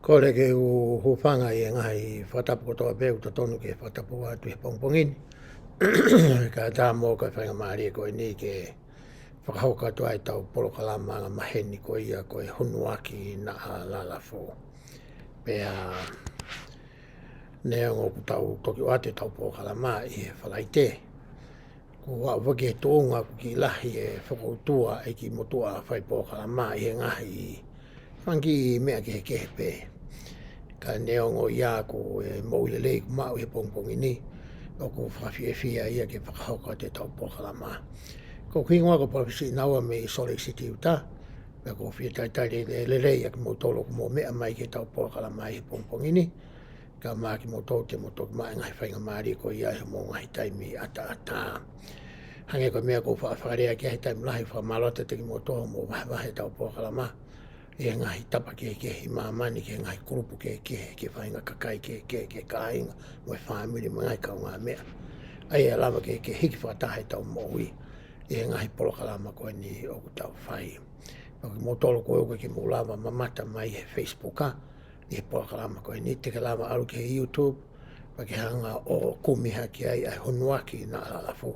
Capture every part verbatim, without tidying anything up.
Kole ke u hūfanga ʻi he ngaahi fakatapu kotoa pē ʻoku totonu ke fakatapu atu he pongipongi ni. Kae ʻatā mo e faingamālie ko eni ke fakahoko atu ai ʻetau polokalama angamaheni ko ia ko e Hunuaki Naʻa Lalafu. Pea neongo ʻoku tau toki ʻoatu ʻetau polokalama ʻi he Falaite, kuo aʻu foki ki he tuʻunga ʻoku kiʻi lahi e fokoutua ʻa e kiʻi motuʻa fai polokalama ʻi he ngaahi fanga kiʻi meʻa kehekehe pē. Ka neongo ia ko e moʻui lelei ʻoku maʻu he pongipongi ni, ʻoku fakafiefia ia ke fakahoko atu ʻetau polokalama. Ko hoku hingoa ko Palōfesa Naua mei Salt Lake City, Utah. Pea ʻoku ou fie talitali lelei ʻa kimoutolu ʻoku mou meʻa mai ki heʻetau polokalama ʻi he pongipongi ni. Kae ʻumaʻā kimoutolu te mou toki maʻu e ngaahi faingamālie ko ia ʻi hoʻomou ngaahi taimi ʻataʻatā. Hangē ko e meʻa ʻoku ou faʻa fakalea ki ai he taimi lahi, fakamālō atu kiate kimoutolu hoʻomou vahevahe ʻetau polokalama ʻi he ngaahi tapa kehekehe ʻi māmani, ki he ngaahi kulupu kehekehe, ki he faʻahinga kakai kehekehe, ki he kāinga mo e fāmili mo e ngaahi kaungāmeʻa. ʻA ia ʻe lava ke, ke hiki fakataha ʻetau moʻui ʻi he ngaahi polokalama ko eni ʻoku tau fai. Pea ko kimoutolu ko ē ʻoku ʻikai ke mou lava mamata mai he Facebook, ʻa, ʻi he polokalama ko eni, te ke lava ʻalu ki he YouTube, pea ke hanga ʻo kumi hake ai ʻa e Hunuaki Naʻa Lalafu.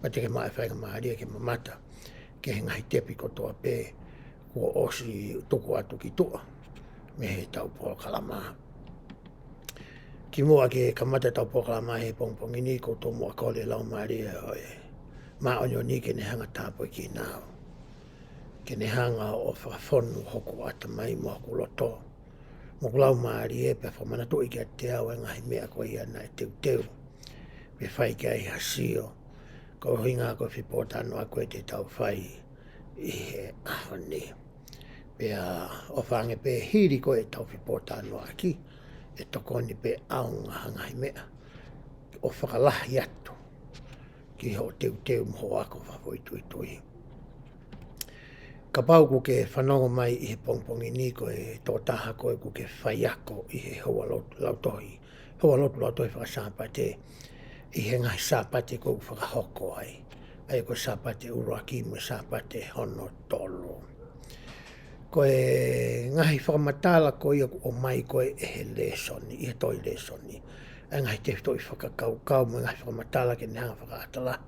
Pea te ke maʻu e faingamālie ke mamata ki he ngaahi tepi kotoa pē kuo ʻosi tuku atu ki tuʻa mei heʻetau polokalama. Kimuʻa ke kamata ʻetau polokalama he pongipongi ni, ʻoku ou tomuʻa kole e Laumālie ʻo e Māʻoniʻoni ke ne hanga ʻo tāpuakiʻi au, ke ne hanga ʻo fakafonu hoku ʻatamai mo hoku loto mo hoku laumālie, pea fakamanatuʻi kiate au e ngaahi meʻa ko ia naʻe teuteu pe fai ki ai ha sio, ko e ʻuhinga ko e fepōtalanoaʻaki ko ē te tau fai ʻi he ʻaho ni. Pea ʻofa ange pē hili ko ē ʻetau fepōtalanoaʻaki, ʻe tokoni pē ʻaonga ha ngaahi meʻa ʻo fakalahi atu ki hoʻo teuteu mo hoʻo ako fakafoʻituitui. Kapau ʻoku ke fanongo mai ʻi he pongipongi ni ko e tokotaha ko ē ʻoku ke faiako ʻi he houa lotu lautohi, houa lotu lautohi faka-Sāpate, ʻi he ngaahi Sāpate ko ē ʻoku fakahoko ai, ʻa ia ko e Sāpate ʻuluaki mo e Sāpate hono tolu. Ko e ngaahi fakamatala ko ia ʻoku ʻomai ko ē ʻe he lēsoni, ʻi he tohi lēsoni, ʻa e ngaahi tefitoʻi fakakaukau mo e ngaahi fakamatala ke ne hanga ʻo fakaʻatalahi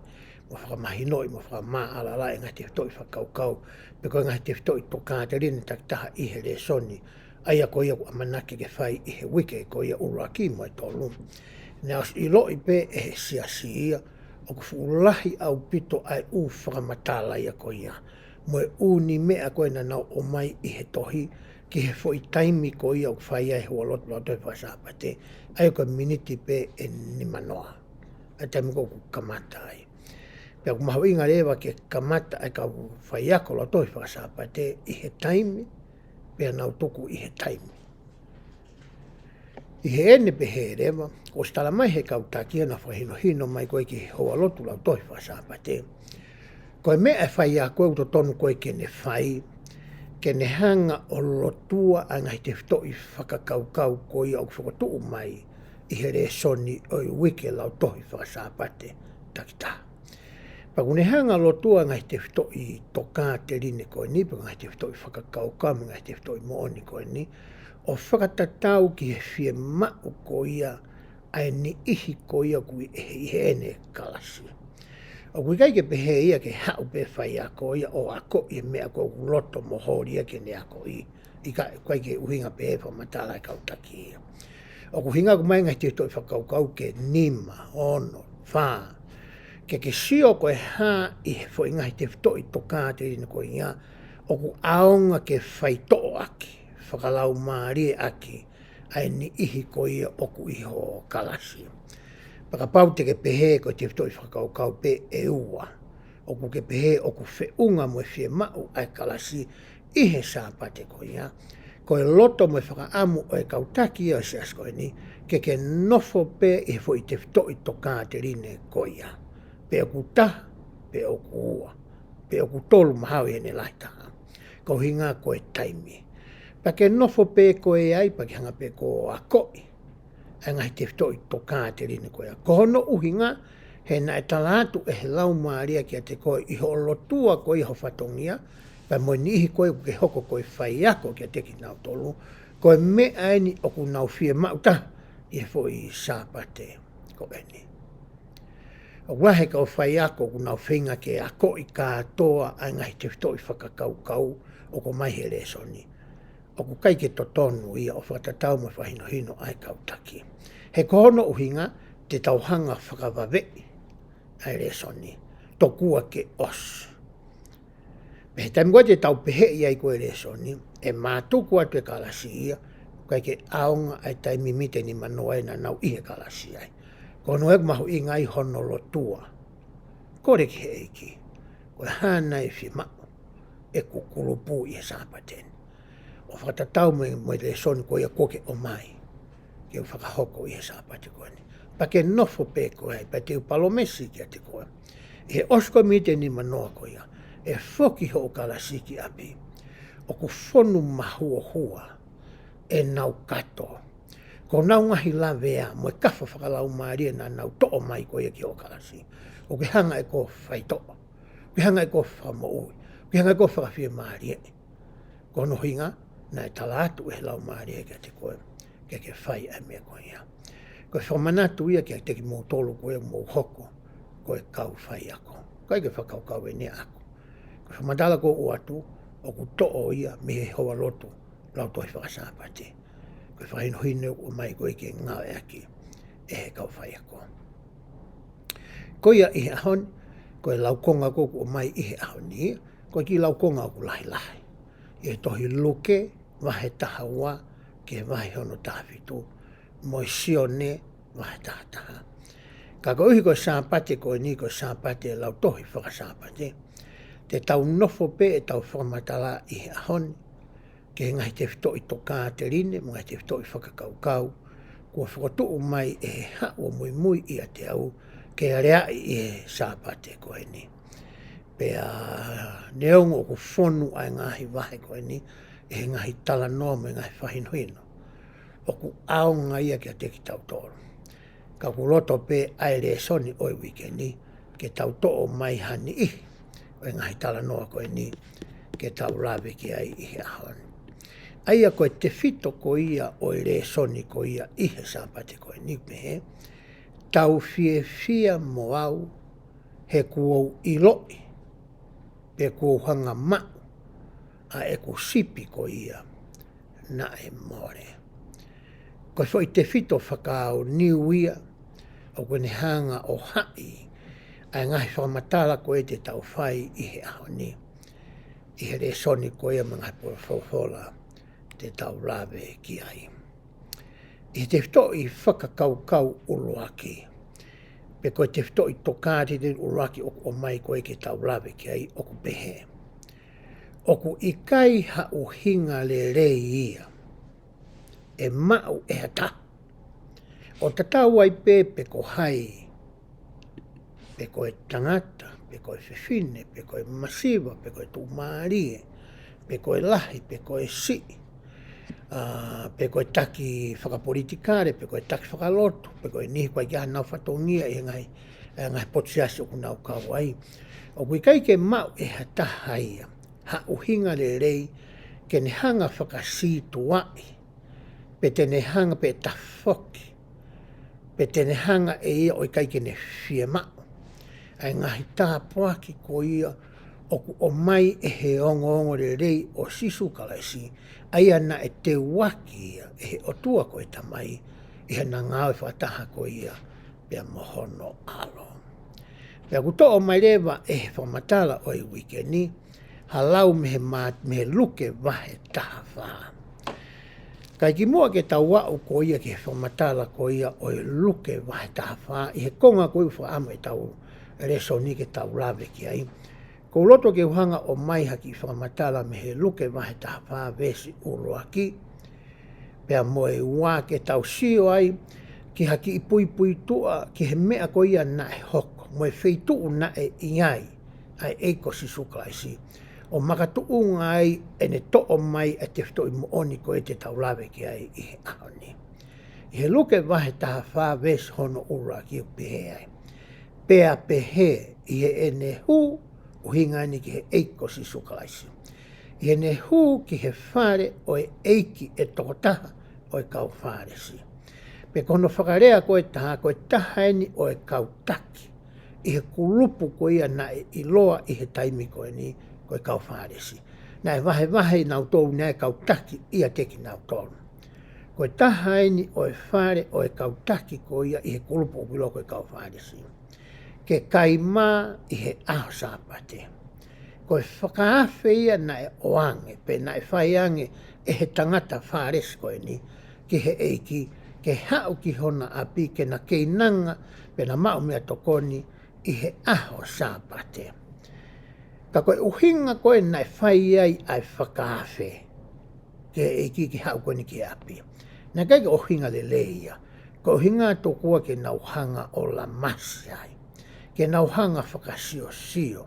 mo fakamahinoʻi mo fakamaʻalaʻala e ngaahi tefitoʻi fakakaukau pe ko e ngaahi tefitoʻi tokāteline takitaha ʻi he lēsoni, ʻa ia ko ia ʻoku ʻamanaki ke fai ʻi he uike ko ia ʻuluaki mo e tolu. Naʻe ʻosi ʻiloʻi pē ʻe he siasi ia ʻoku fuʻu lahi ʻaupito ʻa e ʻū fakamatala ia ko ia mo e ʻū niʻihi meʻa ko ē naʻa nau ʻomai ʻi he tohi ki he foʻi taimi ko ia ʻoku fai ai e houa lotu lautohi faka-Sāpate, ʻa ia ko e miniti pē ʻe nimanoa ʻa e taimi ko ē ʻoku kamata ai. Pea ʻoku mahuʻinga leva ke kamata ʻa e kau faiako lautohi faka-Sāpate ʻi he taimi, pea nau tuku ʻi he taimi. ʻI heʻene pehē leva, kuo ʻosi tala mai ʻe he kau taki ʻa ia naʻa fakahinohino mai ko ē ki he houa lotu lautohi faka-Sāpate, ko e meʻa ʻa e faiako ʻoku totonu ko ē ke ne fai, ke ne hanga ʻo lotua ʻa e ngaahi tefitoʻi fakakaukau ko ia ʻoku fokotuʻu mai ʻi he lēsoni ʻo e uike lautohi faka-Sāpate takitaha. Pea ʻoku ne hanga ʻo lotua e ngaahi tefitoʻi tokāteline ko eni, pe ko e ngaahi tefitoʻi fakakaukau mo e ngaahi tefitoʻi moʻoni ko eni, ʻo fakatatau ki he fiemaʻu ko ia ʻa e niʻihi ko ia ʻoku ʻi he, ʻi heʻene kalasi. ʻOku ʻikai ke pehē ia ke haʻu pē faiako ia ʻo akoʻi e meʻa ko ē ʻoku loto mo holi ia ke ne akoʻi. ʻIkai, ʻikai ke ʻuhinga pehē e fakamatala ʻa e kau taki ia. ʻOku ʻuhinga ʻoku ʻomai e ngaahi tefitoʻi fakakaukau ke nima, ono, fā, ke ke sio ko e hā ʻi he foʻi ngaahi tefitoʻi tokāteline ko ia ʻoku ʻaonga ke faitoʻo ʻaki, fakalaumālie ʻaki ʻa e niʻihi ko ia ʻoku ʻi ho kalasi. Pea kapau te ke pehē ko e tefitoʻi fakakaukau pē ʻe ua ʻoku ke pehē ʻoku feʻunga mo e fiemaʻu ʻa e kalasi ʻi he Sāpate ko ia, ko e loto mo e fakaʻamu ʻo e kau taki ia ʻo e siasi ko eni, ke ke nofo pē ʻi he foʻi tefitoʻi tokāteline ko ia. Pe ʻoku taha, pe ʻoku ua, pe ʻoku tolu mahalo ʻi heʻene lahi taha. Ko e ʻuhinga ko e taimi. Pea ke nofo pē koe ai, pea ke hanga pē koe ʻo akoʻi ʻa e ngaahi tefitoʻi tokāteline ko ia. Ko hono ʻuhinga, he naʻe tala atu ʻe he Laumālie kiate koe ʻi hoʻo lotua ko ia ho fatongia, pea mo e niʻihi ko ē ʻoku ke hoko ko e faiako kiate kinautolu, Ko e meʻa eni ʻoku nau fiemaʻu taha ʻi he foʻi Sāpate ko eni. ʻOku lahi e kau faiako ʻoku nau feinga ke akoʻi kātoa ʻa e ngaahi tefitoʻi fakakaukau ʻoku ʻomai he lēsoni. ʻOku ʻikai ke totonu ia ʻo fakatatau mo e fakahinohino ʻa e kau taki. He ko hono ʻuhinga te tau hanga fakavaveʻi ʻa e lēsoni tokua ke ʻosi. Pea he taimi ko ē te tau peheʻi ai ko e lēsoni, ʻe mātuku atu e kalasi ia, ʻikai ke ʻaonga ʻa e taimi mite nimanoa ē naʻa nau ʻi he kalasi ai. Ko hono ʻuhinga ʻoku mahuʻinga ai hono lotua. Kole ki he ʻEiki, ko e hā nai ʻe fiemaʻu ʻe he kulupu ʻi he Sāpate ni, ʻo fakatatau mo e, mo e lēsoni ko ia kuo ke ʻomai ke u fakahoko ʻi he Sāpate ko eni. Pea ke nofo pē koe ai, pea te u palōmesi kiate koe, ʻi he ʻosi ko e mite nimanoa ko ia, ʻe foki hoʻo kalasi ki ʻapi ʻoku fonu mahuohua ʻenau kato. Ko honau ngaahi lavea mo e kafa fakalaumālie naʻa nau toʻo mai ko ia ki hoʻo kalasi, ʻoku ke hanga ʻe koe ʻo faitoʻo, ʻoku ke hanga ʻe koe ʻo fakamoʻui, ʻoku ke hanga ʻe koe ʻo fakafiemālieʻi. Ko hono ʻuhinga, naʻe tala atu ʻe he Laumālie kiate koe ke ke fai ʻa e meʻa ko ia. Ko e fakamanatu ia kiate kimoutolu ko ia ʻoku mou hoko ko e kau faiako. ʻIkai ke fakakaukau eni ʻaʻaku. Ko e fakamatala ko ē ʻoku ʻoatu, ʻoku toʻo ia mei he houalotu lautohi faka-Sāpate. Ko e fakahinohino ʻoku ʻomai ko ē ke ngāueʻaki ʻe he kau faiako. Ko ia ʻi he ʻaho ni, ko e laukonga ko ē ʻoku ʻomai ʻi he ʻaho ni, ko e kiʻi laukonga ʻoku lahilahi. ʻI he tohi Luke, vahe taha ua, ki he vahe hono taha fitu, mo e Sione, vahe taha taha. Ka koeʻuhi ko e Sāpate ko eni, ko e Sāpate lautohi faka-Sāpate, te tau nofo pē ʻetau fakamatala ʻi he ʻaho ni ki he ngaahi tefitoʻi tokāteline, mo e ngaahi tefitoʻi fakakaukau kuo fokotuʻu mai ʻe he Haʻu ʻo Muimui ʻIate Au ke aleaʻi ʻi he Sāpate ko eni. Pea neongo ʻoku fonu ʻa e ngaahi vahe ko eni ʻi he ngaahi talanoa mo e ngaahi fakahinohino, ʻoku ʻaonga ia kiate kitautolu. Ka ʻoku loto pē ʻa e lēsoni ʻo e uike ni ke tau toʻo mai ha niʻihi ʻo e ngaahi talanoa ko eni ke tau lave ki ai ʻi he ʻaho ni. ʻA ia ko e tefito ko ia ʻo e lēsoni ko ia ʻi he Sāpate ko eni, pehē: Tau fiefia mo au, he kuo u ʻiloʻi, pe kuo u hanga ʻo maʻu ʻa ʻeku sipi ko ia naʻe mole. Ko e foʻi tefito fakaʻaho ni ia ʻoku ne hanga ʻo haʻi ʻa e ngaahi fakamatala ko ē te tau fai ʻi he ʻaho ni, ʻi he lēsoni ko ia mo e ngaahi folofola te tau lave ki ai. ʻI he tefitoʻi fakakaukau ʻuluaki, pe ko e tefitoʻi tokāteline ʻuluaki ʻoku ʻomai ko ē ke tau lave ki ai, ʻoku pehē: ʻOku ʻikai ha ʻuhinga lelei ia ʻe maʻu ʻe ha taha, ʻo tatau ai pē pe ko hai, pe ko e tangata, pe ko e fefine, pe ko e masiva, pe ko e tuʻumālie, pe ko e lahi, pe ko e siʻi, ā, pe ko e taki fakapolitikale, pe ko e taki fakalotu, pe ko e niʻihi ʻoku ʻikai ke ʻi ai haʻanau fatongia ʻi he ngaahi, ʻi he ngaahi potu siasi ʻoku nau kau ai. ʻOku ʻikai ke maʻu ʻe ha taha ia ha ʻuhinga lelei ke ne hanga ʻo fakasītuʻaʻi, pe te ne hanga pē ʻo tafoki, pe te ne hanga ʻe ia ʻo ʻikai ke ne fiemaʻu ʻa e ngaahi tāpuaki ko ia ʻoku ʻomai ʻe he ongoongolelei ʻo Sīsū Kalaisi, ʻa ia naʻe teuaki ia ʻe he ʻOtua ko e Tamai ʻi heʻena ngāue fakataha ko ia pea mo hono ʻAlo. Pea ʻoku toʻo mai leva ʻe he fakamatala ʻo e uike ni ha lau mei he mā-, mei he Luke vahe taha fā. Kae kimuʻa ke tau aʻu ko ia ki he fakamatala ko ia ʻo e Luke vahe taha fā, ʻi he konga ko ē ʻoku fakaʻamu ʻetau lēsoni ke tau lave ki ai, ʻoku ou loto ke u hanga ʻo ʻomai ha kiʻi fakamatala mei he Luke vahe taha fā veesi ʻuluaki, pea mo e ua, ke tau sio ai ki ha kiʻi puipuituʻa ki he meʻa ko ia naʻe hoko, mo e feituʻu naʻe ʻi ai ʻa e ʻEiki ko Sīsū Kalaisi, ʻo makatuʻunga ai ʻene toʻo mai ʻa e tefitoʻi moʻoni ko ē te tau lave ki ai ʻi he ʻaho ni. ʻI he Luke vahe taha fā veesi hono ʻuluaki ʻoku pehē ai: Pea pehē ʻi heʻene hū, ʻuhinga eni ki he ʻEiki ko Sīsū Kalaisi, ʻi heʻene hū ki he fale ʻo e ʻeiki ʻe tokotaha ʻo e kau Fālesi. Pea ko hono fakalea ko e taha, ko e taha eni ʻo e kau taki ʻi he kulupu ko ia naʻe ʻiloa ʻi he taimi ko eni ko e kau Fālesi. Naʻe vahevahe nautolu naʻe kau taki ʻiate kinautolu. Ko e taha eni ʻo e fale ʻo e kau taki ko ia ʻi he kulupu ʻoku ʻiloa ko e kau Fālesi, ke kai mā ʻi he ʻaho Sāpate. Ko e fakaafe ia naʻe ʻoange, pe naʻe fai ange ʻe he tangata Fālesi ko eni ki he ʻeiki, ke haʻu ki hona ʻapi, ke na keinanga, pe na maʻu meʻatokoni ʻi he ʻaho Sāpate. Ka ko e ʻuhinga ko ē naʻe fai ai ʻa e fakaafe ki he ʻeiki ke haʻu ko eni ki he ʻapi, naʻe ʻikai ko e ʻuhinga lelei ia. Ko e ʻuhinga tokua ke nau hanga ʻo lamasi ai, ke nau hanga fakasiosio,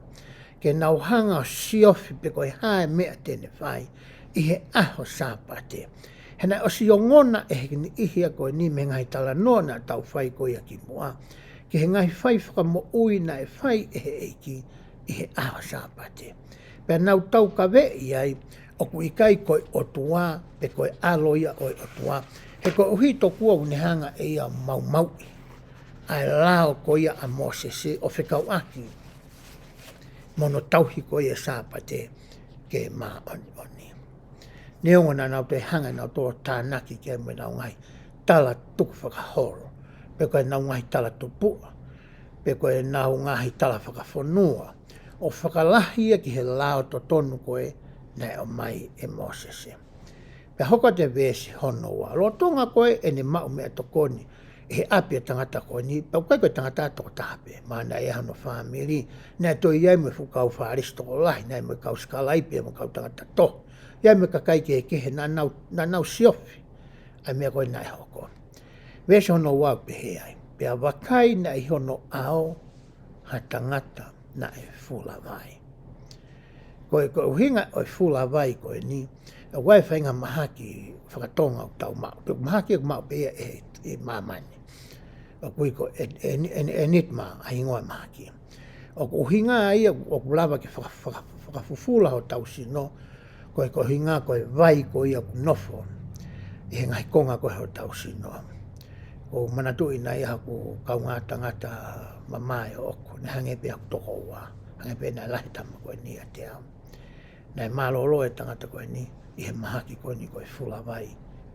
ke nau hanga ʻo siofi pe ko e hā e meʻa te ne fai ʻi he ʻaho Sāpate. He naʻe ʻosi ongona ʻe he niʻihi ko eni mei he ngaahi talanoa naʻa tau fai ko ia kimuʻa, ki he ngaahi fai fakamoʻui naʻe fai ʻe he ʻeiki ʻi he ʻaho Sāpate. Pea nau taukaveʻi ai ʻoku ʻikai ko e ʻOtua, pe ko e ʻAlo ia ʻo e ʻOtua. He koeʻuhi tokua ʻoku ne hanga ʻe ia ʻo maumauʻi ʻa e lao ko ia ʻa Mōsese ʻo fekauʻaki mo hono tauhi ko ia e Sāpate ke māʻoniʻoni. Neongo naʻa nau toe hanga ʻe nautolu ʻo tānaki ki ai mo ʻenau ngaahi tala tukufakaholo, pe ko ʻenau ngaahi tala tupuʻa, pe ko ʻenau ngaahi tala fakafonua, ʻo fakalahi ia ki he lao totonu ko ē naʻe ʻomai ʻe Mōsese. Pea hoko atu e veesi hono ua. Lolotonga ko ē ʻene maʻu meʻatokoni ʻi he ʻapi ʻo e tangata ko eni, pea ʻoku ʻikai ko e tangata tokotaha pē, mahalo naʻe ʻi ai hano fāmili, naʻe toe ʻi ai mo e fuʻu kau Fālesi tokolahi, naʻe ʻi ai mo e kau sikalaipe, mo e kau tangata tohi, ʻi ai mo e kakai kehekehe, naʻa nau, naʻa nau siofi ʻa e meʻa ko ē naʻe hoko. Veesi hono ua ʻoku pehē ai: Pea vakai, naʻe ʻi hono ʻao ha tangata naʻe fulavai. Ko e, ko e ʻuhinga ʻo e fulavai ko eni, ʻoku ʻi ai e faʻahinga mahaki fakatonga ʻoku tau maʻu. Pe ko e mahaki ʻoku maʻu pē ia ʻe, ʻe māmani. ʻOku ui ko e, e, e, e, enigma ʻa e hingoa e mahaki. ʻOku ʻuhinga ia ʻoku lava ke faka-, faka-, fakafufula hotau sino, ko e, ko e ʻuhinga ko e vai ko ia ʻoku nofo ʻi he ngaahi konga ko ē hotau sino. ʻOku ou manatuʻi naʻe ʻi ai haku kaungā tangata mamae ʻoʻoku, naʻe hangē pē haku tokoua, hangē pē naʻe lahi e tama ko eni ʻiate au. Naʻe mālōlō e tangata ko eni ʻi he mahaki ko eni ko e fulavai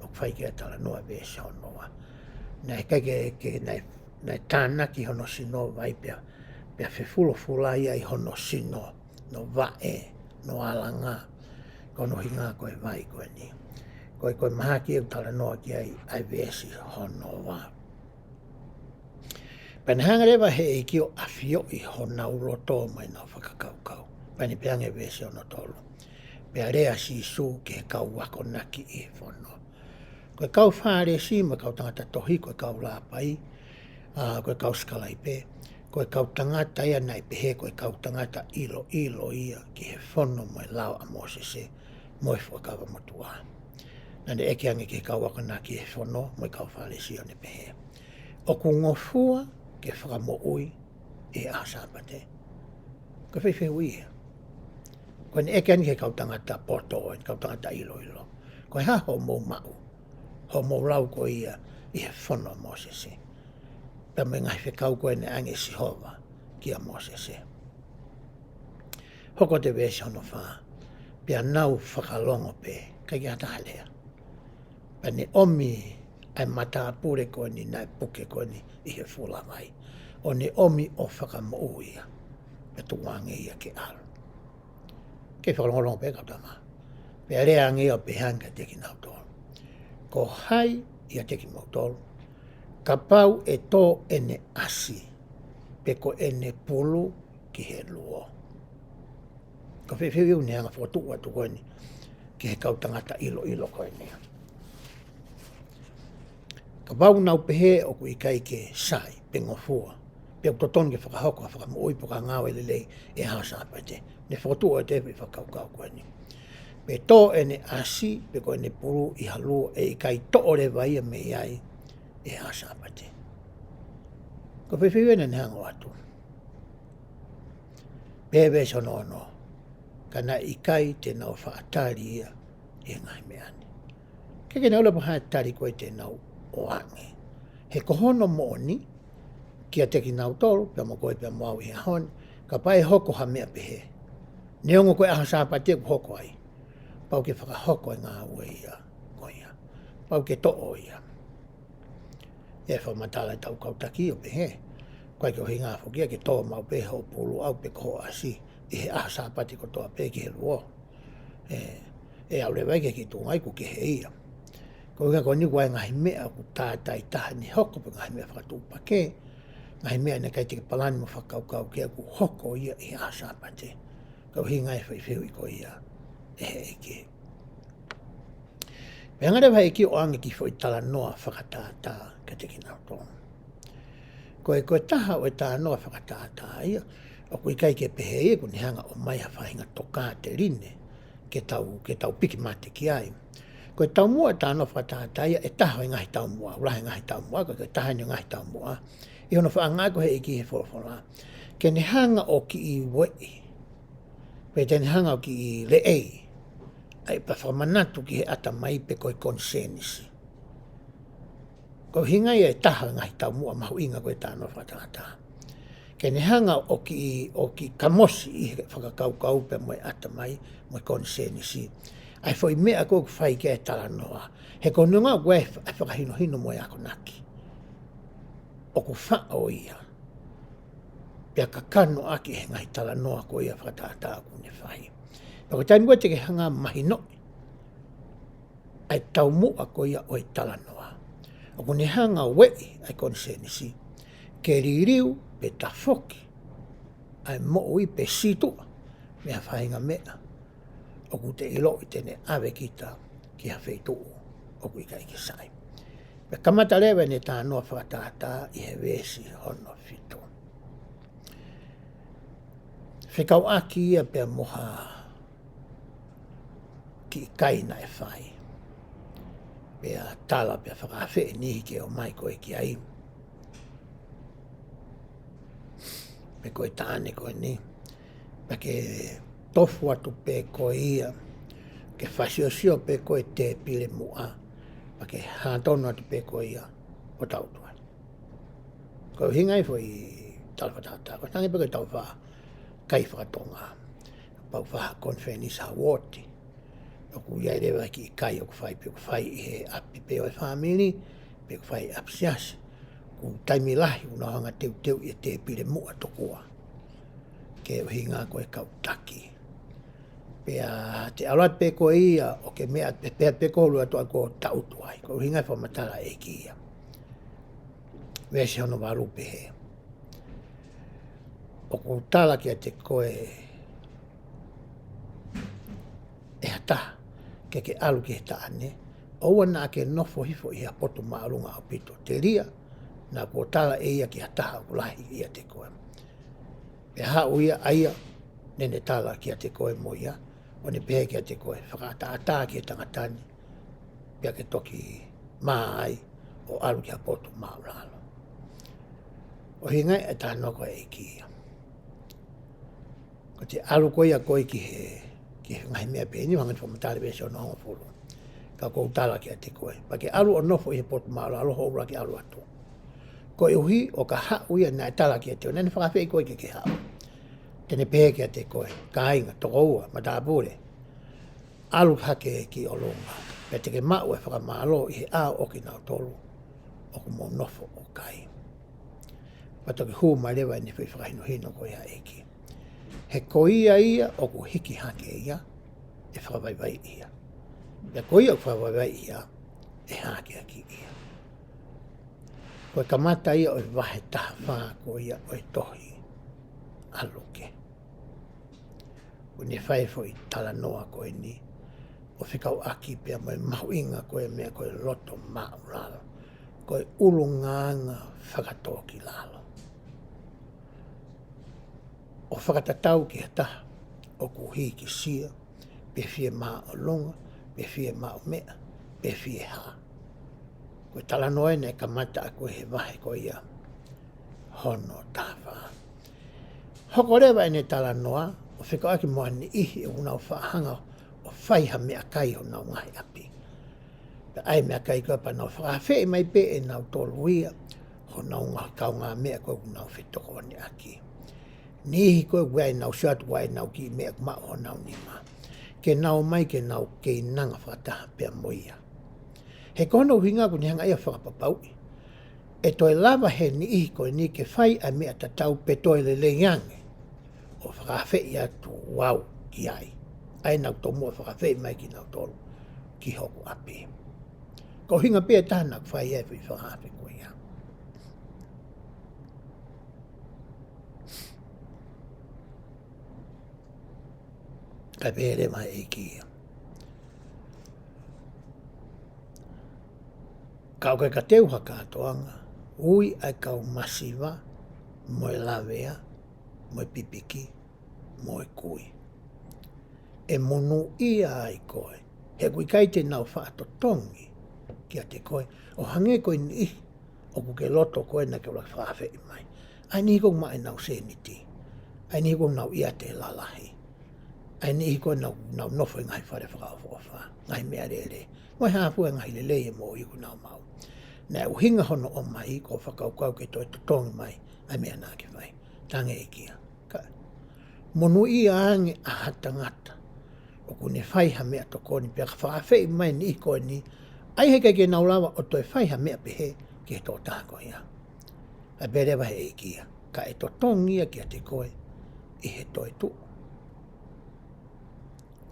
ʻoku fai ki ai e talanoa veesi hono ua. Naʻe ʻikai ke, ke, naʻe, naʻe tānaki hono sino vai pea, pea fefulofula ia ʻi hono sino, hono vaʻe, hono alanga, ko hono ʻuhinga ko e vai ko eni. Ko e, ko e mahaki ʻoku talanoa ki ai ʻa e veesi hono ua. Pea naʻe hanga leva ʻe he ʻEiki ʻo ʻafioʻi honau loto mo ʻenau fakakaukau. Pea ne pehē ange veesi hono tolu: Pea lea ʻa Sīsū ki he kau akonaki ʻi he fono. Ko e kau Fālesi mo e kau tangata tohi, ko e kau lāpai, ʻa, ko e kau sikalaipe, ko e kau tangata ia naʻe pehē ko e kau tangata ʻiloʻilo ia ki he fono mo e lao ʻa Mōsese mo e Fuakava Motuʻa. Naʻa ne ʻeke ange ki he kau akonaki ʻi he fono mo e kau Fālesi ʻo ne pehē: ʻOku ngofua ke fakamoʻui ʻi he ʻaho Sāpate? Ko e fēfē ʻuhinga? Ko ʻene ʻeke ange ki he kau tangata poto, kau tangata ʻiloʻilo: Ko e hā hoʻomou maʻu, hoʻomou lau ko ia ʻi he fono ʻa Mōsese, pea mo e ngaahi fekau ko ē naʻe ʻoange ʻe Sihova kia Mōsese? Hoko atu e veesi hono fā: Pea nau fakalongo pē, ʻikai ke ʻi ai ha taha lea. Pea ne ʻomi ʻa e matāpule ko eni naʻe puke ko eni ʻi he fulavai, ʻo ne ʻomi ʻo fakamoʻui ia, pea tuku ange ia ke ʻalu. Kei fakalongolongo pē kau tama. Pea lea ange ia ʻo pehē ange kiate kinautolu: Ko hai ʻiate kimoutolu, kapau ʻe tō ʻene ʻasi pe ko ʻene pulu ki he luo? Ko e fēfē ʻuhinga ʻene hanga ʻo fokotuʻu atu ko eni ki he kau tangata ʻiloʻilo ko eni? Kapau naʻa nau pehē ʻoku ʻikai ke sai pe ngofua, pe ʻoku totonu ke fakahoko ha fakamoʻui pe ko ha ngāue lelei ʻi he ʻaho Sāpate, ne fokotuʻu atu e fakakaukau ko eni: Pe tō ʻene ʻasi pe ko ʻene pulu ʻi ha luo, ʻe ʻikai toʻo leva ia mei ai ʻi he ʻaho Sāpate. Ko e fēfē ʻuhinga ʻene hanga ʻo ʻoatu? Pea veesi hono ono: ka naʻe ʻikai te nau faʻa tali ia ʻi he ngaahi meʻa ni. ʻIkai ke nau ʻilo pe ko e hā e tali ko ē te nau ʻoange. He ko hono moʻoni, kiate kinautolu, pea mo koe pea mo au ʻi he ʻaho ni, kapau ʻe hoko ha meʻa pehē. Neongo ko e ʻaho Sāpate ʻoku hoko ai. Pau ke fakahoko e ngāue ia, ko ia. Pau ke toʻo ia. ʻE fakamatala ʻetau kau taki ʻo pehē. ʻOku ʻikai ke ʻuhinga foki ia ke tō maʻu pē hoʻo pulu ʻau pe ko hoʻo ʻasi ʻi he ʻaho Sāpate kotoa pē ki he luo. ʻE, ʻe aʻu leva ki he kiʻi tuʻunga ʻoku kehe ia. Ko e ʻuhinga ko eni ʻoku ʻi ai e ngaahi meʻa ʻoku tātāitaha ʻene hoko pe ngaahi meʻa fakatuʻupakē, ngaahi meʻa naʻe ʻikai te ke palani mo fakakaukau ki ai ʻoku hoko ia ʻi he ʻaho Sāpate. Ko e ʻuhinga e foʻi fehuʻi ko ia ʻe he ʻEiki. Pea hanga leva ʻe he ʻEiki ʻo ʻoange e kiʻi foʻi talanoa fakatātā kiate kinautolu. Ko e, ko e taha ʻo e talanoa fakatātā ia, ʻoku ʻikai ke pehē ia ʻoku ne hanga ʻo ʻomai ha faʻahinga tokāteline ke tau, ke tau piki mate ki ai. Ko e taumuʻa e talanoa fakatātā ia, ʻe taha ʻo e ngaahi taumuʻa, ʻoku lahi e ngaahi taumuʻa, ka ko e taha eni ʻo e ngaahi taumuʻa. ʻI hono faʻa ngāueʻaki ʻe he ʻEiki he folofola. Ke ne hanga ʻo kiʻi ueʻi, pe te ne hanga ʻo kiʻi leʻei ai pea fakamanatu ki he ʻatamai pe ko e konisēnisi. Ko e ʻuhinga ia e taha e ngaahi taumuʻa mahuʻinga ko e talanoa fakatātā. Ke ne hanga ʻo kiʻi, ʻo kiʻi kamosi ʻi he fakakaukau pea mo e ʻatamai, mo e konisēnisi. ʻA e foʻi meʻa ko ē ʻoku fai ki ai e talanoa. He ko hono ʻuhinga ʻoku ʻi ai e fakahinohino mo e akonaki. ʻOku faʻo ia. Pea kakanoʻaki ʻe he ngaahi talanoa ko ia fakatātā ʻoku ne fai. Pea ko e taimi ko ē te ke hanga ʻo mahinoʻi ʻa e taumuʻa ko ia ʻo e talanoa. ʻOku ne hanga ʻo ueʻi ʻa e konisēnisi ke liliu pe tafoki ʻa e moʻui pe sītuʻa mei ha faʻahinga meʻa ʻoku te ʻiloʻi te ne ʻave kita ki ha feituʻu ʻoku ʻikai ke sai. Pea kamata leva ʻene talanoa fakatātā ʻi he veesi hono fitu. Fekauʻaki ia pea mo ha kiʻi kai naʻe fai. Pea tala pea fakaafeʻi e niʻihi ke ō mai ko ē ki ai. Pe ko e taʻane ko eni. Pea ke tofu atu pē ko ia. Ke fasiosio pē ko ē tēpile muʻa. Pea ke hā tonu atu pē ko ia ʻo tau tuai. Ko e ʻuhinga ia e foʻi tala fakatātā. Ko e hangē pē ko ʻetau faʻa kai fakatonga. Pau faʻa konifelenisi ha uooti. ʻOku ʻi ai leva e kiʻi kai ʻoku fai pē ʻoku fai ʻi he ʻapi pē ʻo e fāmili, pe ʻoku fai ʻi ʻapisiasi. ʻOku taimi lahi ʻoku nau hanga ʻo teuteuʻi e tēpile muʻa tokua. Ko e ʻuhinga ko e kau taki. Pea te ʻalu atu pē ko ia ʻo ke meʻa pē pea pē ko ʻoku ʻalu atu ʻo taʻutu ai. Ko e ʻuhinga e fakamatala ʻa e ʻEiki ia. Veesi hono valu pehē. ʻOku ou tala kiate koe ʻe ha taha, ke ke ʻalu ki he taʻane, ʻoua naʻa ke nofo hifo ʻi ha potu māʻolunga ʻaupito. Telia, naʻa kuo tala ʻe ia ki ha taha ʻoku lahi ʻiate koe. Pea haʻu ia ʻa ia, naʻa ne tala kiate koe mo ia, ʻo ne pehē kiate koe, fakaʻataʻatā ki he tangata ni, pea ke toki mā ai, ʻo ʻalu ki ha potu māʻulalo. ʻUhinga ia e talanoa ko ē ʻa e ʻEiki ia. Ko ʻete ʻalu ko ia ko ē ki he, ki he ngaahi meʻa pehē ni, hangē ko e fakamatala veesi hono hongofulu. Ka ʻoku ou tala kiate koe. Pea ke ʻalu ʻo nofo ʻi he potu māʻulalo hoʻo ʻuluaki ʻalu atu. Koeʻuhi ʻo ka haʻu ia naʻe tala kiate koe, naʻa ne fakaafeʻi koe ke ke haʻu. Te ne pehē kiate koe, kāinga, tokoua, matāpule. ʻAlu hake ki ʻolunga. Pea te ke maʻu e fakamālō ʻi he ʻao ʻo kinautolu ʻoku mou nofo ʻo kai. Pea toki hū mai leva ʻene foʻi fakahinohino ko ia ʻa e ʻEiki. He ko ia ia ʻoku hiki hake ia, ʻe fakavaivaiʻi ia. Pea ko ia ʻoku fakavaivaiʻi ia, ʻe hakeakiʻi ia. Ko e kamata ia ʻo e vahe taha fā ko ia ʻo e tohi ʻa Luke. ʻOku ne fai e foʻi talanoa ko eni, ʻo fekauʻaki pea mo e mahuʻinga ko e meʻa ko e loto māʻulalo. Ko e ʻulungaanga fakatōkilalo. ʻO fakatatau ki ha taha, ʻoku hīkisia, pe fiemāʻolunga, pe fiemaʻumeʻa, pe fiehā. Ko e talanoa eni naʻe kamata ʻaki ʻe he vahe ko ia hono taha fā. Hoko leva ʻene talanoa, ʻo fekauʻaki mo ha niʻihi ʻoku nau faʻa hanga ʻo fai ha meʻakai honau ngaahi ʻapi. Pea ʻai meʻakai ko ia pea nau fakaafeʻi mai pē ʻe nautolu ia honau ngaahi kaungāmeʻa ko ē ʻoku nau fetokoniʻaki. Niʻihi ko ē ʻoku ʻi ai ʻenau sio atu ʻoku ʻi ai ʻenau kiʻi meʻa ʻoku maʻu honau nima, ke nau ō mai ke nau keinanga fakataha pea mo ia. He ko hono ʻuhinga ʻoku ne hanga ia ʻo fakapapauʻi ʻe toe lava he niʻihi ko eni ke fai ʻa e meʻa tatau pe toe lelei ange ʻo fakaafeʻi atu au ki ai, ʻa ia naʻa ku tomuʻa fakaafeʻi mai kinautolu ki hoku ʻapi. Ko e ʻuhinga pē ʻe taha naʻa ku fai ai e foʻi fakaafe ko ia. Kae pehē leva ʻe he ʻEiki ia, ka ʻoku ʻikai ke teu ha kātoanga, ui ʻa e kau masiva, mo e lavea, mo e pipiki, mo e kui, ʻe monūʻia ai koe, he ʻoku ʻikai te nau faʻa totongi kiate koe ʻo hangē ko e niʻihi ʻoku ke loto ko ē naʻa ke ʻuluaki fakaafeʻi mai. ʻA e niʻihi ko ē ʻoku maʻu ʻenau sēniti. ʻA e niʻihi ko ē ʻoku nau ʻiate lalahi. ʻA e niʻihi ko ē ʻoku nau, nau nofo ʻi he ngaahi fale fakaʻofoʻofa, ngaahi meʻa lelei. Mo e hā fua e ngaahi lelei ʻo e moʻui ʻoku nau maʻu. Naʻe ʻuhinga hono ʻomai ko e fakakaukau ke toe totongi mai ʻa e meʻa naʻa ke fai. Talaange ʻe he ʻEiki ia, ka monūʻia ange ʻa ha tangata ʻoku ne fai ha meʻatokoni pea ka fakaafeʻi mai e niʻihi ko eni, ʻa ia he ʻikai ke nau lava ʻo toe fai ha meʻa pehē ki he tokotaha ko ia. Kae pehē leva ʻe he ʻEiki ia, ka ʻe totongi ia kiate koe ʻi he toetuʻu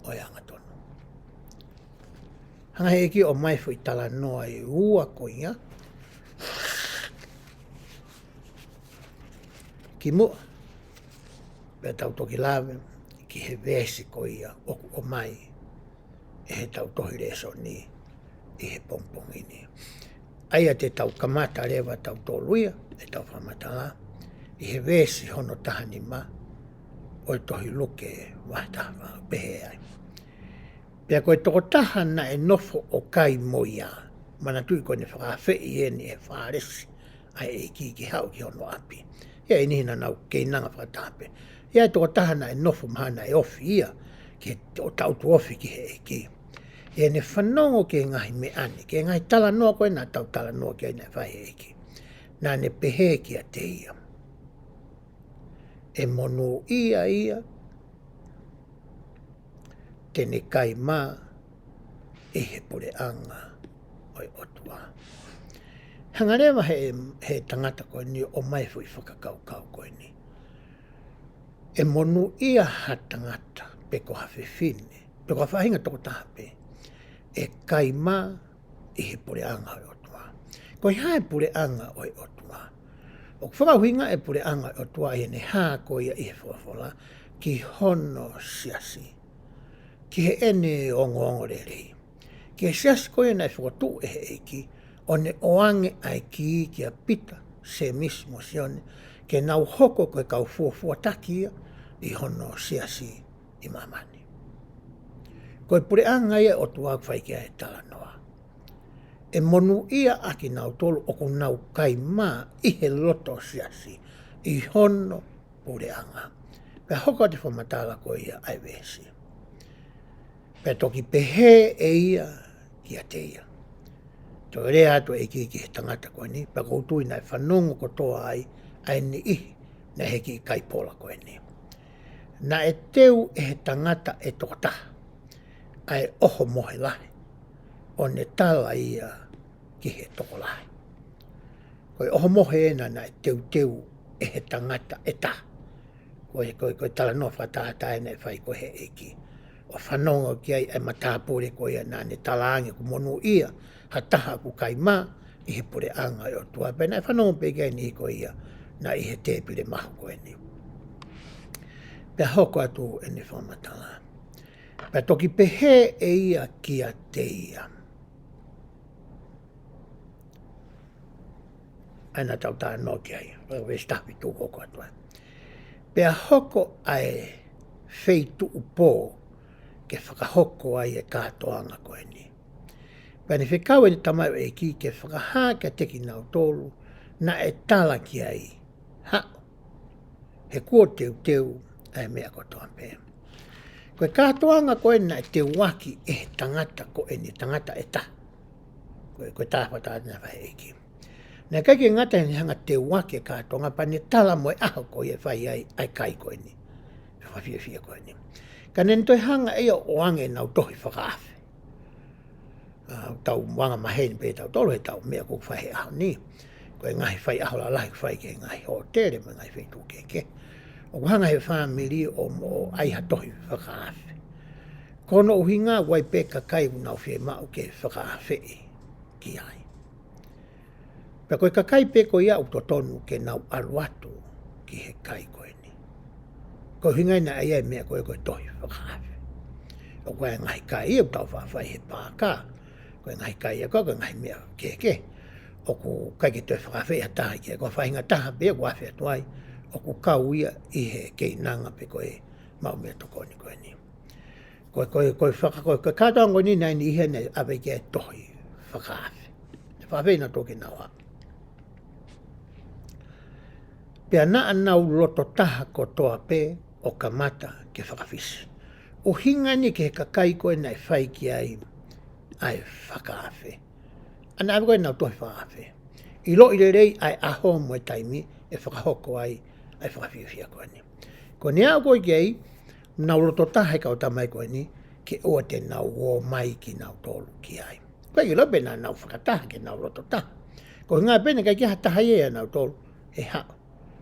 ʻo e angatonu. Hanga ʻe he ʻEiki ʻo ʻomai e foʻi talanoa ʻe ua ko ia kimuʻa pea tau toki lave ki he veesi ko ia ʻoku ʻomai ʻe heʻetau tohi lēsoni ʻi he pongipongi ni. ʻA ia te tau kamata leva ʻa tautolu ia ʻetau fakamatala ʻi he veesi hono taha nima ʻo e tohi Luke vahe taha fā, pehē ai: Pea ko e tokotaha naʻe nofo ʻo kai mo ia, manatuʻi ko ʻene fakaafeʻi eni ʻe he Fālesi ʻa e ʻEiki ke haʻu ki hono ʻapi. ʻI ai e niʻihi naʻa nau keinanga fakataha pē. ʻI ai e tokotaha naʻe nofo mahalo naʻe ofi ia, ke ʻo tangutu ofi ki he ʻEiki. ʻI heʻene fanongo ki he ngaahi meʻa ni, ki he ngaahi talanoa ko ē naʻa tau talanoa ki ai naʻe fai ʻe he ʻEiki, naʻa ne pehē kiate ia, ʻe monūʻia ia te ne kai mā ʻi he puleʻanga ʻo e ʻOtua. Hanga leva ʻe he, he tangata ko eni ʻo ʻomai e foʻi fakakaukau ko eni: ʻe monūʻia ha tangata, pe ko ha fefine, pe ko ha faʻahinga tokotaha pē, ʻe kai mā ʻi he puleʻanga ʻo e ʻOtua. Ko e hā e puleʻanga ʻo e ʻOtua? ʻOku fakaʻuhinga e puleʻanga ʻo e ʻOtua ʻi heʻene hā ko ia ʻi he folofola ki hono siasi, ki heʻene ongoongolelei, ki he siasi ko ia naʻe fokotuʻu ʻe he ʻEiki, ʻo ne ʻoange ʻa e kī kia Pita, Sēmisi mo Sione, ke nau hoko ko e kau fuofuataki ia ʻi hono siasi ʻi māmani. Ko e puleʻanga ia ʻo e ʻOtua ʻoku fai ki ai e talanoa. ʻE monūʻia ʻa kinautolu ʻoku nau kai mā ʻi he loto siasi ʻi hono puleʻanga. Pea hoko atu e fakamatala ko ia ʻa e veesi: Pea toki pehē ʻe ia kiate ia. Toe lea atu e ʻEiki ki he tangata ko eni, pea ʻoku ou tui naʻe fanongo kotoa ai ʻa e niʻihi naʻe ʻi he kiʻi kaipola ko eni. Naʻe teu ʻe he tangata ʻe toko taha ʻa e ʻohomohe lahi, ʻo ne tala ia ki he tokolahi. Ko e ʻohomohe ena naʻe teuteu ʻe he tangata ʻe taha. Ko e, ko e, ko e talanoa fakatātā ena naʻe fai ko ē ʻe he ʻEiki, ʻo fanongo ki ai ʻa e matāpule ko ia naʻa ne talaange ʻoku monūʻia ha taha ʻoku kai mā ʻi he puleʻanga ʻo e ʻOtua, pea naʻe fanongo pē ki ai e niʻihi ko ia naʻe ʻi he tēpile mahu ko eni. Pea hoko atu ʻene fakamatala. Pea toki pehē ʻe ia kiate ia. ʻA ia naʻa tau talanoa ki ai, ʻa e veesi taha fitu hoko atu ai. Pea hoko ʻa e feituʻu pō ke fakahoko ai e kātoanga ko eni. Pea ne fekau ʻene tamaioʻeiki ke fakahā kiate kinautolu naʻe tala ki ai, Haʻu, he kuo teuteu ʻa e meʻa kotoa pē. Ko e kātoanga ko ē naʻe teuaki ʻe he tangata ko eni, tangata ʻe taha. Ko e, ko e tā fakatātā naʻe fai ʻe he ʻEiki. Naʻe ʻikai ke ngata heʻene hanga teuaki e kātoanga pea ne tala mo e ʻaho ko ia ʻe fai ai ʻa e kai ko eni. Fakafiefia ko eni. Ka naʻa ne toe hanga ʻe ia ʻo ʻoange ʻenau tohi fakaafe. ʻA, tau anga maheni pē tautolu he tau meʻa ʻoku fai he ʻaho ni. Ko e ngaahi faiʻaho lalahi ʻoku fai ki he ngaahi hōtele mo e ngaahi feituʻu kehekehe. ʻOku hanga ʻe he fāmili ʻo, ʻo ʻai ha tohi fakaafe. Ko hono ʻuhinga ʻoku ʻi ai pē kakai ʻoku nau fiemaʻu ke fakaafeʻi ki ai. Pea ko e kakai pē ko ia ʻoku totonu ke nau ʻalu atu ki he kai ko eni. Ko e ʻuhinga ia naʻe ʻi ai e meʻa ko ē ko e tohi fakaafe. ʻOku ʻi ai e ngaahi kai ia ʻoku tau faʻa fai he paaka. Ko e ngaahi kai ia ko ē, ko e ngaahi meʻa kehekehe. ʻOku ʻikai ke toe fakaafeʻi ha taha ki ai, ko e faʻahinga taha pē ʻoku afe atu ai. ʻOku kau ia ʻi he keinanga pe ko e maʻu meʻatokoni ko eni. Ko e, ko e, ko e faka-, ko e, ko e kātoanga ko eni naʻe ʻi heni ʻave ki ai e tohi fakaafe. Fakaafeʻi nautolu ke nau haʻu. Pea naʻa nau loto taha kotoa pē ʻo kamata ke fakafisi. ʻUhinga eni ki he kakai ko ē naʻe fai ki ai ʻa e fakaafe. ʻA ia naʻe ʻave ko ē ʻenau tohi fakaafe. ʻIloʻi lelei ʻa e ʻaho mo e taimi ʻe fakahoko ai ʻa e fakafiefia ko eni. Ko ʻene aʻu ko ē ki ai, nau loto taha e kau tama ko eni, ke ʻoua te nau ō mai kinautolu ki ai. Ko e ʻilo pē naʻa nau fakataha ke nau loto taha. Ko e ʻuhinga pē naʻe ʻikai ke ʻi ai ha taha ia ʻia nautolu ʻe haʻu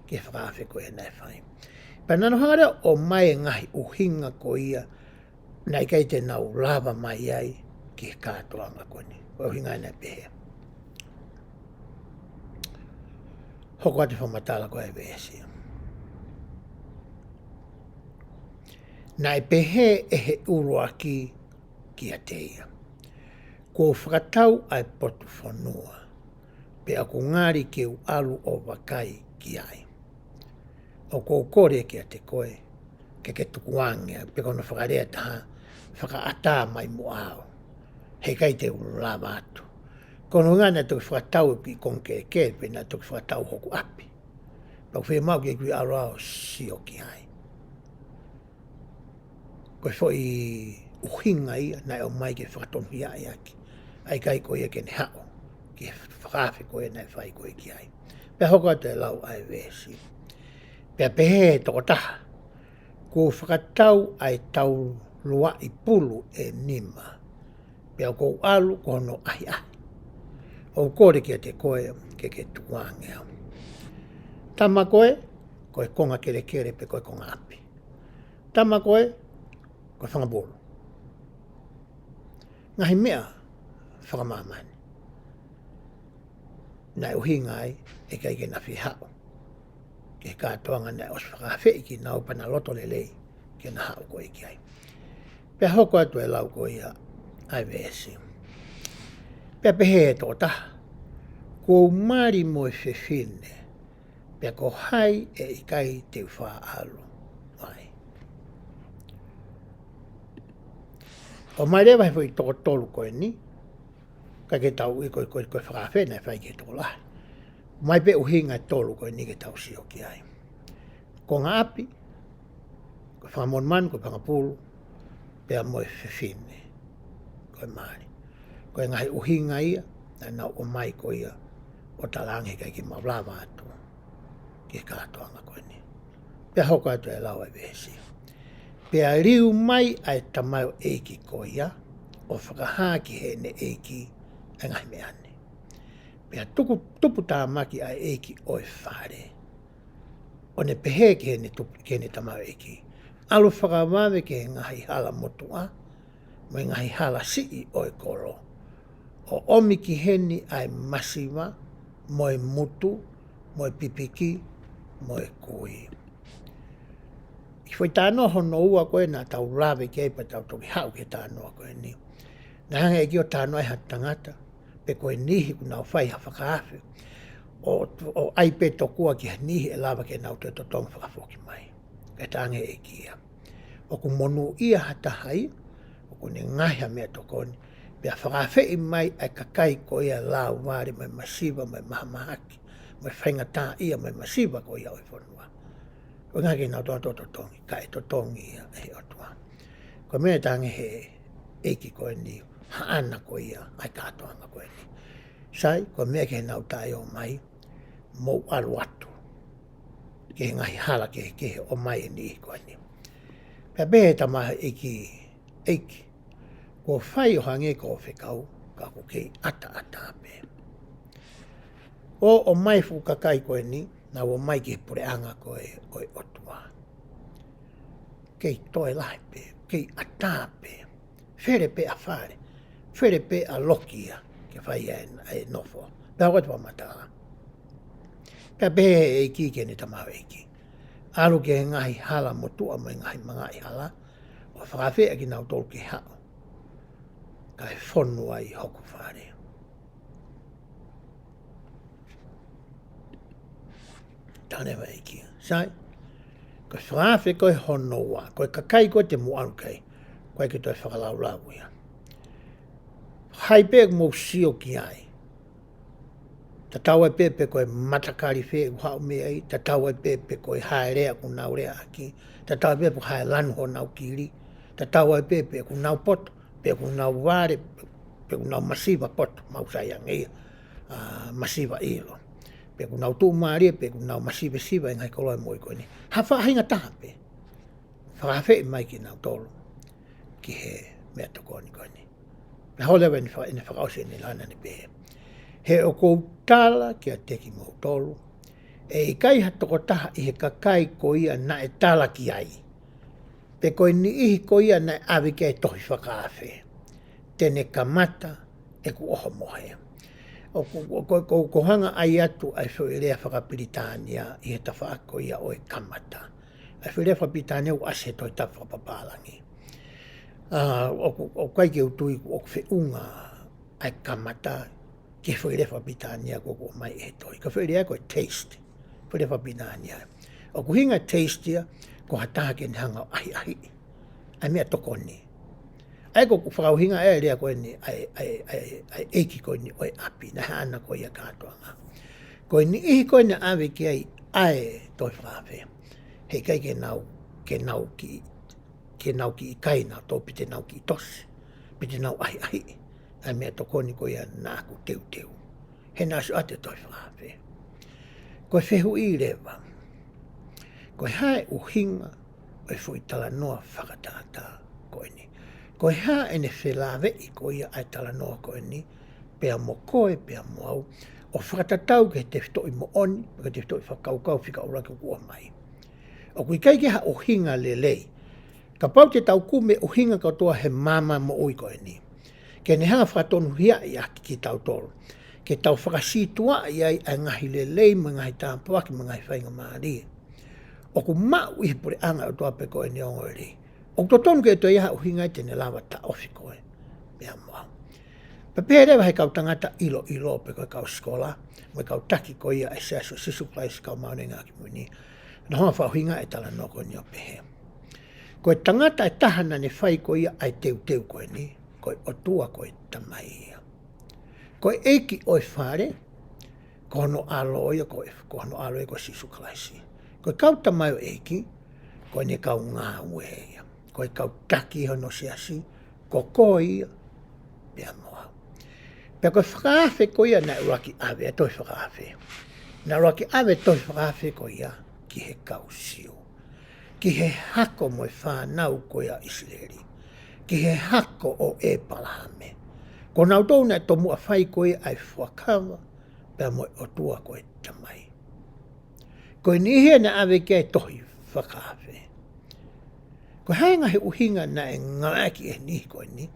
ki he fakaafe ko ē naʻe fai. Pea naʻa nau hanga leva ʻo ʻomai e ngaahi ʻuhinga ko ia, naʻe ʻikai te nau lava mai ai ki he kātoanga ko eni. Ko e ʻuhinga naʻe pehē. Hoko atu e fakamatala ko ē ʻa e veesi. Naʻe pehē ʻe he ʻuluaki kiate ia, kuo u fakatau ʻa e potu fonua, pea ʻoku ngali ke u ʻalu ʻo vakai ki ai. ʻOku ou kole kiate koe, ke ke tukuange au, pe ko hono fakalea ʻe taha, fakaʻatā mai muʻa au. He ʻikai te u lava atu. Ko hono ʻuhinga naʻe toki fakatau e kiʻi konga kehekehe, pea naʻe toki fakatau hoku ʻapi. Pea ʻoku fiemaʻu ke u ʻalu au ʻo sio ki ai. Ko e foʻi ʻuhinga ia naʻe ʻomai ke fakatonuhiaʻi ʻaki ʻa e kai ko ia ke ne haʻu ki he fakaafe ko ia naʻe fai ko ē ki ai. Pea hoko atu e lau ʻa e veesi. Pea pehē ʻe he tokotaha, kuo u fakatau ʻa e tau luaʻi pulu ʻe nima. Pea ʻoku ou ʻalu ko hono ʻahiʻahi. ʻOku ou kole kiate koe ke ke tukuange au. Tama ko ē, ko e konga kelekele pe ko e konga ʻapi. Tama ko ē, ko e fanga pulu. Ngaahi meʻa fakamāmani. Naʻe ʻuhinga ai, ʻe ʻikai ke na fie haʻu ki he kātoanga naʻe ʻosi fakaafeʻi kinaua pea na loto lelei ke na haʻu ko ē ki ai. Pea hoko atu e lau ko ia ʻa e veesi. Pea pehē ʻe he tokotaha, kuo u mali mo e fefine, pea ko hai ʻe ʻikai te u faʻa ʻalu ai. ʻOmai leva he foʻi toko tolu ko eni, ka ke tau ʻi ko, ko, ko e fakaafe naʻe fai ki he tokolahi. ʻOmai pē ʻuhinga ʻe tolu ko eni ke tau sio ki ai. Konga ʻapi, ko e fanga monumanu, ko e fanga pulu, pea mo e fefine, ko e mali. Ko e ngaahi ʻuhinga ia naʻa nau ʻomai ko ia ʻo talaange he ʻikai ke mau lava atu ki he kātoanga ko eni. Pea hoko atu e lau ʻa e veesi. Pea liu mai ʻa e tamaioʻeiki ko ia ʻo fakahā ki heʻene ʻeiki ʻa e ngaahi meʻa ni. Pea tuku, tupu tāmaki ʻa e ʻeiki ʻo e fale, ʻo ne pehē ki heʻene tupu, ki heʻene tamaioʻeiki, ʻalu fakavave ki he ngaahi hala motuʻa mo e ngaahi hala siʻi ʻo e kolo, ʻo ʻomi ki heni ʻa e masiva, mo e mutu, mo e pipiki, mo e kui. ʻI he foʻi talanoa hono ua ko ē naʻa tau lave ki ai pea tau toki haʻu ki he talanoa ko eni. Naʻe hanga ʻe he ʻeiki ʻo talanoa ai ha tangata, pe ko e niʻihi ʻoku nau fai ha fakaafe, ʻo, ʻo ʻai pē tokua ki ha niʻihi ʻe lava ke nau toe totongi fakafoki mai. Ka ʻe talaange ʻe he ʻeiki ia, ʻoku monūʻia ha taha ia ʻoku ne ngaohi ha meʻatokoni, pea fakaafeʻi mai ʻa e kakai ko ia ʻe lāuvale mo e masiva mo e mahamahaki mo e faingataʻaʻia mo e masiva ko ia ʻo e fonua. ʻOku ʻikai ke nau toe totongi, kae totongi ia ʻe he ʻOtua. Ko e meʻa ʻe talaange ʻe he ʻeiki ko eni, haʻana ko ia ʻa e kātoanga ko eni. Sai, ko e meʻa ke nau taʻeʻomai, mou ʻalu atu ki he ngaahi hala kehekehe ʻo ʻomai e niʻihi ko eni. Pea pehē ʻe he tamaioʻeiki, ʻEiki, kuo fai ʻo hangē ko hoʻo fekau, ka ʻoku kei ʻataʻatā pē. ʻO ʻomai e fuʻu kakai ko eni, naʻa nau ō mai ki he puleʻanga ko ē ʻo e ʻOtua. Kei toe lahi pē, kei ʻatā pē. Fele pē ʻa fale, fele pē ʻa loki ia ke fai ai e nofo. Pea ko e fakamatala. Pea pehē ʻe he ʻeiki ki heʻene tamaioʻeiki, ʻalu ki he ngaahi hala motuʻa mo e ngaahi mangaʻi hala, ʻo fakaafeʻi kinautolu ke haʻu, kae fonu ai hoku fale. Tane mai kia. Sai, ko e fakaafe ko ē hono ua, ko e kakai ko ē te mou ʻalu ki ai, ʻoku ʻikai ke toe fakalaulau ia. Hai pē ʻoku mou sio ki ai. Tatau ai pē pe ko e matakali fē ʻoku haʻu mei ai, tatau ai pē pe ko e hā e lea ʻoku nau leaʻaki, tatau ai pē pe ko e hā e lanu honau kili, tatau ai pē pe ʻoku nau poto, pe ʻoku nau vale, pe ʻoku nau masiva poto, mau sai ange ia, ʻa, masiva ʻilo. Pe ʻoku nau tuʻumālie, pe ʻoku nau masivesiva e ngaahi koloa ʻo e moʻui ko eni. Ha faʻahinga taha pē. Fakaafeʻi mai kinautolu ki he meʻatokoni ko eni. Pea hoko leva ʻene fa-, ʻene fakaʻosi ʻene lea naʻa ne pehē, he ʻoku ou tala kiate kimoutolu, ʻe ʻikai ha tokotaha ʻi he kakai ko ia naʻe tala ki ai, pe ko e niʻihi ko ia naʻe ʻave ki ai e tohi fakaafe, te ne kamata ʻeku ʻohomohe. ʻOku, ʻoku, ʻoku, ʻoku hanga ʻai atu ʻa e foʻi lea fakapilitānia ʻi he tafaʻaki ko ia ʻo e kamata. ʻA e foʻi lea fakapilitānia ʻoku ʻasi he Tohi Tapu fakapapālangi. ʻA, ʻoku, ʻoku ʻikai ke u tui ʻoku feʻunga ʻa e kamata ki he foʻi lea fakapilitānia ko ē ʻoku ʻomai ʻe he tohi. Ko e foʻi lea ko e taste. Foʻi lea fakapilitānia. ʻOku ʻuhinga e taste ia, ko ha taha ke ne hanga ʻo ʻahiʻahiʻi ʻa e meʻatokoni. ʻA ia ko ʻeku fakaʻuhinga ʻa e lea ko eni, ʻa e, ʻa e, ʻa e, ʻa e ʻeiki ko eni ʻo e ʻapi, naʻe haʻana ko ia e kātoanga. Ko e niʻihi ko ē naʻe ʻave ki ai ʻa e tohi fakaafe, he ʻikai ke nau, ke nau kiʻi, ke nau kiʻi kai nautolu pe te nau kiʻi tosi, pe te nau ʻahiʻahiʻi ʻa e meʻatokoni ko ia naʻa ku teuteu. He naʻe ʻosi ʻoatu e tohi fakaafe. Ko e fehuʻi leva, ko e hā e ʻuhinga ʻo e foʻi talanoa fakatātā ko eni? Ko e hā ʻene felāveʻi ko ia ʻa e talanoa ko eni, pea mo koe, pea mo au, ʻo fakatatau ki he tefitoʻi moʻoni, ki he tefitoʻi fakakaukau fika ʻuluaki ʻoku ʻomai? ʻOku ʻikai ke ha ʻuhinga lelei. Kapau te tau kumi e ʻuhinga kotoa he maama moʻui ko eni, ke ne hanga fakatonuhiaʻi ʻaki kitautolu, ke tau fakasītuʻaʻi ai ʻa e ngaahi lelei mo e ngaahi tāpuaki mo e ngaahi faingamālie ʻoku maʻu ʻi he puleʻanga ʻo e ʻOtua pe ko eni ongo lelei, ʻoku totonu ke toe ʻi ai ha ʻuhinga ia te ne lava taʻofi koe pea mo au. Pea pehē leva ʻe he kau tangata ʻiloʻilo pe ko e kau sikola, mo e kau taki ko ia ʻa e Siasi ʻo Sīsū Kalaisi ʻo e Kau Māʻoniʻoni ʻi he Ngaahi ʻAho Kimui Ni, naʻa nau hanga ʻo fakaʻuhingaʻi e talanoa ko eni ʻo pehē, ko e tangata ʻe taha naʻa ne fai ko ia ʻa e teuteu ko eni, ko e ʻOtua ko e Tamai ia. Ko e ʻeiki ʻo e fale, ko hono ʻAlo ia, ko e, ko hono ʻAlo ia ko Sīsū Kalaisi. Ko e kau tamaioʻeiki, ko ʻene kau ngāue ia. Ko e kau taki ʻi hono siasi, ko koe ia pea mo au. Pea ko e fakaafe ko ia naʻe ʻuluaki ʻave, e tohi fakaafe. Naʻe ʻuluaki ʻave e tohi fakaafe ko ia ki he kau Siu, ki he hako mo e fānau ko ia ʻo ʻIsileli, ki he hako ʻo ʻĒpalahame. Ko nautolu naʻe tomuʻa fai ko ia ʻa e fuakava pea mo e ʻOtua ko e Tamai. Ko e niʻihi ia naʻe ʻave ki ai e tohi fakaafe. Ko e hā e ngaahi ʻuhinga naʻe ngāueʻaki ʻe he niʻihi ko eni,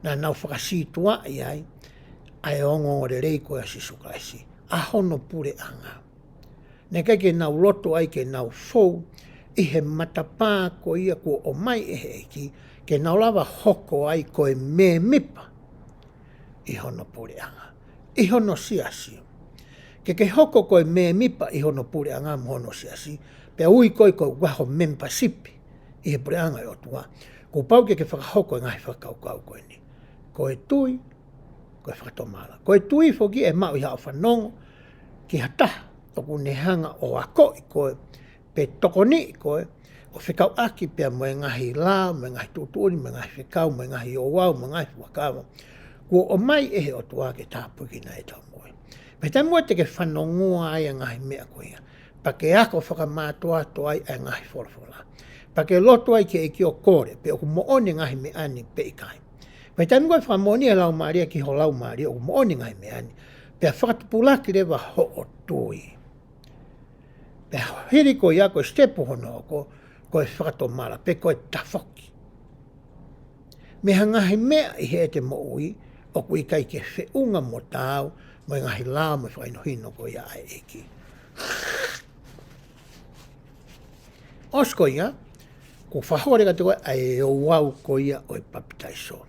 naʻa nau fakasītuʻaʻi ai ʻa e ongoongolelei ko ia ʻo Sīsū Kalaisi, ʻa hono puleʻanga. Naʻe ʻikai ke nau loto ai ke nau fou ʻi he matapā ko ia kuo ʻomai ʻe he ʻEiki, ke nau lava hoko ai ko e mēmipa ʻi hono puleʻanga, ʻi hono siasi. Ke ke hoko ko e mēmipa ʻi hono puleʻanga mo hono siasi, pea ui koe ko e ʻuhinga ho membership ʻi he puleʻanga ʻo e ʻOtua, kuo pau ke ke fakahoko e ngaahi fakakaukau ko eni. Ko e tui, ko e fakatomala. Ko e tui foki ʻe maʻu ʻi haʻo fanongo ki ha taha ʻoku ne hanga ʻo akoʻi koe pe tokoniʻi koe, ʻo fekauʻaki pea mo e ngaahi lao, mo e ngaahi tuʻutuʻuni, mo e ngaahi fekau, mo e ngaahi ouau, mo e ngaahi fuakava kuo ʻomai ʻe he ʻOtua ke tāpuekina ʻetau moʻui. Pea taimi ʻoku te ke fanongoa ai ʻa e ngaahi meʻa ko ia, pea ke ako fakamātoato ai ʻa e ngaahi folofola, pea ke lotu ai ki he ʻEiki ʻo kole pe ʻoku moʻoni e ngaahi meʻa ni pe ʻikai. Pea taimi ʻoku fakamoʻoni e Laumālie ki ho laumālie ʻoku moʻoni e ngaahi meʻa ni, pea fakatupulaki leva hoʻo tui. Pea hili ko ia ko e sitepu hono hoko, ko e fakatomala pe ko e tafoki mei ha ngaahi meʻa ʻi heʻete moʻui ʻoku ʻikai ke feʻunga mo taau mo e ngaahi lao mo e fakahinohino ko ia ʻa e ʻEiki. ʻOsi ko ia, kuo fakahoko leva kiate koe ʻa e ouau ko ia ʻo e papitaiso.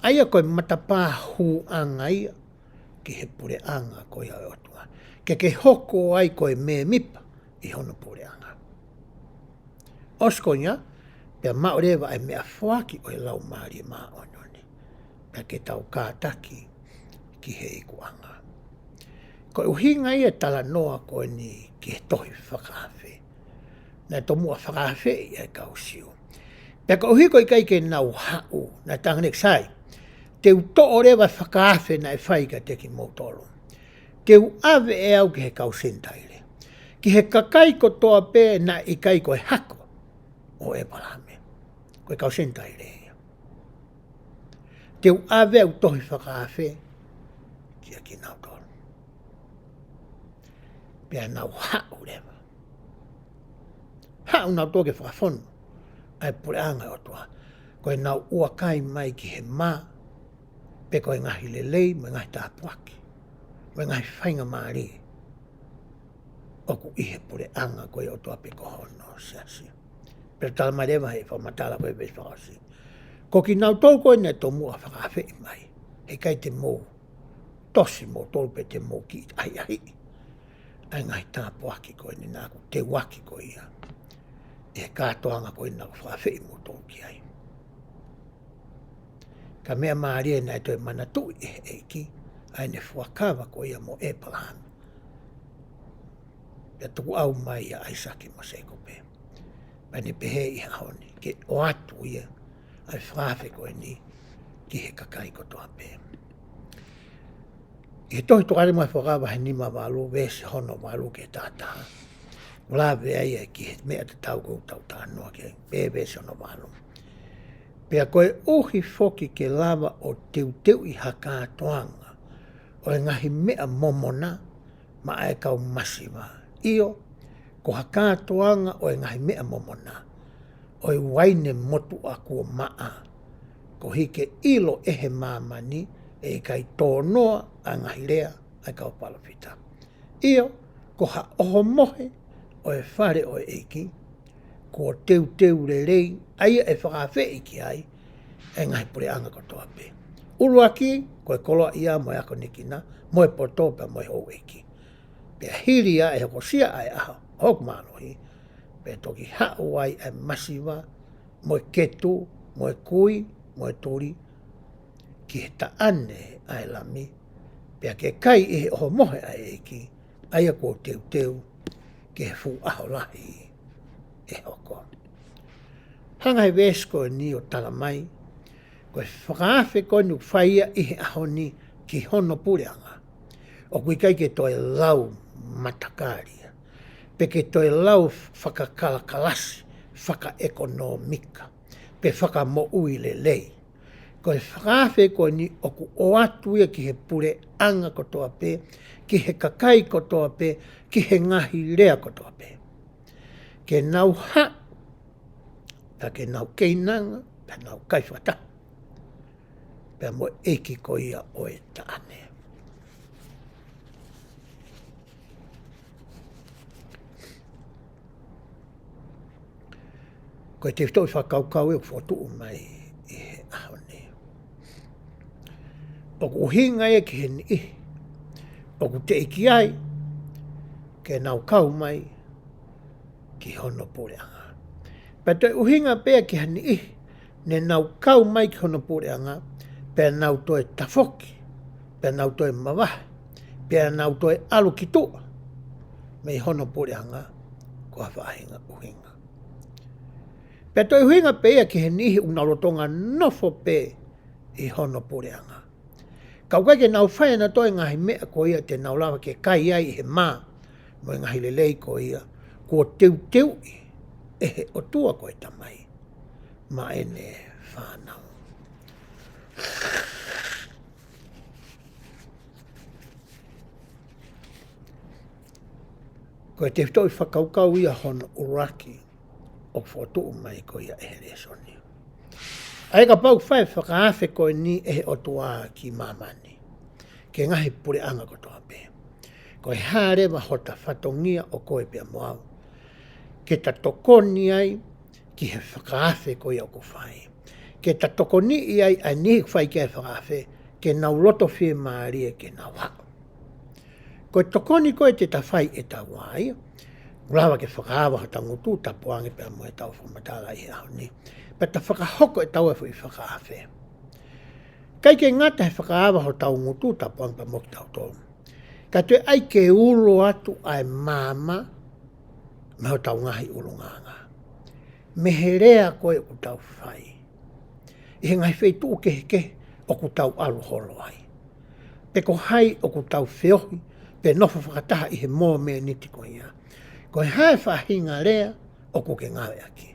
ʻA ia ko e matapā hūʻanga ia ki he puleʻanga ko ia ʻo e ʻOtua, ke ke hoko ai ko e mēmipa ʻi hono puleʻanga. ʻOsi ko ia, pea maʻu leva ʻa e meʻafoaki ʻo e Laumālie Māʻoniʻoni, pea ke tau kātaki ki he ikuʻanga. Ko e ʻuhinga ia e talanoa ko eni ki he tohi fakaafe naʻe tomuʻa fakaafeʻi ʻa e kau Siu. Pea koeʻuhi ko e ʻikai ke nau haʻu, naʻe talaange, sai, te u toʻo leva e fakaafe naʻe fai kiate kimoutolu, te u ʻave ʻe au ki he kau Senitaile, ki he kakai kotoa pē naʻe ʻikai ko e hako ʻo ʻĒpalahame, ko e kau Senitaile ia. Te u ʻave ʻeku tohi fakaafe kiate kinautolu. Pea nau haʻu leva. Haʻu nautolu ke fakafonu ʻa e puleʻanga ʻo e ʻOtua, ko ʻenau ʻuakai mai ki he mā, pe ko e ngaahi lelei mo e ngaahi tāpuaki mo e ngaahi faingamālie ʻoku ʻi he puleʻanga ko ia ʻo e ʻOtua pe ko hono siasi. Pea talamai leva he fakamatala ko e veesi fakaʻosi, ko kinautolu ko ē naʻe tomuʻa fakaafeʻi mai, heʻikai te mou tosi moutolu pe te mou kiʻi ʻahiʻahiʻi ʻa e ngaahi tāpuaki ko eni naʻa ku teuaki ko ia ʻi he kātoanga ko ē naʻa ku fakaafeʻi moutolu ki ai. Ka meʻa mālie naʻe toe manatuʻi ʻe he ʻEiki ʻa ʻene fuakava ko ia mo ʻĒpalahame, pea tukuʻau mai ʻia ʻAisake mo Sēkope. Pea ne pehē ʻi he ʻaho ni ke ʻoatu ia ʻa e fakaafe ko eni ki he kakai kotoa pē. ʻI he tohi Tokāteline mo e Fuakava vahe nima valu, veesi hono valu ki he taha taha, ʻoku lave ai ʻa e ki he meʻa tatau ko ē ʻoku tau talanoa ki ai, pea veesi hono valu: Pea koeʻuhi foki ke lava ʻo teuteuʻi ha kātoanga ʻo e ngaahi meʻa momona maʻa e kau masiva, ʻio, ko ha kātoanga ʻo e ngaahi meʻa momona ʻo e uaine motuʻa kuo maʻa, koeʻuhi ke ʻilo ʻe he māmani ʻe ʻikai tōnoa ʻa e ngaahi lea ʻa e kau palōfita, ʻio, ko ha ʻohomohe ʻo e fale ʻo e ʻEiki, kuo teuteu lelei, ʻa ia ʻe fakaafeʻi ki ai ʻa e ngaahi puleʻanga kotoa pē. ʻUluaki, ko e koloaʻia mo e akonekina mo e poto pea mo e houʻeiki. Pea hili ia ʻe hokosia ʻa e ʻaho ʻo hoku mālohi, pea toki haʻu ai ʻa e masiva mo e ketu mo e kui mo e tuli ki he taʻane ʻa e Lami, pea ke kai ʻi he ʻohomohe ʻa e ʻEiki, ʻa ia kuo teuteu ki he fuʻu ʻaho lahi ʻe hoko. Hanga he veesi ko eni ʻo talamai, ko e fakaafe ko eni ʻoku fai ia ʻi he ʻaho ni ki hono puleʻanga, ʻoku ʻikai ke toe lau matakali ia, pe ke toe lau fakakalakalasi fakaʻekonōmika pe fakamoʻui lelei. Ko e fakaafe ko eni ʻoku ʻoatu ia ki he puleʻanga kotoa pē, ki he kakai kotoa pē, ki he ngaahi lea kotoa pē, ke nau haʻu, pea ke nau keinanga, pea nau kai fakataha pea mo e ʻEiki ko ia ʻo e taʻane. Ko e tefitoʻi fakakaukau ia ʻoku fokotuʻu mai ʻi he ʻaho ni, ʻoku ʻuhinga ia ki he niʻihi ʻoku teʻeki ai ke nau kau mai ki hono puleʻanga. Pea toe ʻuhinga pē ia ki ha niʻihi ne nau kau mai ki hono puleʻanga, pea nau toe tafoki, pea nau toe mavahe, pea nau toe ʻalu ki tuʻa mei hono puleʻanga, ko ha faʻahinga ʻuhinga. Pea toe ʻuhinga pē ia ki he niʻihi ʻoku nau lolotonga nofo pē ʻi hono puleʻanga. Ka ʻoku ʻikai ke nau fai ʻanautolu e ngaahi meʻa ko ia te nau lava ke kai ai ʻi he mā mo e ngaahi lelei ko ia kuo teuteuʻi ʻe he ʻOtua ko e Tamai maʻa ʻene fānau. Ko e tefitoʻi fakakaukau ia hono ʻuluaki ʻoku fokotuʻu mai ko ia ʻe he lēsoni. ʻA ia kapau ʻe fai e fakaafe ko eni ʻe he ʻOtua ki māmani, ki he ngaahi puleʻanga kotoa pē, ko e hā leva hota fatongia ʻo koe pea mo au ke ta tokoni ai ki he fakaafe ko ia ʻoku fai? Ke ta tokoniʻi ai ʻa e niʻihi ʻoku fai ki ai e fakaafe ke nau loto fiemālie ke nau haʻu. Ko e tokoni ko ē te ta fai ʻe taua ia, ʻoku lava ke fakaava hotau ngutu, tapu ange pea mo ʻetau fakamatala ʻi he ʻaho ni, pea ta fakahoko ʻe taua e foʻi fakaafe. ʻIkai ke ngata he fakaava hotau ngutu, tapu ange pea mo kitautolu, ka toe ʻai ke ulo atu ʻa e maama mei hotau ngaahi ʻulungaanga, mei he lea ko ē ʻoku tau fai ʻi he ngaahi feituʻu kehekehe ʻoku tau ʻalu holo ai, pe ko hai ʻoku tau feohi pe nofo fakataha ʻi he mōmeniti ko ia. Ko e hā e faʻahinga lea ʻoku ke ngāueʻaki?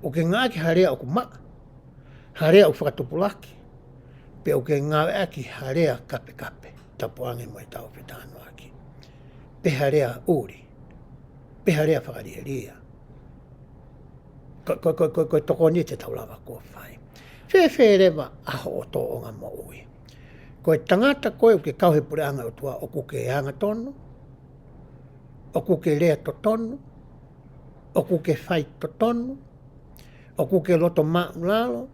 ʻOku ke ngāueʻaki ha lea ʻoku maʻa, ha lea ʻoku fakatupulaki, pe ʻoku ke ngāueʻaki ha lea kapekape, tapu ange mo ʻetau fetalanoaʻaki, pe ha lea ʻuli, pe ha lea fakalielia? Ko, ko, ko, ko, ko e tokoni ia te tau lava ʻo fai. Fēfē leva ʻa hoʻo tōʻonga moʻui? Ko e tangata ko ē ʻoku ke kau he puleʻanga ʻo e ʻOtua, ʻoku ke angatonu, ʻoku ke lea totonu, ʻoku ke fai totonu, ʻoku ke loto māʻulalo,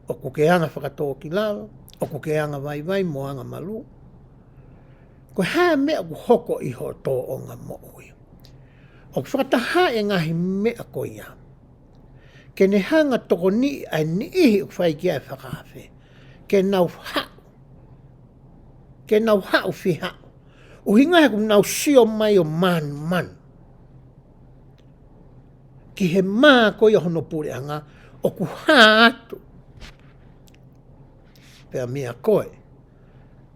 ʻoku ke anga fakatōkilalo, ʻoku ke anga vaivai mo anga malū? Ko e hā e meʻa ʻoku hoko ʻi hoʻo tōʻonga moʻui? ʻOku fakataha e ngaahi meʻa ko ia ke ne hanga ʻo tokoniʻi ʻa e niʻihi ʻoku fai ki ai e fakaafe ke nau haʻu, ke nau haʻu fihaʻu. ʻUhinga he ʻoku nau sio mai ʻo manumanu ki he mā ko ia hono puleʻanga ʻoku hā atu pea meiate koe,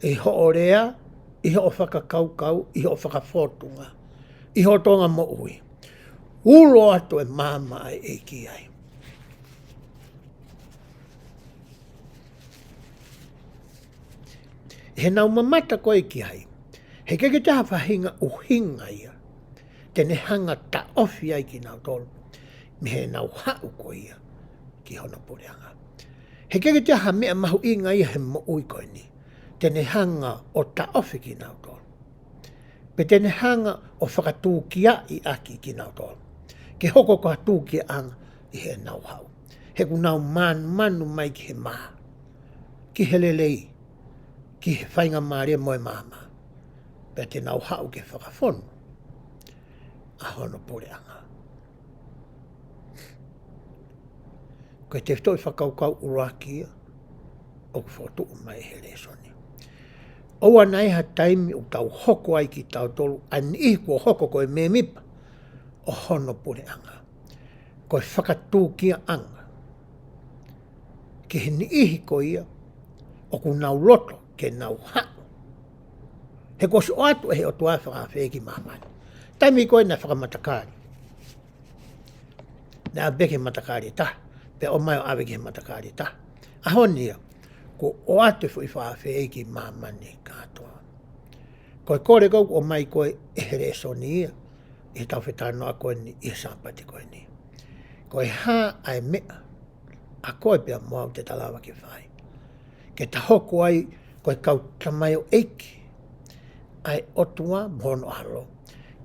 ʻi hoʻo lea, ʻi hoʻo fakakaukau, ʻi hoʻo fakafōtunga, ʻi hoʻo tōʻonga moʻui. Ulo atu e maama ʻa e ʻEiki ai. ʻI heʻenau mamata ko ē ki ai, heʻikai ke toe ʻi ai ha faʻahinga ʻuhinga ia te ne hanga ʻo taʻofi ai kinautolu mei heʻenau haʻu ko ia ki hono puleʻanga. Heʻikai ke toe ʻi ai ha meʻa mahuʻinga ia he moʻui ko eni te ne hanga ʻo taʻofi kinautolu, pe te ne hanga ʻo fakatūkiaʻi ʻaki kinautolu ke hoko ko ha tūkiaʻanga ʻi heʻenau haʻu. He ʻoku nau manumanu mai ki he mā, ki he lelei, ki he faingamālie mo e maama, pea te nau haʻu ke fakafonu ʻa hono puleʻanga. Ko e tefitoʻi fakakaukau ʻuluaki ia ʻoku fokotuʻu mai he lēsoni. ʻOua naʻa ʻi ai ha taimi ʻoku tau hoko ai kitautolu ʻa e niʻihi kuo hoko ko e mēmipa ʻo hono puleʻanga, ko e fakatūkiaʻanga ki he niʻihi ko ia ʻoku nau loto ke nau haʻu. He kuo ʻosi ʻoatu ʻe he ʻOtua e fakaafe ki māmani. Taimi ko ē naʻe fakamatakali, naʻe ʻave ki he matakali ʻe taha, pea ʻomai ʻo ʻave ki he matakali ʻe taha. ʻAho ni ia, kuo ʻoatu e foʻi fakaafe ki māmani kātoa. Ko e kole ko ē ʻoku ʻomai ko ē ʻe he lēsoni ia ʻi heʻetau fetalanoaʻaki ko eni ʻi he Sāpate ko eni, ko e hā ʻa e meʻa ʻa koe pea mo au te ta lava ke fai ke ta hoko ai ko e kau tamaioʻeiki ʻa e ʻOtua mo hono ʻAlo,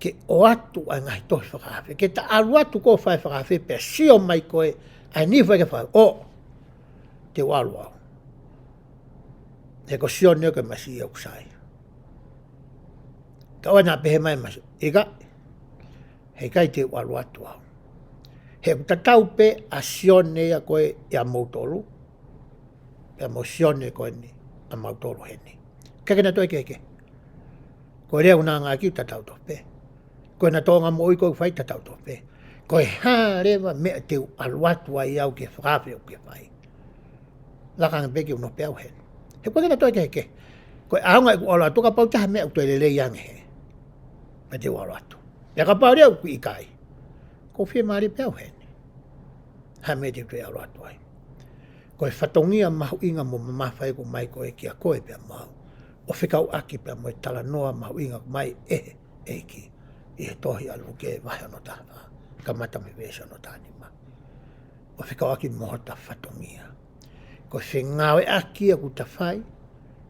ke ʻoatu ʻa e ngaahi tohi fakaafe, ke ta ʻalu atu ko ē ʻo fai e fakaafe pea sio mai ko ē ʻa e niʻihi ʻoku fai ki ai e fakaafe, ʻo, te u ʻalu au. He ko Sione ko e Masiʻi ʻoku sai. Ka ʻoua naʻa pehē mai e Masiʻi, ʻikai, heʻikai, te u ʻalu atu au. He ʻoku tatau pē ʻa Sione ia ko ē ʻia moutolu pea mo Sione ko eni ʻa mautolu heni. ʻIkai ke na toe kehekehe. Ko e lea ʻoku na ngāueʻaki ʻoku tatau tofu pē. Ko ena tōʻonga moʻui ko ē ʻoku fai tatau tofu pē. Ko e hā leva meʻa te u ʻalu atu ai au ke fakaafe ʻoku ke fai. Laka ange pē ke u nofo pē au heni. He ko e ke na toe kehekehe. Ko e ʻaonga ʻeku ʻalu atu kapau te ha meʻa ʻoku toe lelei ange hē. Pea te u ʻalu atu. Pea kapau leva ʻoku ʻikai. Ko e fiemālie pē au heni. Ha meʻa te u toe ʻalu atu ai. Ko e fatongia mahuʻinga mo mamafa ʻoku ʻomai ko ē kia koe pea mo au. ʻO fekauʻaki pea mo e talanoa mahuʻinga ʻoku ʻomai ʻe he ʻEiki ʻi he tohi ʻa Luke vahe ono taha fā, kamata mei he veesi ono taha nima. ʻO fekauʻaki mo hota fatongia. Ko e fengāueʻaki ʻoku ta fai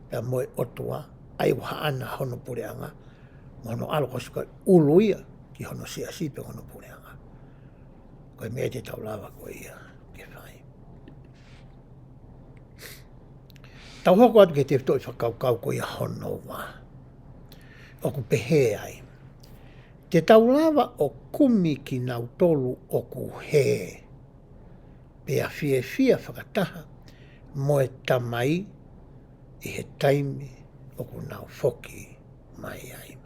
pea mo e ʻOtua, ʻa ia ʻoku haʻana hono puleʻanga, mo hono ʻAlo ko Sīsū Kalaisi, ʻulu ia ki hono siasi pea mo hono puleʻanga. Ko e meʻa te tau lava ko ia ke fai. Tau hoko atu ki he tefitoʻi fakakaukau ko ia hono ua. ʻOku pehē ai. Te tau lava ʻo kumi kinautolu ʻoku hē. Pea fiefia fakataha mo e Tamai ʻi he taimi ʻoku nau foki mai ai.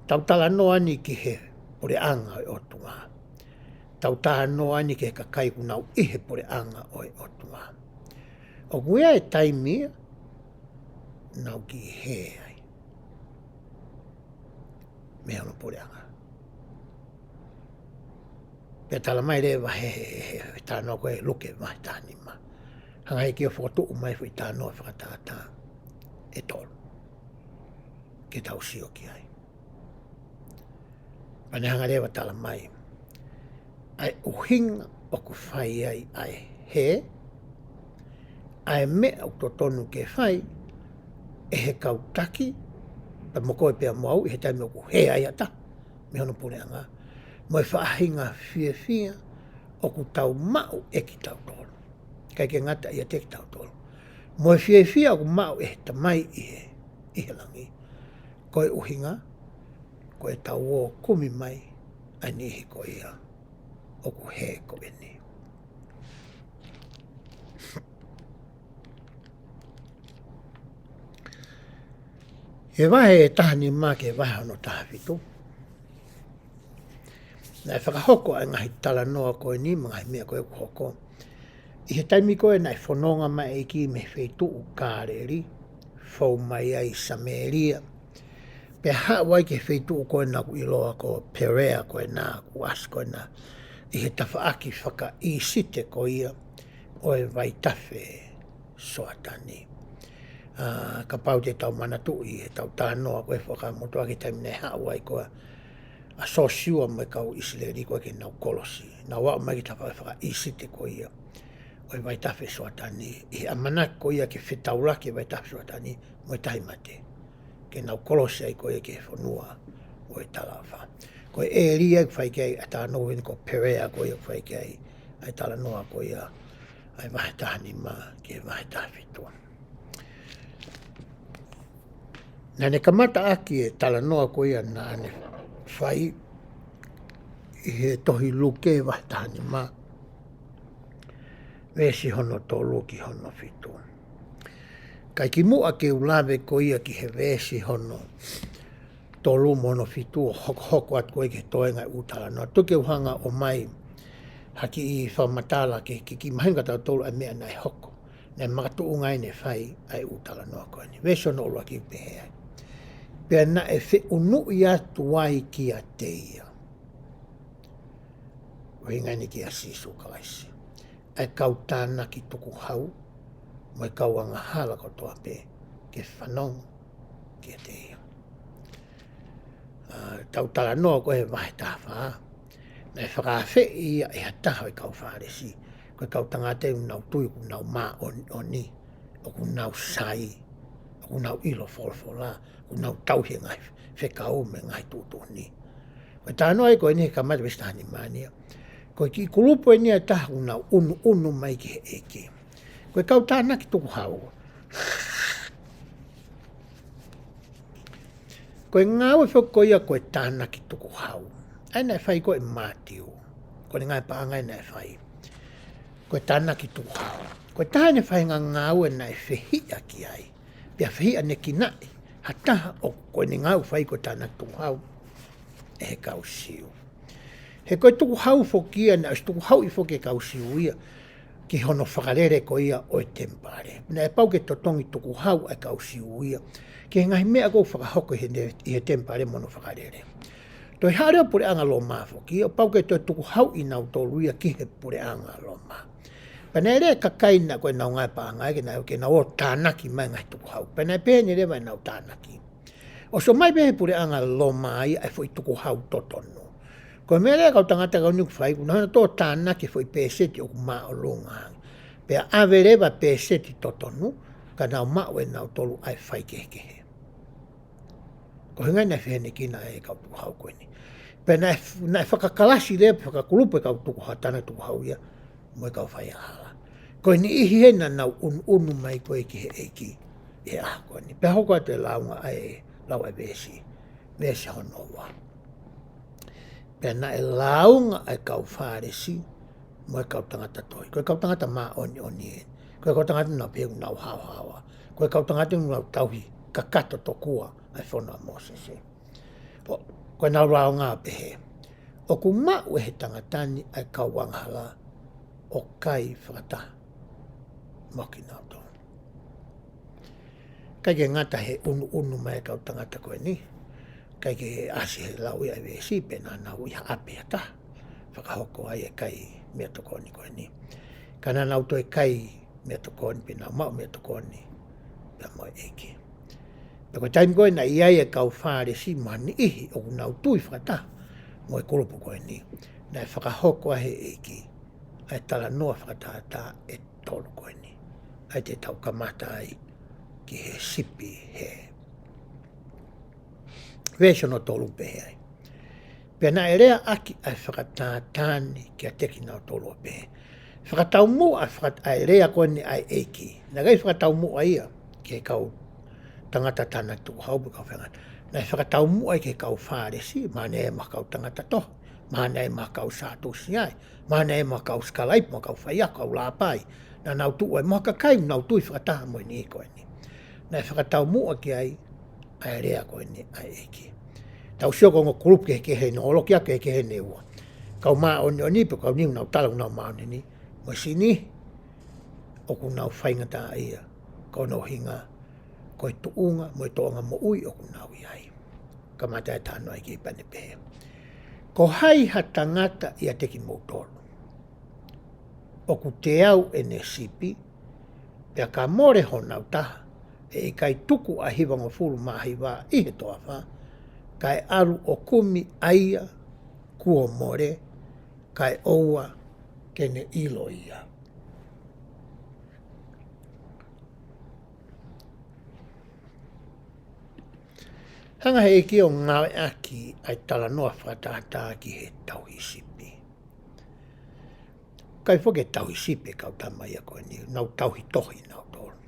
Tau talanoa ni ki he puleʻanga ʻo e ʻOtua. Tau talanoa ni ki he kakai ʻoku nau ʻi he puleʻanga ʻo e ʻOtua. ʻOku ʻi ai e taimi ia, nau kiʻi hē ai. Mei hono puleʻanga. Pea tala mai leva he, he, he, he talanoa ko ē Luke vahe taha nima. Hanga ʻe he ʻEiki ʻo fokotuʻu mai foʻi talanoa fakatātā ʻe tolu. Ke tau sio ki ai. Pea ne hanga leva tala mai. ʻA e ʻuhinga ʻoku fai ai ʻa e hē, ʻa e meʻa ʻoku totonu ke fai, ʻe he kau taki, pea mo koe pea mo au, ʻi he taimi ʻoku hē ai ʻa taha mei hono puleʻanga. Mo e faʻahinga fiefia ʻoku tau maʻu ʻe kitautolu. ʻIkai ke ngata ʻiate kitautolu. Mo e fiefia ʻoku maʻu ʻe he Tamai ʻi he, ʻi he langi. Ko e ʻuhinga, ko e tau ō kumi mai ʻa e niʻihi ko ia ʻoku hē ko eni. He vahe taha nima ki he vahe ono taha fitu. Naʻe fakahoko ʻa e ngaahi talanoa ko eni mo e ngaahi meʻa ko ē ʻoku hoko. ʻI he taimi ko ē naʻe fononga mai e ʻEiki mei he feituʻu Kāleli, fou mai ai Samēlia. Pea haʻu ai ki he feituʻu ko ena ʻoku ʻiloa ko Pelea ko ena, ʻoku ʻasi ko ena ʻi he tafaʻaki fakaʻīsite ko ia ʻo e vaitafe Soatani. ʻA, kapau te tau manatuʻi he tau talanoa ko ē fakamotuʻa ki he taimi naʻe haʻu ai ko ē ʻa Sōsiua mo e kau ʻIsileli ko ē ke nau kolosi. Nau aʻu mai ki he tafaʻaki fakaʻīsite ko ia ʻo e vaitafe Soatani. ʻI he ʻamanaki ko ia ke fetaulaki e vaitafe Soatani mo e tahi mate. Ke nau kolosi ai ko ia ki he fonua ʻo e talaʻofa. Ko e ʻēlia ʻoku fai ki ai ʻa e talanoa eni ko Pelea ko ia ʻoku fai ki ai ʻa e talanoa ko ia ʻa e vahe taha nima ki he vahe taha fitu. Naʻa ne kamata ʻaki e talanoa ko ia naʻa ne fai ʻi he tohi Luke vahe taha nima, veesi hono tolu ki hono fitu. Kae kimuʻa ke u lave ko ia ki he veesi hono tolu mo hono fitu ʻo hokohoko atu ko ia ki he toenga e ʻū talanoa. Tuku ke u hanga ʻo ʻomai ha kiʻi fakamatala ke, ke kiʻi mahino kia tautolu ʻa e meʻa naʻe hoko. Naʻe makatuʻunga ai ʻene fai ʻa e ʻū talanoa ko eni. Veesi hono ʻuluaki ʻoku pehē ai. Pea naʻe feʻunuʻi atu ai kiate ia. ʻUhinga eni kia Sīsū Kalaisi. ʻA e kau tānaki tukuhau, mo e kau angahala kotoa pē, ke fanongo kiate ia. ʻA, tau talanoa ko ē he vahe taha fā, naʻe fakaafeʻi ia ʻe ha taha ʻo e kau Fālesi, ko e kau tangata ʻoku nau tui ʻoku nau māʻoniʻoni, ʻoku nau sai, ʻoku nau ʻilo folofola, ʻoku nau tauhi e ngaahi fekau mo e ngaahi tuʻutuʻuni. Ko e talanoa ia ko eni he kamata veesi taha nima ni ia. Ko e kiʻi kulupu eni ia ʻe taha ʻoku nau ʻunuʻunu mai ki he ʻEiki. Ko e kau tānaki tukuhau. Ko e ngāue foki ko ia ko e tānaki tukuhau. ʻA ia naʻe fai ko ē ʻe Mātiu. Ko e ngaahi paʻanga ia naʻe fai. Ko e tānaki tukuhau. Ko e taha ʻene faʻahinga ngāue naʻe fehiʻa ki ai. Pea fehiʻa ʻene kinaʻi ha taha ʻoku ko ʻene ngāue ʻoku fai ko e tānaki tukuhau ʻe he kau Siu. He ko e tukuhau foki ia, naʻe ʻosi tukuhauʻi foki e kau Siu ia ki hono fakalele ko ia ʻo e temipale. Naʻe pau ke totongi tukuhau ʻa e kau Siu ia ki he ngaahi meʻa ʻoku fakahoko ʻi he, ʻi he temipale mo hono fakalele. Toe hā leva e puleʻanga Loma foki ia, pau ke toe tukuhauʻi nautolu ia ki he puleʻanga Loma. Pea naʻe lea e kakai naʻe ko ʻenau ngāue paʻanga ia ke nau, ke nau ō ʻo tānaki mai e ngaahi tukuhau. Pea naʻe pehē ni leva ʻenau tānaki. ʻOsi ʻomai pē ʻe he puleʻanga Loma ia e foʻi tukuhau totonu. Ko e meʻa leva e kau tangata ko eni ʻoku fai, ʻoku nau hanga ʻo tānaki e foʻi pēseti ʻoku māʻolunga ange. Pea ʻave leva e pēseti totonu, ka nau maʻu ʻe nautolu ʻa e faikehekehe. Ko e ʻuhinga ia naʻe fehiʻanekinaʻi ai e kau tukuhau ko eni. Pea naʻe, naʻe fakakalasi leva, fakakulupu e kau tukuhau, tānaki tukuhau ia mo e kau faiangahala. Ko e niʻihi ē naʻa nau ʻunuʻunu mai ko ē ki he ʻEiki ʻi he ʻaho ko eni. Pea hoko atu e lāunga ʻa e, lau ʻa e veesi, veesi hono ua. Pea naʻe lāunga ʻa e kau Fālesi mo e kau tangata tohi. Ko e kau tangata māʻoniʻoni ē. Ko e kau tangata naʻa nau pehē ʻoku nau haohaoa. Ko e kau tangata naʻa nau tauhi kakato tokua ʻa e fono ʻa Mōsese. ʻO, ko ʻenau lāunga ʻo pehē, ʻoku maʻu ʻe he tangata ni ʻa e kau angahala ʻo kai fakataha mo kinautolu. ʻIkai ke ngata he ʻunuʻunu mai e kau tangata ko eni, ʻikai ke ʻasi he lau ia ʻa e veesi pe naʻa nau ʻi ha ʻapi ʻa ha taha fakahoko ai e kai meʻatokoni ko eni. Ka naʻa nau toe kai meʻatokoni pe nau maʻu meʻatokoni pea mo e ʻEiki. Pea ko e taimi ko ē naʻe ʻi ai e kau Fālesi mo ha niʻihi ʻoku nau tui fakataha mo e kulupu ko eni, naʻe fakahoko ʻe he ʻEiki ʻa e talanoa fakatātā ʻe tolu ko eni. ʻA ia te tau kamata ai ki he sipi hē. Veesi hono tolu pehē ai. Pea naʻe lea ʻaki ʻa e fakatātā ni kiate kinautolu ʻo pehē, fakataumuʻa faka-, ʻa e lea ko eni ʻa e ʻEiki. Naʻe ʻikai fakataumuʻa ia ki he kau tangata tānaki tukuhau pe kau faiangahala. Naʻe fakataumuʻa ia ki he kau Fālesi, mahalo ʻe mo e kau tangata tohi, mahalo ʻe mo e kau Sātusi ai, mahalo ʻe mo e kau sikalaipe, mo e kau faiako, kau lāpai. Naʻa nau tuʻu ai mo e kakai ʻoku nau tui fakataha mo e niʻihi ko eni. Naʻe fakataumuʻa ki ai ʻa e lea ko eni ʻa e ʻEiki. Tau sio ko e ongo kulupu kehekehe ʻe ua, ʻuluaki ʻa e kehekehe ʻe ua. Kau māʻoniʻoni pe kau niʻihi ʻoku nau tala ʻoku nau māʻoniʻoni, mo e siʻi niʻihi ʻoku nau faingataʻaʻia, ko hono ʻuhinga ko e tuʻunga mo e tōʻonga moʻui ʻoku nau ʻi ai. Kamata e talanoa ʻa e ʻEiki pea ne pehē, ko hai ha tangata ʻiate kimoutolu ʻoku teau ʻene sipi, pea ka mole honau taha, ʻe ʻikai tuku ʻa e hivangofulu mā hiva ʻi he toafa, kae ʻalu ʻo kumi ʻa ia kuo mole, kae ʻoua ke ne ʻilo ia. Hanga ʻe he ʻEiki ʻo ngāueʻaki ʻa e talanoa fakatātā ki he tauhi sipi. ʻIkai foki ke tauhi sipi e kau tama ia ko eni, nau tauhi tohi nautolu.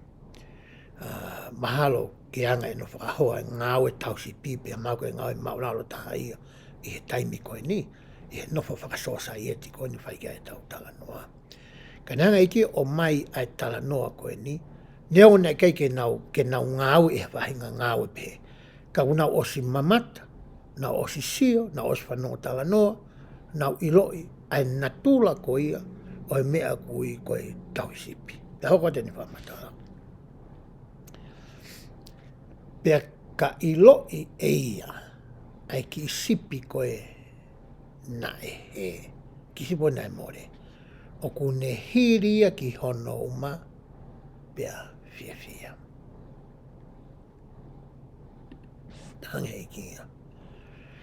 ʻA, mahalo ke anga ʻenau fakahoa e ngāue tauhi sipi pea mahalo ko e ngāue māʻulalo taha ia ʻi he taimi ko eni, ʻi he nofo fakasōsaieti ko eni ʻoku fai ki ai ʻetau talanoa. Ka naʻe hanga ʻe he ʻEiki ʻo ʻomai ʻa e talanoa ko eni, neongo naʻe ʻikai ke nau, ke nau ngāue ʻi ha faʻahinga ngāue pehē. Ka kuo nau ʻosi mamata, nau ʻosi sio, nau ʻosi fanongo talanoa, nau ʻiloʻi ʻa e natula ko ia ʻo e meʻa ʻoku ui ko e tauhi sipi. Pea hoko atu ʻene fakamatala. Pea ka ʻiloʻi ʻe ia ʻa e kiʻi sipi ko ē naʻe hē, kiʻi sipi naʻe mole, ʻoku ne hili ia ki hono uma pea fiefia. Hanga ʻe he ʻEiki ia.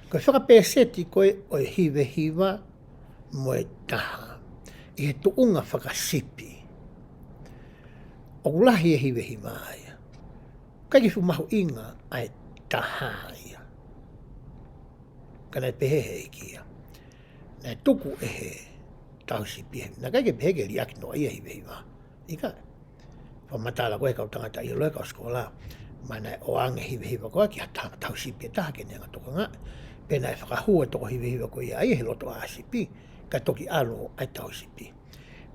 Ko e fakapēseti ko ē ʻo e hiva hiva mo e taha ʻi he tuʻunga fakasipi, ʻoku lahi e hiva hiva ia. ʻIkai ke fuʻu mahuʻinga ʻa e taha ia. Ka naʻe pehē ʻe he ʻEiki ia, naʻe tuku ʻe he tauhi sipi ia. Naʻe ʻikai ke pehē ke liʻaki noa ia e hiva hiva. ʻIkai. Fakamatala ko ē ʻa e kau tangata ʻiloa, kau sikola, mahalo naʻe ʻoange e hiva hiva ko ē ki ha ta-, tauhi sipi ʻe taha ke ne hanga ʻo tokangaʻi. Pea naʻe fakahū e toko hiva hiva ko ia ʻa ia he loto ʻa e sipi, kae toki ʻalu ʻa e tauhi sipi.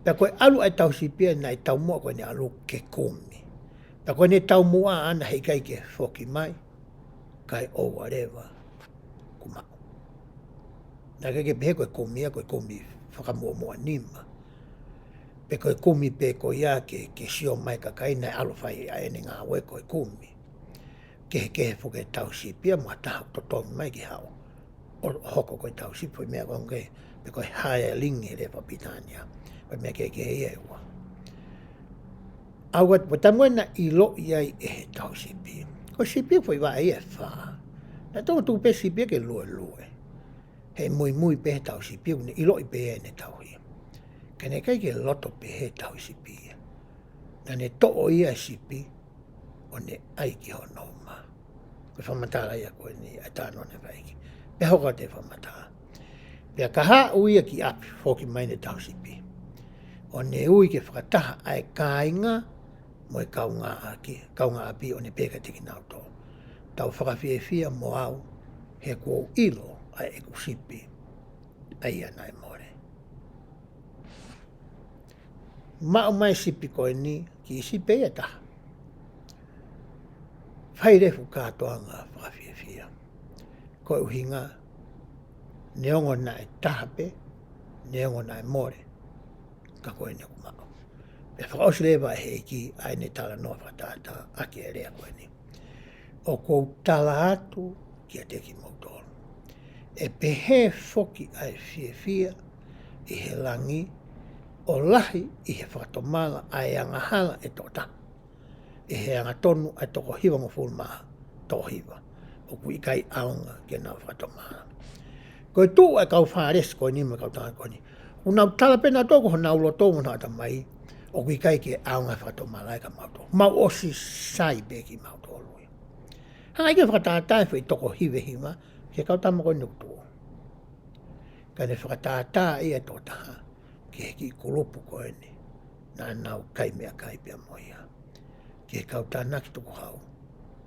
Pea ko e ʻalu ʻa e tauhi sipi ia naʻe taumuʻa ko ʻene ʻalu ke kumi. Pea ko ʻene taumuʻa ʻaʻana he ʻikai ke foki mai, kae ʻoua leva kuo maʻu. Naʻe ʻikai ke pehē ko e kumi ia ko e kumi fakamuʻomuʻa nima, pe ko e kumi pē ko ia ke, ke sio mai e kakai naʻe ʻalu ʻo fai ʻa ʻene ngāue ko e kumi. Kehekehe foki e tauhi sipi ia mo ha taha ʻoku totongi mai ke haʻu ʻo, ʻo hoko ko e tauhi sipi, foʻi meʻa ko ē, pe ko e hireling he lea fakapilitānia. Foʻi meʻa kehekehe ia ʻe ua. ʻA ia ko e taimi naʻe ʻiloʻi ai ʻe he tauhi sipi, ko e sipi foʻi vaʻe ia ʻe fā. Naʻe totonu pē sipi ia ke luelue. He muimui pē he tauhi sipi, ʻoku ne ʻiloʻi pē ʻene tauhi. Ka naʻe ʻikai ke loto pē he tauhi sipi ia. Naʻa ne toʻo ia e sipi ʻo ne ʻai ki hono uma. Ko e fakamatala ia ko eni ʻa e talanoa naʻe fai ki ai. Pea hoko atu e fakamatala. Pea ka haʻu ia ki ʻapi, foki mai ʻene tauhi sipi, ʻo ne ui ke fakataha ʻa e kāinga mo e kaungāʻaki, kaungāʻapi, ʻo ne pehē kiate kinautolu, tau fakafiefia mo au, he kuo u ʻilo ʻa ʻeku sipi, ʻa ia naʻe mole. Maʻu mai e sipi ko eni, kiʻi sipi ia ʻe taha. Fai leva e fuʻu kātoanga fakafiefia. Ko e ʻuhinga, neongo naʻe taha pē, neongo naʻe mole, ka ko eni ʻoku maʻu. Pea fakaʻosi leva ʻe he ʻEiki ʻa ʻene talanoa fakatātā ʻaki e lea ko eni. ʻOku ou tala atu kiate kimoutolu, ʻe pehē foki ʻa e fiefia ʻi he langi, ʻo lahi ʻi he fakatomala ʻa e angahala ʻe toko taha, ʻi he angatonu ʻa e toko hivangofulu mā toko hiva, ʻoku ʻikai ʻaonga ke nau fakatomala. Ko e tuʻu ʻa e kau Fālesi ko eni mo e kau tangata ko eni, ʻoku nau tala pē nautolu ko honau loto mo honau ʻatamai, ʻoku ʻikai ke ʻaonga e fakatomala ia kia mautolu. Mau ʻosi sai pē kimautolu ia. Hanga ʻe he ʻEiki ʻo fakatātā e foʻi toko hiva hiva ki he kau tama ko eni ʻoku tuʻu. Ka ne fakatātā ia ʻe toko taha ki he kiʻi kulupu ko eni naʻa nau kai meʻakai pea mo ia, ki he kau tānaki tukuhau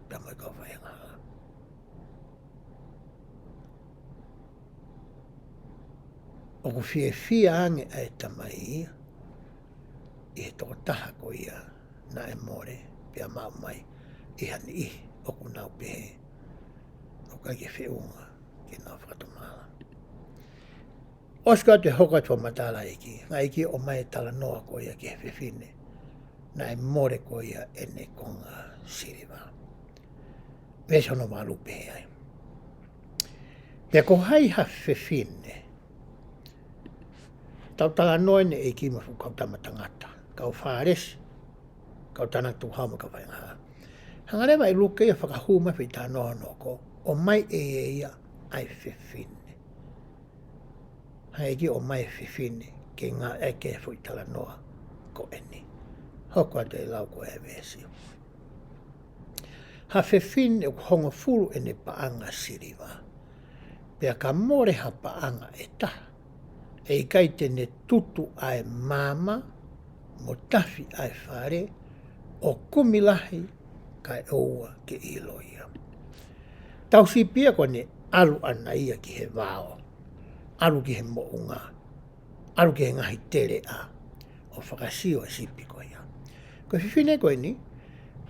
pea mo e kau faiangahala. ʻOku fiefia ange ʻa e Tamai ia ʻi he toko taha ko ia naʻe mole pea maʻu mai, ʻi ha niʻihi ʻoku nau pehē ʻoku ʻikai ke feʻunga ke nau fakatomala. ʻOsi ko ia ʻo hoko atu e fakamatala ʻa e ʻEiki, hanga ʻe he ʻEiki ʻo ʻomai e talanoa ko ia ki he fefine naʻe mole ko ia ʻene konga siliva. Veesi hono valu pehē ai: Pea ko hai ha fefine? Tau talanoa ʻeni ʻEiki mo e fuʻu kau tama tangata, kau Fālesi, kau tānaki tukuhau mo e kau faiangahala. Hanga leva ʻe Luke ia ʻo fakahū mai e foʻi talanoa hono hoko, ʻomai ʻe ia ʻa e fefine. Hanga ʻe he ʻEiki ʻo ʻomai e fefine ke ngāueʻaki e foʻi talanoa ko eni. Hoko atu e lau ko ē e veesi: Ha fefine ʻoku hongofulu ʻene paʻanga siliva, pea ka mole ha paʻanga ʻe taha, ʻe ʻikai te ne tutu ʻa e maama mo tafi ʻa e fale ʻo kumi lahi kae ʻoua ke ʻilo ia. Tauhi sipi ia ko ʻene ʻalu ʻana ia ki he vao, ʻalu ki he moʻunga, ʻalu ki he ngaahi teleʻa ʻo fakasio e sipi ko ia. Ko e fefine ko eni,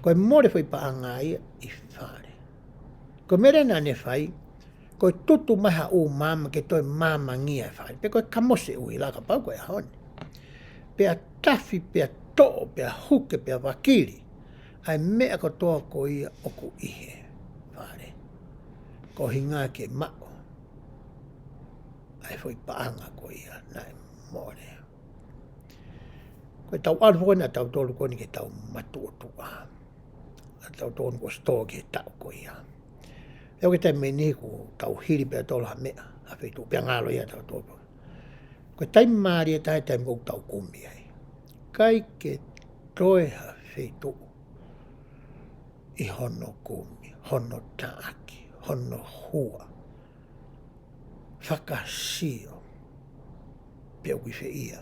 ko e mole e foʻi paʻanga ia ʻi fale, ko e meʻa leva naʻa ne fai, ko e tutu mai ha ʻū maama ke toe maamangia e fale, pe ko e kamosi e ʻuhila kapau ko e ʻaho ni. Pea tafi, pea toʻo, pea huke, pea vakili ʻa e meʻa kotoa ko ia ʻoku ʻi he fale, koeʻuhinga ke maʻu ʻa e foʻi paʻanga ko ia naʻe mole. Ko ʻetau ʻalu foki eni ʻa tautolu ko eni ke tau matuʻotuʻa, ʻa tautolu ʻoku ʻosi tō ki he taʻu ko ia. Pea ʻoku ʻi ai e taimi ʻe niʻihi ʻoku tau hili pē ʻa tautolu ha meʻa, ha feituʻu, pea ngalo ia ʻa tautolu. Ko e taimi mālie taha e taimi ʻoku tau kumi ai. ʻIkai ke toe ha feituʻu ʻi hono kumi, hono taʻaki, hono hua, fakasio pe ʻoku ʻi fē ia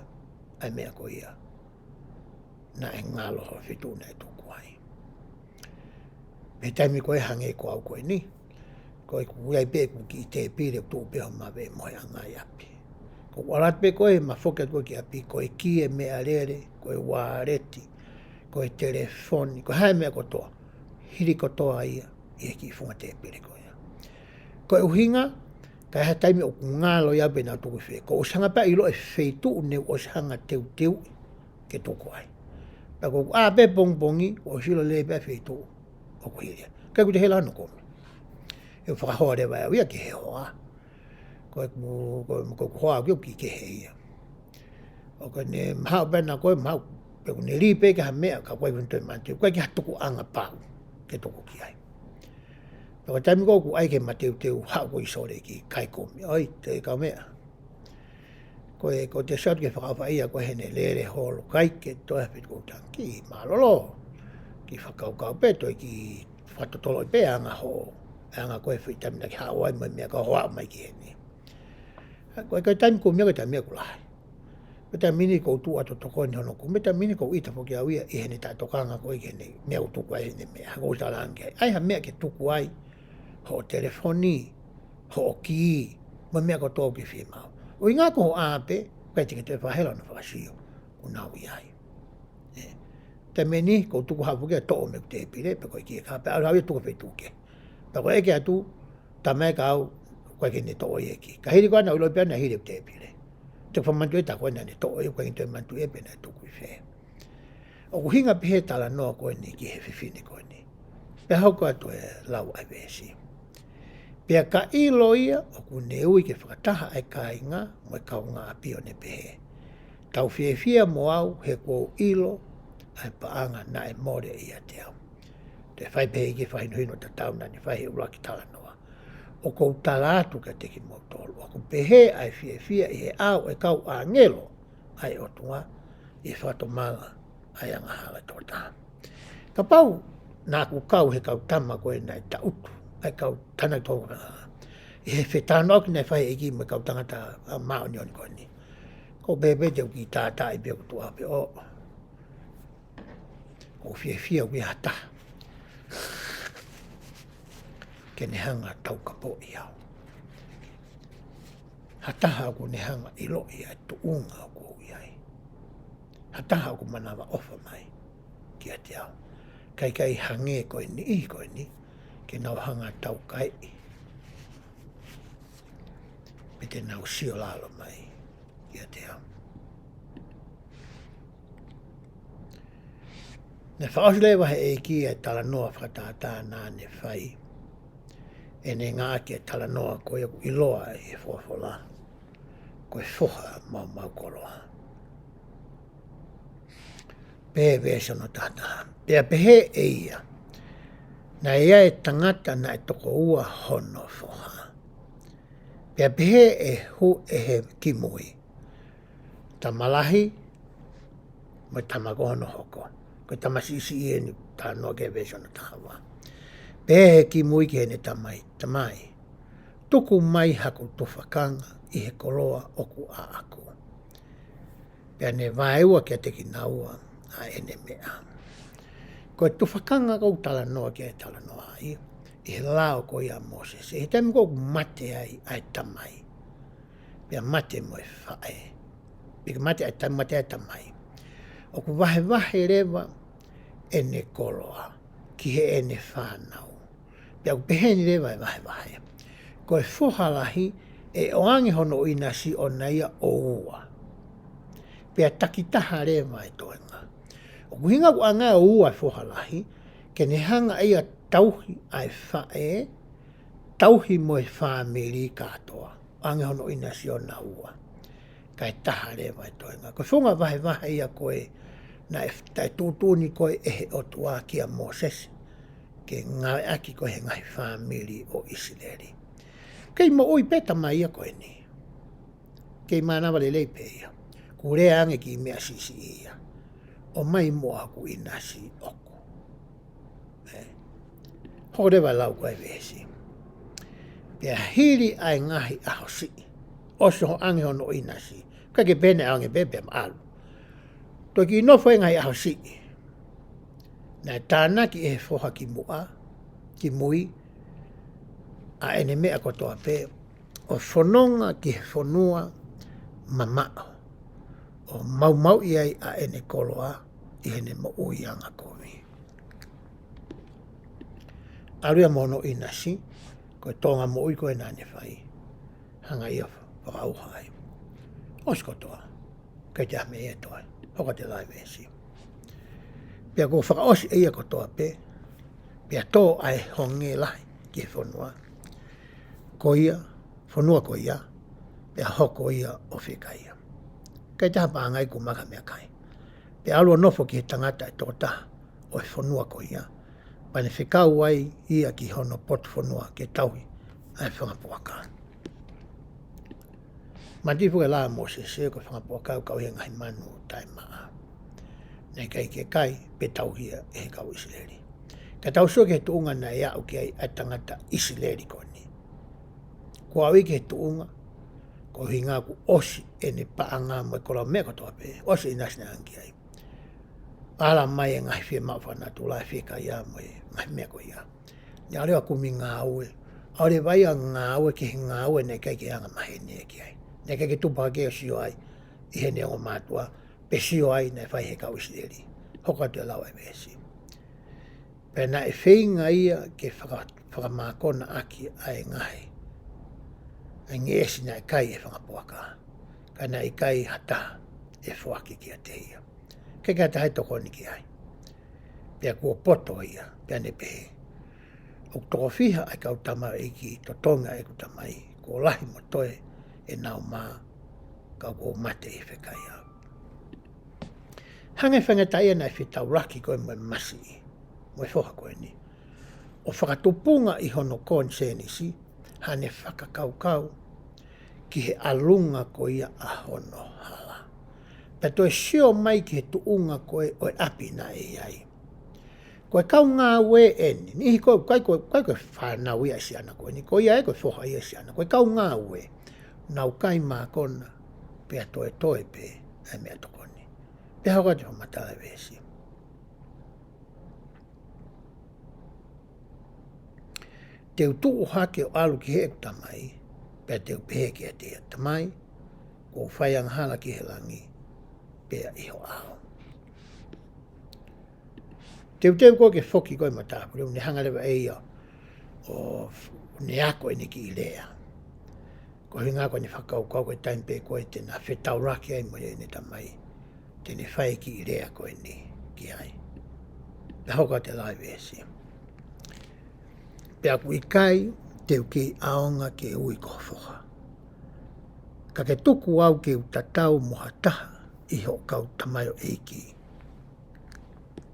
ʻa e meʻa ko ia naʻe ngalo, ha feituʻu naʻe tuku ai. Pea taimi ko ē hangē ko au ko eni, ko ʻeku ʻi ai pē ʻeku kiʻi tēpile ʻoku tuʻu pē ho maveʻe mo e anga ʻi ʻapi. Ko ʻeku ʻalu atu pē ko ē, ma foki atu ko ē ki ʻapi, ko e kī e meʻalele, ko e uāleti, ko e telefoni, ko e hā e meʻa kotoa, hili kotoa ia ʻi he kiʻi funga tēpile ko ia. Ko e ʻuhinga, ka ʻi ha taimi ʻoku ngalo ia pē naʻa tuku fē. Kuo ʻosi hanga pē ʻilo e feituʻu ne u ʻosi hanga teuteu ke tuku ai. Pea ko ʻeku ʻā pē pongipongi, ʻosi ʻilo lelei pē feituʻu ʻoku hili ai. Ka ʻoku te hela no komi. ʻE fakahoa leva ʻe au ia ki he hoa. Ko e ku, ko e, ko e hoa ki ʻoku kehe ia. ʻOku ne mahaʻu pē na ko e mahaʻu, pe ʻoku ne lī pē ki ha meʻa, ka ko e ʻikai ke toe manatuʻi, ko e ʻikai ke ha tukuʻanga pau ke tuku ki ai. Pea ko e taimi ko ē ʻoku ʻai ke ma teuteu haʻu ko ē ʻi Sōleki, kai komi. ʻOi, te kau meʻa. Ko e, ko te sot ke fakaʻofa ia ko ē heʻene lele holo kai ke toe ha feituʻu ʻoku tangi mālōlō. Kiʻi fakakaukau pē toe kiʻi fakatotolo pē anga hoʻo, anga ko e fai taimi na ke haʻu ai mo e meʻa ka hoʻo aʻu mai ki heni. Ko e, ko e taimi ko e meʻa ko e taimi ʻoku lahi. Ko e taimi ni ʻoku ou tuʻu atu ʻo tokoni hono kumi, taimi ni ʻoku ou ʻita foki au ia ʻi heʻene taʻetokanga ko ē ki heʻene meʻa ʻoku tuku ai heʻene meʻa, ʻoku ou talaange ai. ʻAi ha meʻa ke tuku ai hoʻo telefoni, hoʻo kī, mo e meʻa kotoa ʻoku ke fiemaʻu. ʻUhinga ko hoʻo ʻā pē, ʻikai te ke toe fakahela hono fakasio, ʻoku nau ʻi ai. ʻE, taimi ni, ʻoku ou tuku hifo ki he toʻo mei heʻeku tēpile, pe ko e kī ʻe kau, pea ʻalu hifo ia ʻo tuku he feituʻu kehe. Pea ko e ʻeke atu, tala mai kia au, ʻoku ʻikai ke ne toʻo ia e kī. Ka hili ko ia naʻa ku ʻilo pē naʻe hili heʻeku tēpile. Te u fakamanatu ʻe au ko ē naʻa ne toʻo ia, ʻoku ʻikai ke toe manatuʻi ia pe naʻe tuku ʻi fē. ʻOku ʻuhinga pē he talanoa ko eni ki he fefine ko eni. Pea hoko atu e lau ʻa e veesi. Pea ka ʻilo ia ʻoku ne ui ke fakataha ʻa e kāinga mo e kaungāʻapi ʻo ne pehē, tau fiefia mo au he kuo u ʻilo ʻa e paʻanga naʻe mole ʻiate au. Toe fai pē ki he fakahinohino tatau naʻa ne fai he ʻuluaki talanoa. ʻOku ou tala atu kiate kimoutolu, ʻoku pehē ʻa e fiefia ʻi he ʻao ʻo e kau ʻāngelo ʻa e ʻOtua, ʻi he fakatomala ʻa e angahala ʻe toko taha. Kapau naʻa ku kau he kau tama ko ē naʻe taʻutu, ʻa e kau tānaki toko taha, ʻi he fetalanoaʻaki naʻe fai ʻe he ʻEiki mo e kau tangata, ʻa, māʻoniʻoni ko eni, ʻoku ou pehē pē te u kiʻi tātaaʻi pē ʻo tuʻa pē ʻo, ʻoku ou fiefia ʻoku ʻi ai ha taha ke ne hanga ʻo taukapoʻi au. Ha taha ʻoku ne hanga ʻo ʻiloʻi ʻa e tuʻunga ʻoku ou ʻi ai. Ha taha ʻoku manavaʻofa mai kiate au. Kae ʻikai hangē ko e niʻihi ko eni, ke nau hanga ʻo taukaeʻi, pe te nau sio lalo mai kiate au. Naʻe fakaʻosi leva ʻe he ʻEiki ʻa e talanoa fakatātā naʻa ne fai, ʻene ngāueʻaki e talanoa ko ia ʻoku ʻiloa ʻi he Folofola ko e foha maumau koloa. Pea veesi hono taha taha. Pea pehē ʻe ia, naʻe ʻi ai e tangata naʻe toko ua hono foha. Pea pehē ʻe he, ʻe he kimui, tama lahi, mo e tama ko hono hoko. Ko e tama siʻisiʻi eni, talanoa ki he veesi hono taha ua. Pehē ʻe he kimui ki heʻene tamai, tamai, tuku mai haku tufakanga ʻi he koloa ʻoku ʻaʻaku. Pea ne vaeua kiate kinaua ʻa ʻene meʻa. Ko e tufakanga ʻoku ou talanoa ki ai, talanoa ai, ʻi he lao ko ia ʻa Mōsese. ʻI he taimi ʻoku mate ai ʻa e tamai, pea mate mo e faʻē, pea mate ʻa e ta-, mate ʻa e tamai, ʻoku vahevahe leva ʻene koloa ki heʻene fānau. Pea ʻoku pehē ni leva e vahevahe. Ko e foha lahi, ʻe ʻoange hono ʻinasi ʻona ia ʻo ua. Pea takitaha leva e toenga. ʻOku ʻuhinga ʻoku ʻoange ʻo ua e foha lahi, ke ne hanga ʻe ia ʻo tauhi ʻa e faʻē, tauhi mo e fāmili kātoa. ʻOange hono ʻinasi ʻona ua. Kae taha leva e toenga. Ko e founga vahevahe ia ko ē naʻe f-, taʻetuʻutuʻuni ko ē ʻe he ʻOtua kia Mōsese ke ngāueʻaki ko ē he ngaahi fāmili ʻo ʻIsileli. Kei moʻui pē tamai ia ko eni. Kei mānava lelei pē ia. Kuo lea ange ki he meʻa siʻisiʻi ia. ʻOmai muʻa hoku ʻinasi ʻoku. ʻE. Hoko leva e lau ko ē veesi. Pea hili ʻa e ngaahi ʻaho siʻi, ʻosi hono ʻoange hono ʻinasi. ʻIkai ke pehē naʻe ʻoange pē pea maʻalu. Toki nofo e ngaahi ʻaho siʻi. Naʻe tānaki ʻe he foha kimuʻa, kimui, ʻa ʻene meʻa kotoa pē, ʻo fononga ki he fonua mamaʻo, ʻo maumauʻi ai ʻa ʻene koloa ʻi heʻene moʻui angakovi. ʻAlu ia mo hono ʻinasi, ko e tōʻonga moʻui ko ē naʻa ne fai. Hanga ia ʻo fakaʻauha ai. ʻOsi kotoa. ʻIkai toe ʻi ai ha meʻa ia ʻe toe. Hoko atu e lau veesi. Pea kuo fakaʻosi ʻe ia kotoa pē. Pea tō ʻa e honge lahi ki he fonua ko ia, fonua ko ia, pea hoko ia ʻo fiekaia. ʻIkai toe ʻi ai ha paʻanga ia kuo maka meʻakai. Pea ʻalu ʻo nofo ki he tangata ʻe toko taha ʻo e fonua ko ia. Pea ne fekau ai ia ki hono potu fonua ke tauhi ʻa e fanga puaka. Manatuʻi foki e lao ʻa Mōsese ko e fanga puaka ʻoku kau he ngaahi manu taʻemaʻa. Naʻe ʻikai ke kai, pe tauhi ia ʻe he kau ʻIsileli. Ka tau sio ki he tuʻunga naʻe aʻu ki ai ʻa e tangata ʻIsileli ko eni. Kuo aʻu ia ki he tuʻunga, ko e ʻuhinga kuo ʻosi ʻene paʻanga mo e koloa mo e meʻa kotoa pē, ʻosi e ʻinasi naʻe hanga ki ai. Ala mai e ngaahi fiemaʻu fakanatula, fiekaia mo e ngaahi meʻa ko ia. Naʻe ʻalu ia ʻo kumi ngāue. ʻAlu leva ia ʻo ngāue ki he ngāue naʻe ʻikai ke anga maheni ia ki ai. Naʻe ʻikai ke tupu hake ʻo sio ai ʻi heʻene ongo mātuʻa, pe sio ai naʻe fai ʻe he kau ʻIsileli. Hoko atu e lau ʻa e veesi. Pea naʻe feinga ia ke faka-, fakamākona ʻaki ʻa e ngaahi, ʻa e ngeʻesi naʻe kai ʻe he fanga puaka. Ka naʻe ʻikai ha taha ʻe foaki kiate ia. ʻIkai ke ʻi ai ha taha ʻe tokoni ki ai. Pea kuo poto ia, pea ne pehē, ʻOku toko fiha ʻa e kau tamaioʻeiki totongi ʻa ʻeku tamai, kuo lahi mo toe ʻenau mā, ka kuo mate ʻi he fekaiaʻaki. Hangē faingataʻaʻia naʻe fetaulaki ko ē mo e masiʻi, mo e foha ko eni, ʻo fakatupunga ʻi hono konisēnisi haʻane fakakaukau ki he ʻalunga ko ia ʻa hono hala. Pea toe sio mai ki he tuʻunga ko ē ʻo e ʻapi naʻe ʻi ai. Ko e kau ngāue eni, niʻihi ko ē, ʻikai ko, ʻikai ko e fānau ia ʻa e siana ko eni, ko ia ē ko e foha ia ʻa e siana, ko e kau ngāue. Nau kai mākona, pea toe toe pē ʻa e meʻatokoni. Pea hoko atu e fakamatala ʻa e veesi. Te u tuʻu hake ʻo ʻalu ki heʻeku tamai, pea te u pehē kiate ia, Tamai, kuo u fai angahala ki he langi, pea ʻi ho ʻao. Teuteu ko ē ke foki ko ē matāpule, ne hanga leva ʻe ia ʻo f-, ne ako ʻene kiʻi lea. Ko e ʻuhinga ko ʻene fakakaukau ko e taimi pē ko ē te na fetaulaki ai mo ʻene tamai, te ne fai e kiʻi lea ko eni ki ai. Pea hoko atu e lau ʻa e veesi. Pea ʻoku ʻikai te u kei ʻaonga ke ui ko ho foha. Ka ke tuku au ke u tatau mo ha taha ʻi hoʻo kau tamaioʻeiki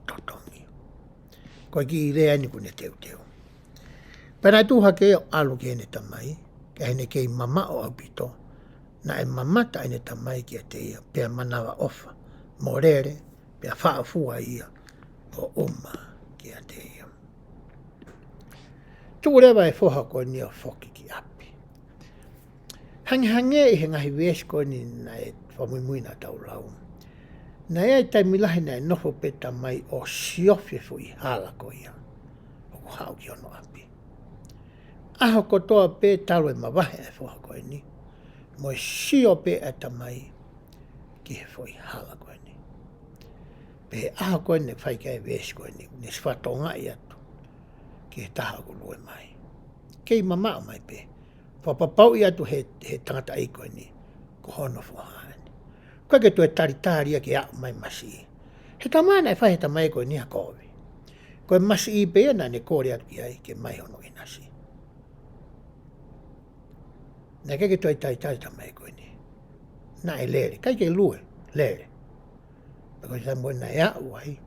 totongi. Ko e kiʻi lea eni kuo ne teuteu. Pea naʻe tuʻu hake ia ʻo ʻalu ki heʻene tamai, ka heʻene kei mamaʻo ʻaupito, naʻe mamata ʻene tamai kiate ia, pea manavaʻofa, mo lele, pea faʻofua ia, ʻo ʻuma kiate ia. Tuʻu leva e foha ko eni ʻo foki ki ʻapi. Hangehangē ʻi he ngaahi veesi ko eni naʻe fakamuimui naʻa tau lau. Naʻe ʻi ai e taimi lahi naʻe nofo pē tamai ʻo siofi e foʻi hala ko ia ʻoku haʻu ki hono ʻapi. ʻAho kotoa pē talu e mavahe ʻa e foha ko eni, mo e sio pē ʻa e tamai ki he foʻi hala ko eni. Pea ʻi he ʻaho ko eni naʻe fai ki ai e veesi ko eni, ne siʻi fakatokangaʻi atu ki he taha ʻoku lue mai. Kei mamaʻo mai pē. Fakapapauʻi atu he, he tangataʻeiki ko eni, ko hono foha eni. ʻIkai ke toe talitali ia ke aʻu mai masiʻi. He taimi naʻe fai he tamai ko eni ha kovi. Ko e masiʻi pē ia naʻa ne kole atu ki ai ke ʻomai hono ʻinasi. Naʻe ʻikai ke toe talitali tamai ko eni. Naʻe lele, ʻikai ke lue, lele. Pea ko e taimi naʻe aʻu ai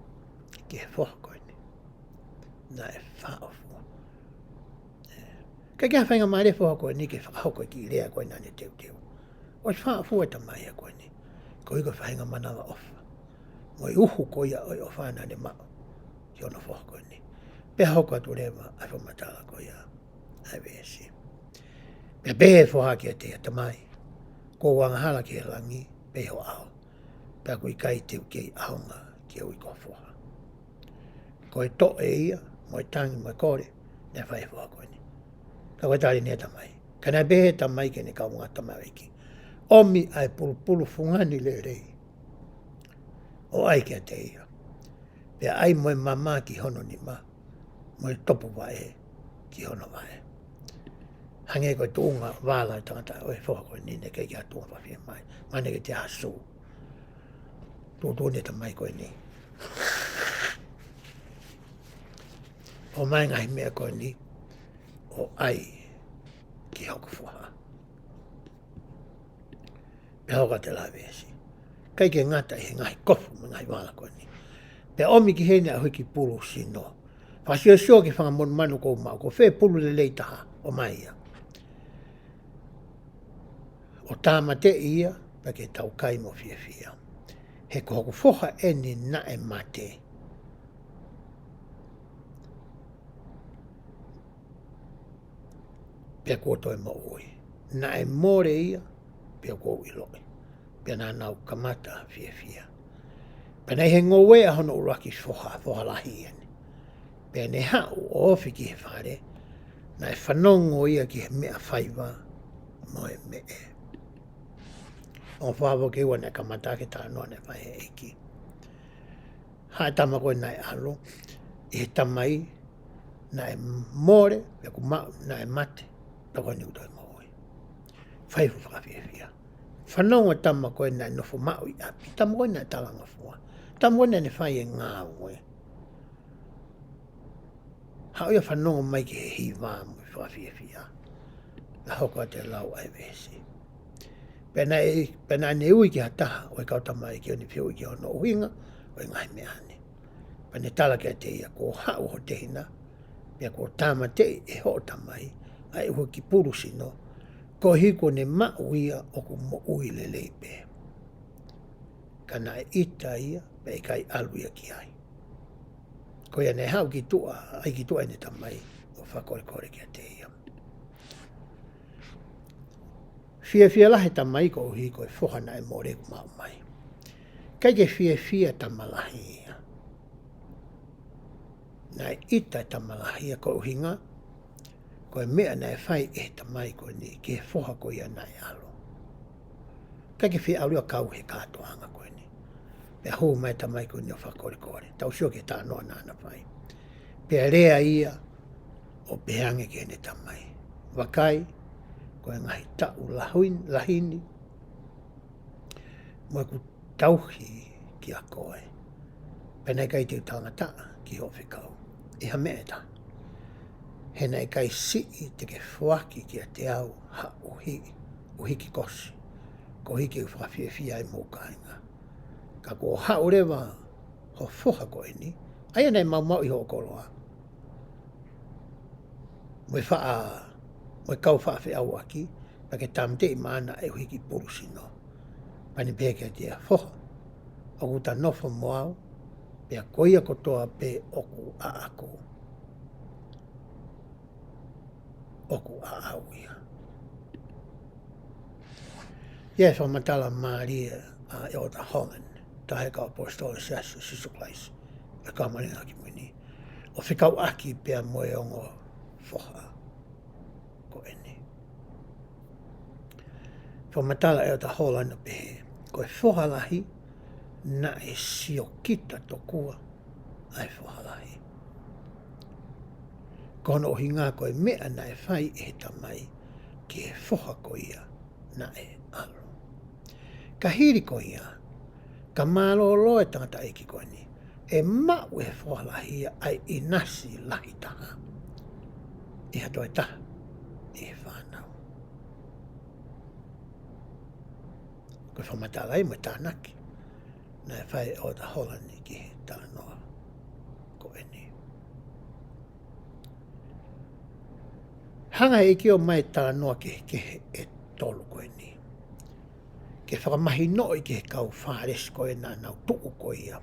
ki he foha ko eni, naʻe faʻofua. ʻIkai ke ʻi ai ha faingamālie e foha ko eni ke fakahoko e kiʻi lea ko ē naʻa ne teuteu. ʻOsi faʻofua e tamai ko eni. Koeʻuhi ko e faʻahinga manavaʻofa mo e uhu ko ia ʻo e ʻofa naʻa ne maʻu ki hono foha ko eni. Pea hoko atu leva ʻa e fakamatala ko ia ʻa e veesi. Pea pehē e foha kiate ia, Tamai, kuo u angahala ki he langi, pea ʻi ho ʻao. Pea ʻoku ʻikai te u kei ʻaonga ke ui ko ho foha. Ko e toʻe ia, mo e tangi, mo e kole, naʻe fai ʻe he foha ko eni. Ka ko e tali eni ʻa e tamai. Ka naʻe pehē ʻe he tamai ki heʻene kaungā tamaioʻeiki, ʻOmi ʻa e pulupulu fungani lelei, ʻo ʻai kiate ia. Pea ʻai mo e mama ki hono nima, mo e topuvaʻe ki hono vaʻe. Hangē ko e tuʻunga vala ʻo e tangata ʻo e foha ko eni, naʻe ʻikai ke ʻi ai ha tuʻunga fakafiemālie. Mahalo naʻe ʻikai ke toe ʻi ai ha sū. Tuʻutuʻuni e tamai ko eni, ʻomai e ngaahi meʻa ko eni ʻo ʻai ki hoku foha. Pea hoko atu e lau ʻa e veesi. ʻIkai ke ngata ʻi he ngaahi kofu mo e ngaahi vala ko eni, pea ʻomi ki heni ʻa e hiki pulu sino. Fakasiosio ki he fanga monumanu kuo u maʻu, ko fē pulu lelei taha, ʻomai ia. ʻO tāmateʻi ia, pea ke tau kai mo fiefia. He ko hoku foha eni naʻe mate, pea kuo toe moʻui. Naʻe mole ia, pea kuo u ʻiloʻi. Pea naʻa nau kamata fiefia. Pea naʻe ʻi he ngoue ʻa hono ʻuluaki foha, foha lahi eni. Pea ne haʻu ʻo ofi ki he fale, naʻe fanongo ia ki he meʻa faiva mo e meʻe. ʻO fāvou ke ua naʻe kamata ʻaki e talanoa naʻe fai ʻe he ʻEiki. Haʻu e tama ko ē naʻe ʻalu, ʻi he tamai naʻe mole, pea kuo maʻu, naʻe mate, pea ko eni kuo toe moʻui. Fai fuʻu fakafiefia. Fanongo e tama ko ē naʻe nofo maʻu ʻi ʻapi, tama ko ē naʻe talangofua, tama ko ē naʻa ne fai e ngāue. Haʻu ia ʻo fanongo mai ki he hiva mo e fakafiefia. Naʻe hoko atu e lau ʻa e veesi. Pea naʻe, pea naʻa ne ui ki ha taha ʻo e kau tamaiki ʻo ne fehuʻi ki hono ʻuhinga ʻo e ngaahi meʻa ni. Pea ne tala kiate ia, kuo haʻu ho tehina, pea kuo tāmateʻi ʻe hoʻo tamai ʻa e hiki pulu sino, koeʻuhi kuo ne maʻu ia ʻoku moʻui lelei pē. Ka naʻe ʻita ia, pea ʻikai ʻalu ia ki ai. Ko ia naʻe haʻu ki tuʻa, ʻai ki tuʻa ʻene tamai, ʻo fakakolekole kiate ia. Fiefia lahi e tamai koeʻuhi ko e foha naʻe mole kuo maʻu mai. ʻIkai ke fiefia e tama lahi ia. Naʻe ʻita e tama lahi ia ko e ʻuhinga ko e meʻa naʻe fai ʻe he tamai ko eni ki he foha ko ia naʻe ʻalu. ʻIkai ke fie ʻalu ia ʻo kau he kātoanga ko eni. Pea hū mai e tamai ko eni ʻo fakakolekole. Tau sio ki he talanoa naʻa na fai. Pea lea ia ʻo pehē ange ki heʻene tamai, vakai, ko e ngaahi taʻu lahi ni, lahi ni, mo ʻeku tauhi kiate koe, pea naʻe ʻikai te u talangataʻa ki hoʻo fekau ʻi ha meʻa ʻe taha. He naʻe ʻikai siʻi te ke foaki kiate au ha ʻuhi, ʻuhiki kosi, koeʻuhi ke u fakafiefia ai mo hoku kāinga. Ka kuo haʻu leva ho foha ko eni, ʻa ia naʻe maumauʻi hoʻo koloa, mo e faʻa, mo e kau faʻa feʻauaki, pea ke tāmateʻi maʻana ʻa e hiki pulu sino. Pea ne pehē kiate ia, foha, ʻoku ta nofo mo au, pea ko ia kotoa pē ʻoku ʻaʻaku, ʻoku ʻaʻau ia. ʻI ai e fakamatala mālie ʻa ʻEletā Holland, taha e kau ʻaposetolo ʻo e Siasi ʻo Sīsū Kalaisi ʻo e Kau Māʻoniʻoni ʻi he Ngaahi ʻAho Kimui ni, ʻo fekauʻaki pea mo e ongo foha ko eni. Fakamatala ʻa ʻEletā Holland ʻo pehē, ko e foha lahi, naʻe siokita tokua ʻa e foha lahi. Ko hono ʻuhinga ko e meʻa naʻe fai ʻe he tamai ki he foha ko ia naʻe ʻalu. Ka hili ko ia, ka mālōlō e tangataʻeiki ko eni, ʻe maʻu ʻe he foha lahi ia ʻa e ʻinasi lahi taha ʻi ha toe taha ʻi he fānau. Ko e fakamatala ia mo e tānaki naʻe fai ʻe ʻEletā Holland ki he talanoa ko eni. Hanga ʻe he ʻEiki ʻo ʻomai e talanoa kehekehe ʻe tolu ko eni ke fakamahinoʻi ki he kau Fālesi ko ē naʻa nau tuʻu ko ia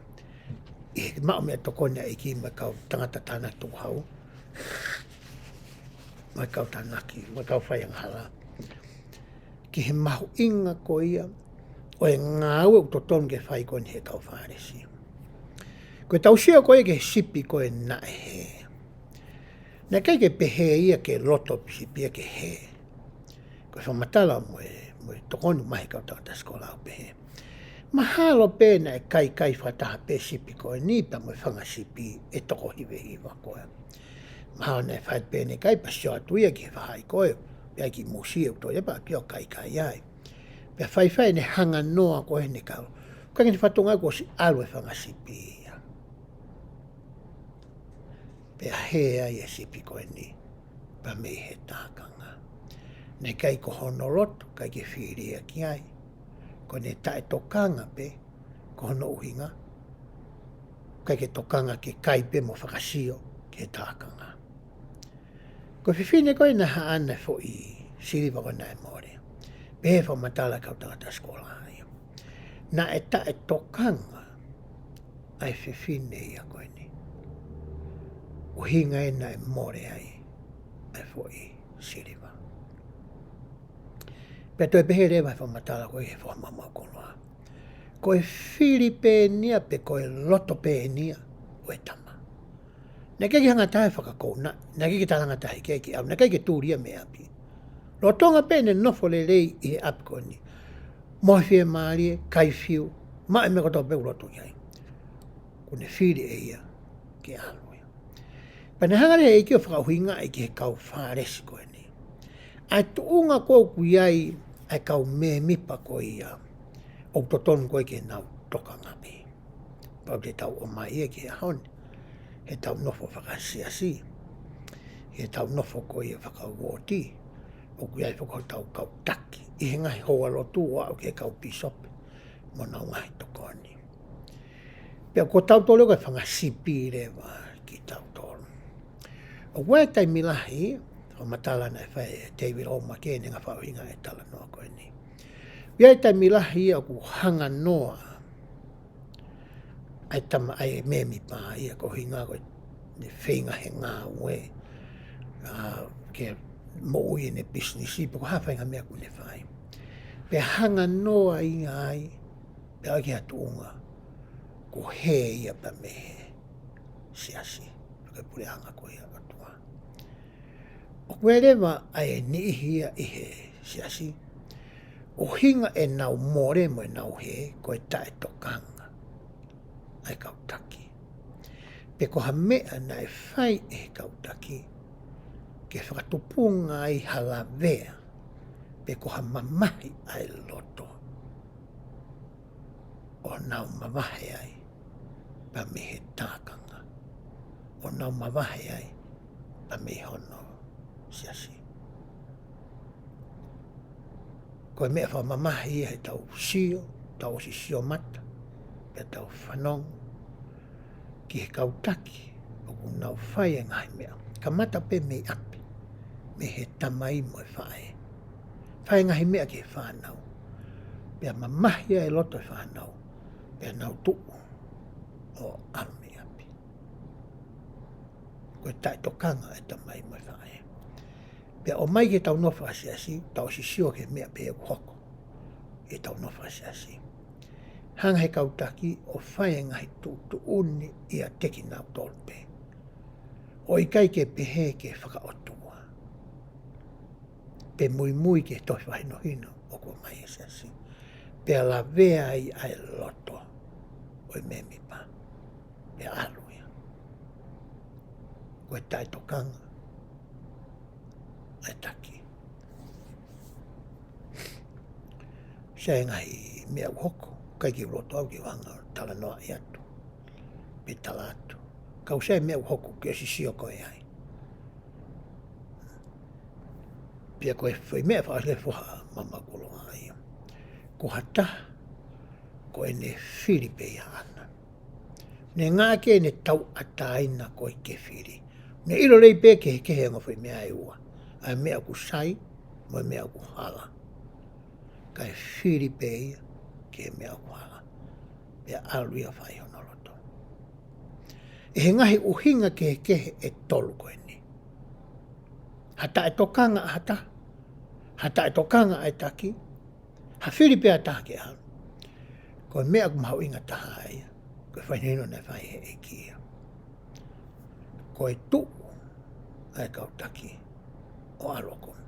ʻi he maʻu meʻatokoni ʻa e ʻEiki mo e kau tangata tānaki tukuhau, mo e kau tānaki, mo e kau faiangahala, ki he mahuʻinga ko ia ʻo e ngāue ʻoku totonu ke fai ko eni ʻe he kau Fālesi. Ko e tau sio ko ia ki he sipi ko ē naʻe hē, naʻe ʻikai ke pehē ia ke loto sipi ia ke hē. Ko e fakamatala mo e, mo e tokoni mai ʻa e kau tangata sikola ʻo pehē, mahalo pē naʻe kaikai fakataha pē sipi ko eni pea mo e fanga sipi ʻe toko hivahiva ko ē. Mahalo naʻe fai pē ʻene kai pea sio atu ia ki he faʻahi ko ē, pea ki musie ʻo toe pea pio kaikai ai. Pea faifai ʻene hanga noa ko ē ʻene kau. Ka ʻikai ke ne fatonga kuo ʻosi ʻalu e fanga sipi ia. Pea hē ai e sipi ko eni, pea mei he tākanga. Naʻe ʻikai ko hono loto, ʻikai ke fili ia ki ai. Ko ʻene taʻetokanga pē, ko hono ʻuhinga, ʻikai ke tokanga ke kai pē mo fakasio ki he tākanga. Ko e fefine ko ē naʻe haʻana e foʻi siliva ko ē naʻe mole. Pehē fakamatala kau tangata sikola ia. Naʻe taʻetokanga ʻa e fefine ia ko eni. ʻUhinga ē naʻe mole ai ʻa e foʻi siliva. Pea toe pehē leva e fakamatala ko ē he foha maumau koloa. Ko e fili pē eni ia pe ko e loto pē eni ia ʻo e tama. Naʻe ʻikai ke hanga ʻe ha taha ʻo fakakounaʻi, naʻe ʻikai ke talanga ʻe ha taha ki ai ke ʻalu, naʻe ʻikai ke tuli ia mei ʻapi. Lolotonga pē ʻene nofo lelei ʻi he ʻapi ko eni. Mo e fiemālie, kai fiu, maʻu e meʻa kotoa pē ʻoku loto ki ai. Kuo ne fili ʻe ia ke ʻalu ia. Pea naʻe hanga leva ʻe he ʻEiki ʻo fakaʻuhingaʻi ki he kau Fālesi ko eni. ʻA e tuʻunga ko ē ʻoku ʻi ai ʻa e kau mēmipa ko ia ʻoku totonu ko ē ke nau tokangaʻi. Pau te tau ʻomai ia ki he ʻaho ni, heʻetau nofo fakasiasi, heʻetau nofo ko ia fakauooti, ʻoku ʻi ai foki hotau kau taki ʻi he ngaahi houalotu ʻo aʻu ki he kau pīsope mo honau ngaahi tokoni. Pea ko tautolu ko e fanga sipi leva kitautolu. ʻOku ʻi ai e taimi lahi, fakamatala naʻe fai ʻe Tēvita Loma ke ne ngaahi faʻahinga e talanoa ko eni. ʻI ai e taimi lahi ia ʻoku hanga noa ʻa e tama ʻa e mēmipa ia ko e ʻuhinga ko ʻene feinga he ngāue, ʻa, ke moʻui ʻene pisinisi, pe ko ha faʻahinga meʻa ʻoku ne fai. Pea hanga noa ia ai, pea ʻoku ʻi ai ha tuʻunga, kuo hē ia pea mei he siasi, pe ko e puleʻanga ko ia ʻo e ʻOtua. ʻOku ʻi ai leva ʻa e niʻihi ia ʻi he siasi, ʻuhinga ʻenau mole mo ʻenau hē, ko e taʻetokanga ʻa e kau taki. Pe ko ha meʻa naʻe fai ʻe he kau taki, ke fakatupunga ai ha lavea, pe ko ha mamahi ʻa e loto. ʻO nau mavahe ai, pea mei he tākanga. ʻO nau mavahe ai, pea mei hono siasi. Ko e meʻa fakamamahi ia heʻetau sio, tau ʻosi sio mata, pea tau fanongo ki he kau taki, ʻoku nau fai e ngaahi meʻa. Kamata pē mei ʻapi, mei he tamai mo e faʻē. Fai e ngaahi meʻa ki he fānau. Pea mamahi ai e loto e fānau. Pea nau tuʻu ʻo ʻalu mei ʻapi. Ko e taʻetokanga e tamai mo e faʻē. Pea ʻomai ki heʻetau nofo fakasiasi, tau ʻosi sio ki he meʻa pē ʻoku hoko ʻi heʻetau nofo fakasiasi. Hanga ʻe he kau taki ʻo fai e ngaahi tuʻutuʻuni ʻiate kinautolu pē. ʻO ʻikai ke pehē ke fakaʻotua. Pe muimui ki he tohi fakahinohino ʻoku ʻomai ʻe he siasi. Pea lavea ai ʻa e loto ʻo e mēmipa. Pea ʻalu ia. Ko e taʻetokanga ʻa e taki. Sai e ngaahi meʻa ʻoku hoko, ʻikai ke u loto au ke u hanga ʻo talanoaʻi atu, pe tala atu. Ka ʻoku sai e meʻa ʻoku hoko ke ʻosi sio koe ai. Pea ko e foʻi meʻa fakaʻosi leva he foha maumau koloa ia. Ko ha taha, ko ʻene fili pē ia ʻaʻana. Ne ngāueʻaki ʻene tauʻatāina ko ē ke fili. Ne ʻilo lelei pē kehekehe e ongo foʻi meʻa ʻe ua. ʻA e meʻa ʻoku sai, mo e meʻa ʻoku hala. Kae fili pē ia ki he meʻa ʻoku hala. Pea ʻalu ia ʻo fai hono loto. ʻI he ngaahi ʻuhinga kehekehe ʻe tolu ko eni. Ha taʻetokanga ʻa ha taha. Ha taʻetokanga ʻa e taki. Ha fili pē ʻa ha taha ke ʻalu. Ko e meʻa ʻoku mahuʻinga taha ia. Ko e fakahinohino naʻe fai ʻe he ʻEiki ia. Ko e tuʻu ʻa e kau taki ʻo ʻalu ʻo kumi.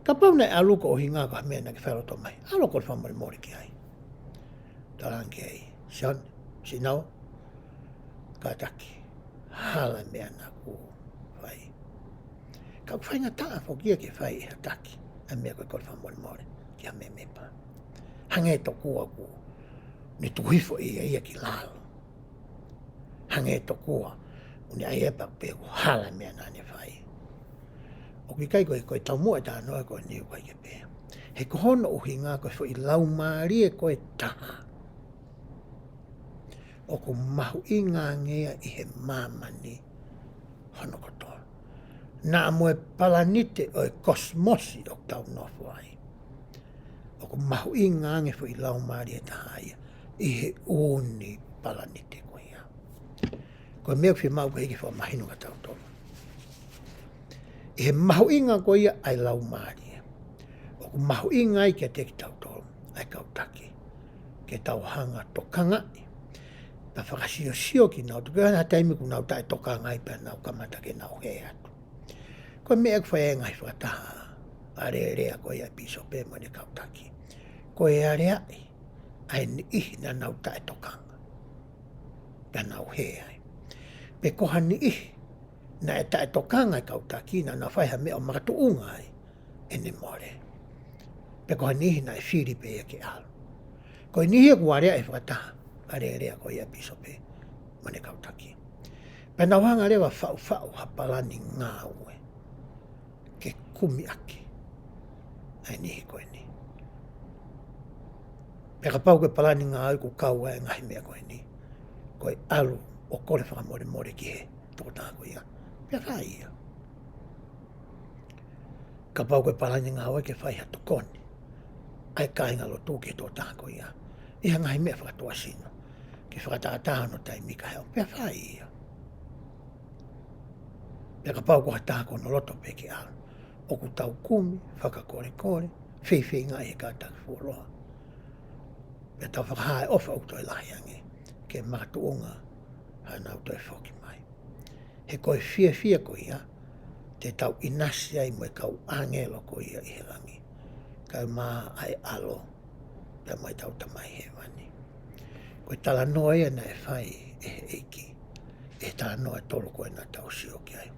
Kapau naʻe ʻalu ko e ʻuhinga ko ha meʻa naʻa ke fai loto mai. ʻAlu ʻo kole fakamolemole ki ai. Talaange ki ai. Sione, Sino, kātaki. Hala e meʻa naʻa ku fai. Ka ʻoku faingataʻa foki ia ke fai ʻe ha taki ʻa e meʻa ko e kole fakamolemole ki ha mēmipa. Hangē tokua kuo ne tuku hifo ʻe ia ia ki lalo. Hangē tokua ʻoku ne ʻai ʻe ia pē ʻoku hala e meʻa naʻa ne fai. ʻOku ʻikai ko e, ko e taumuʻa e talanoa ko eni ʻoku ʻikai ke pehē. He ko hono ʻuhinga ko e foʻi laumālie ko e taha ʻoku mahuʻinga ange ia ʻi he māmani hono kotoa. Naʻa mo e palanite ʻo e kosimosi ʻoku tau nofo ai, ʻoku mahuʻinga ange foʻi laumālie taha ia ʻi he ʻū ni palanite ko ia. Ko e meʻa ʻoku fiemaʻu ke hiki fakamahino kia tautolu. ʻI he mahuʻinga ko ia ʻa e laumālie, ʻoku mahuʻinga ai kiate kitautolu ʻa e kau taki ke tau hanga ʻo tokangaʻi, pea fakasiosio kinautolu, ke ʻi ai ha taimi ʻoku nau taʻetokangaʻi pea nau kamata ke nau hē atu. Ko e meʻa ʻoku fai ai e ngaahi fakataha alēlea ko ia ʻa e pīsope mo ʻene kau taki, ko e aleaʻi ʻa e niʻihi naʻa nau taʻetokanga pea nau hē ai. Pe ko ha niʻihi naʻe taʻetokanga e kau taki, naʻa nau fai ha meʻa ʻo makatuʻunga ai ʻene mole. Pe ko ha niʻihi naʻe fili pē ia ke ʻalu. Ko e niʻihi ia ʻoku aleaʻi he fakataha alēlea ko ia ʻa e pīsope mo ʻene kau taki, pea nau hanga leva ʻo faʻufaʻu ha palani ngāue ke kumi ʻaki ʻa e niʻihi ko eni. Pea kapau ko e palani ngāue ʻoku kau ai e ngaahi meʻa ko eni, ko e ʻalu ʻo kole fakamolemole ki he tokotaha ko ia, pea fai ia. Kapau ko e palani ngāue ke fai ha tokoni ʻa e kāingalotu ki he tokotaha ko ia ʻi ha ngaahi meʻa fakatuʻasino ke fakatātā hono taimi kae haʻu, pea fai ia. Pea kapau ko ha taha ko hono loto pē ke ʻalu, ʻoku tau kumi fakakolekole, feifeingaʻi he kātaki fuoloa, pea tau fakahā e ʻofa ʻoku toe lahi ange ke makatuʻunga haʻanau toe foki mai. He ko e fiefia ko ia te tau ʻinasi ai mo e kau ʻāngelo ko ia ʻi he langi, kae ʻumaʻā ʻa e ʻAlo pea mo ʻetau Tamai Hēvani. Ko e talanoa ia naʻe fai ʻe he ʻEiki ʻi he talanoa ʻe tolu ko ē naʻa tau sio ki ai.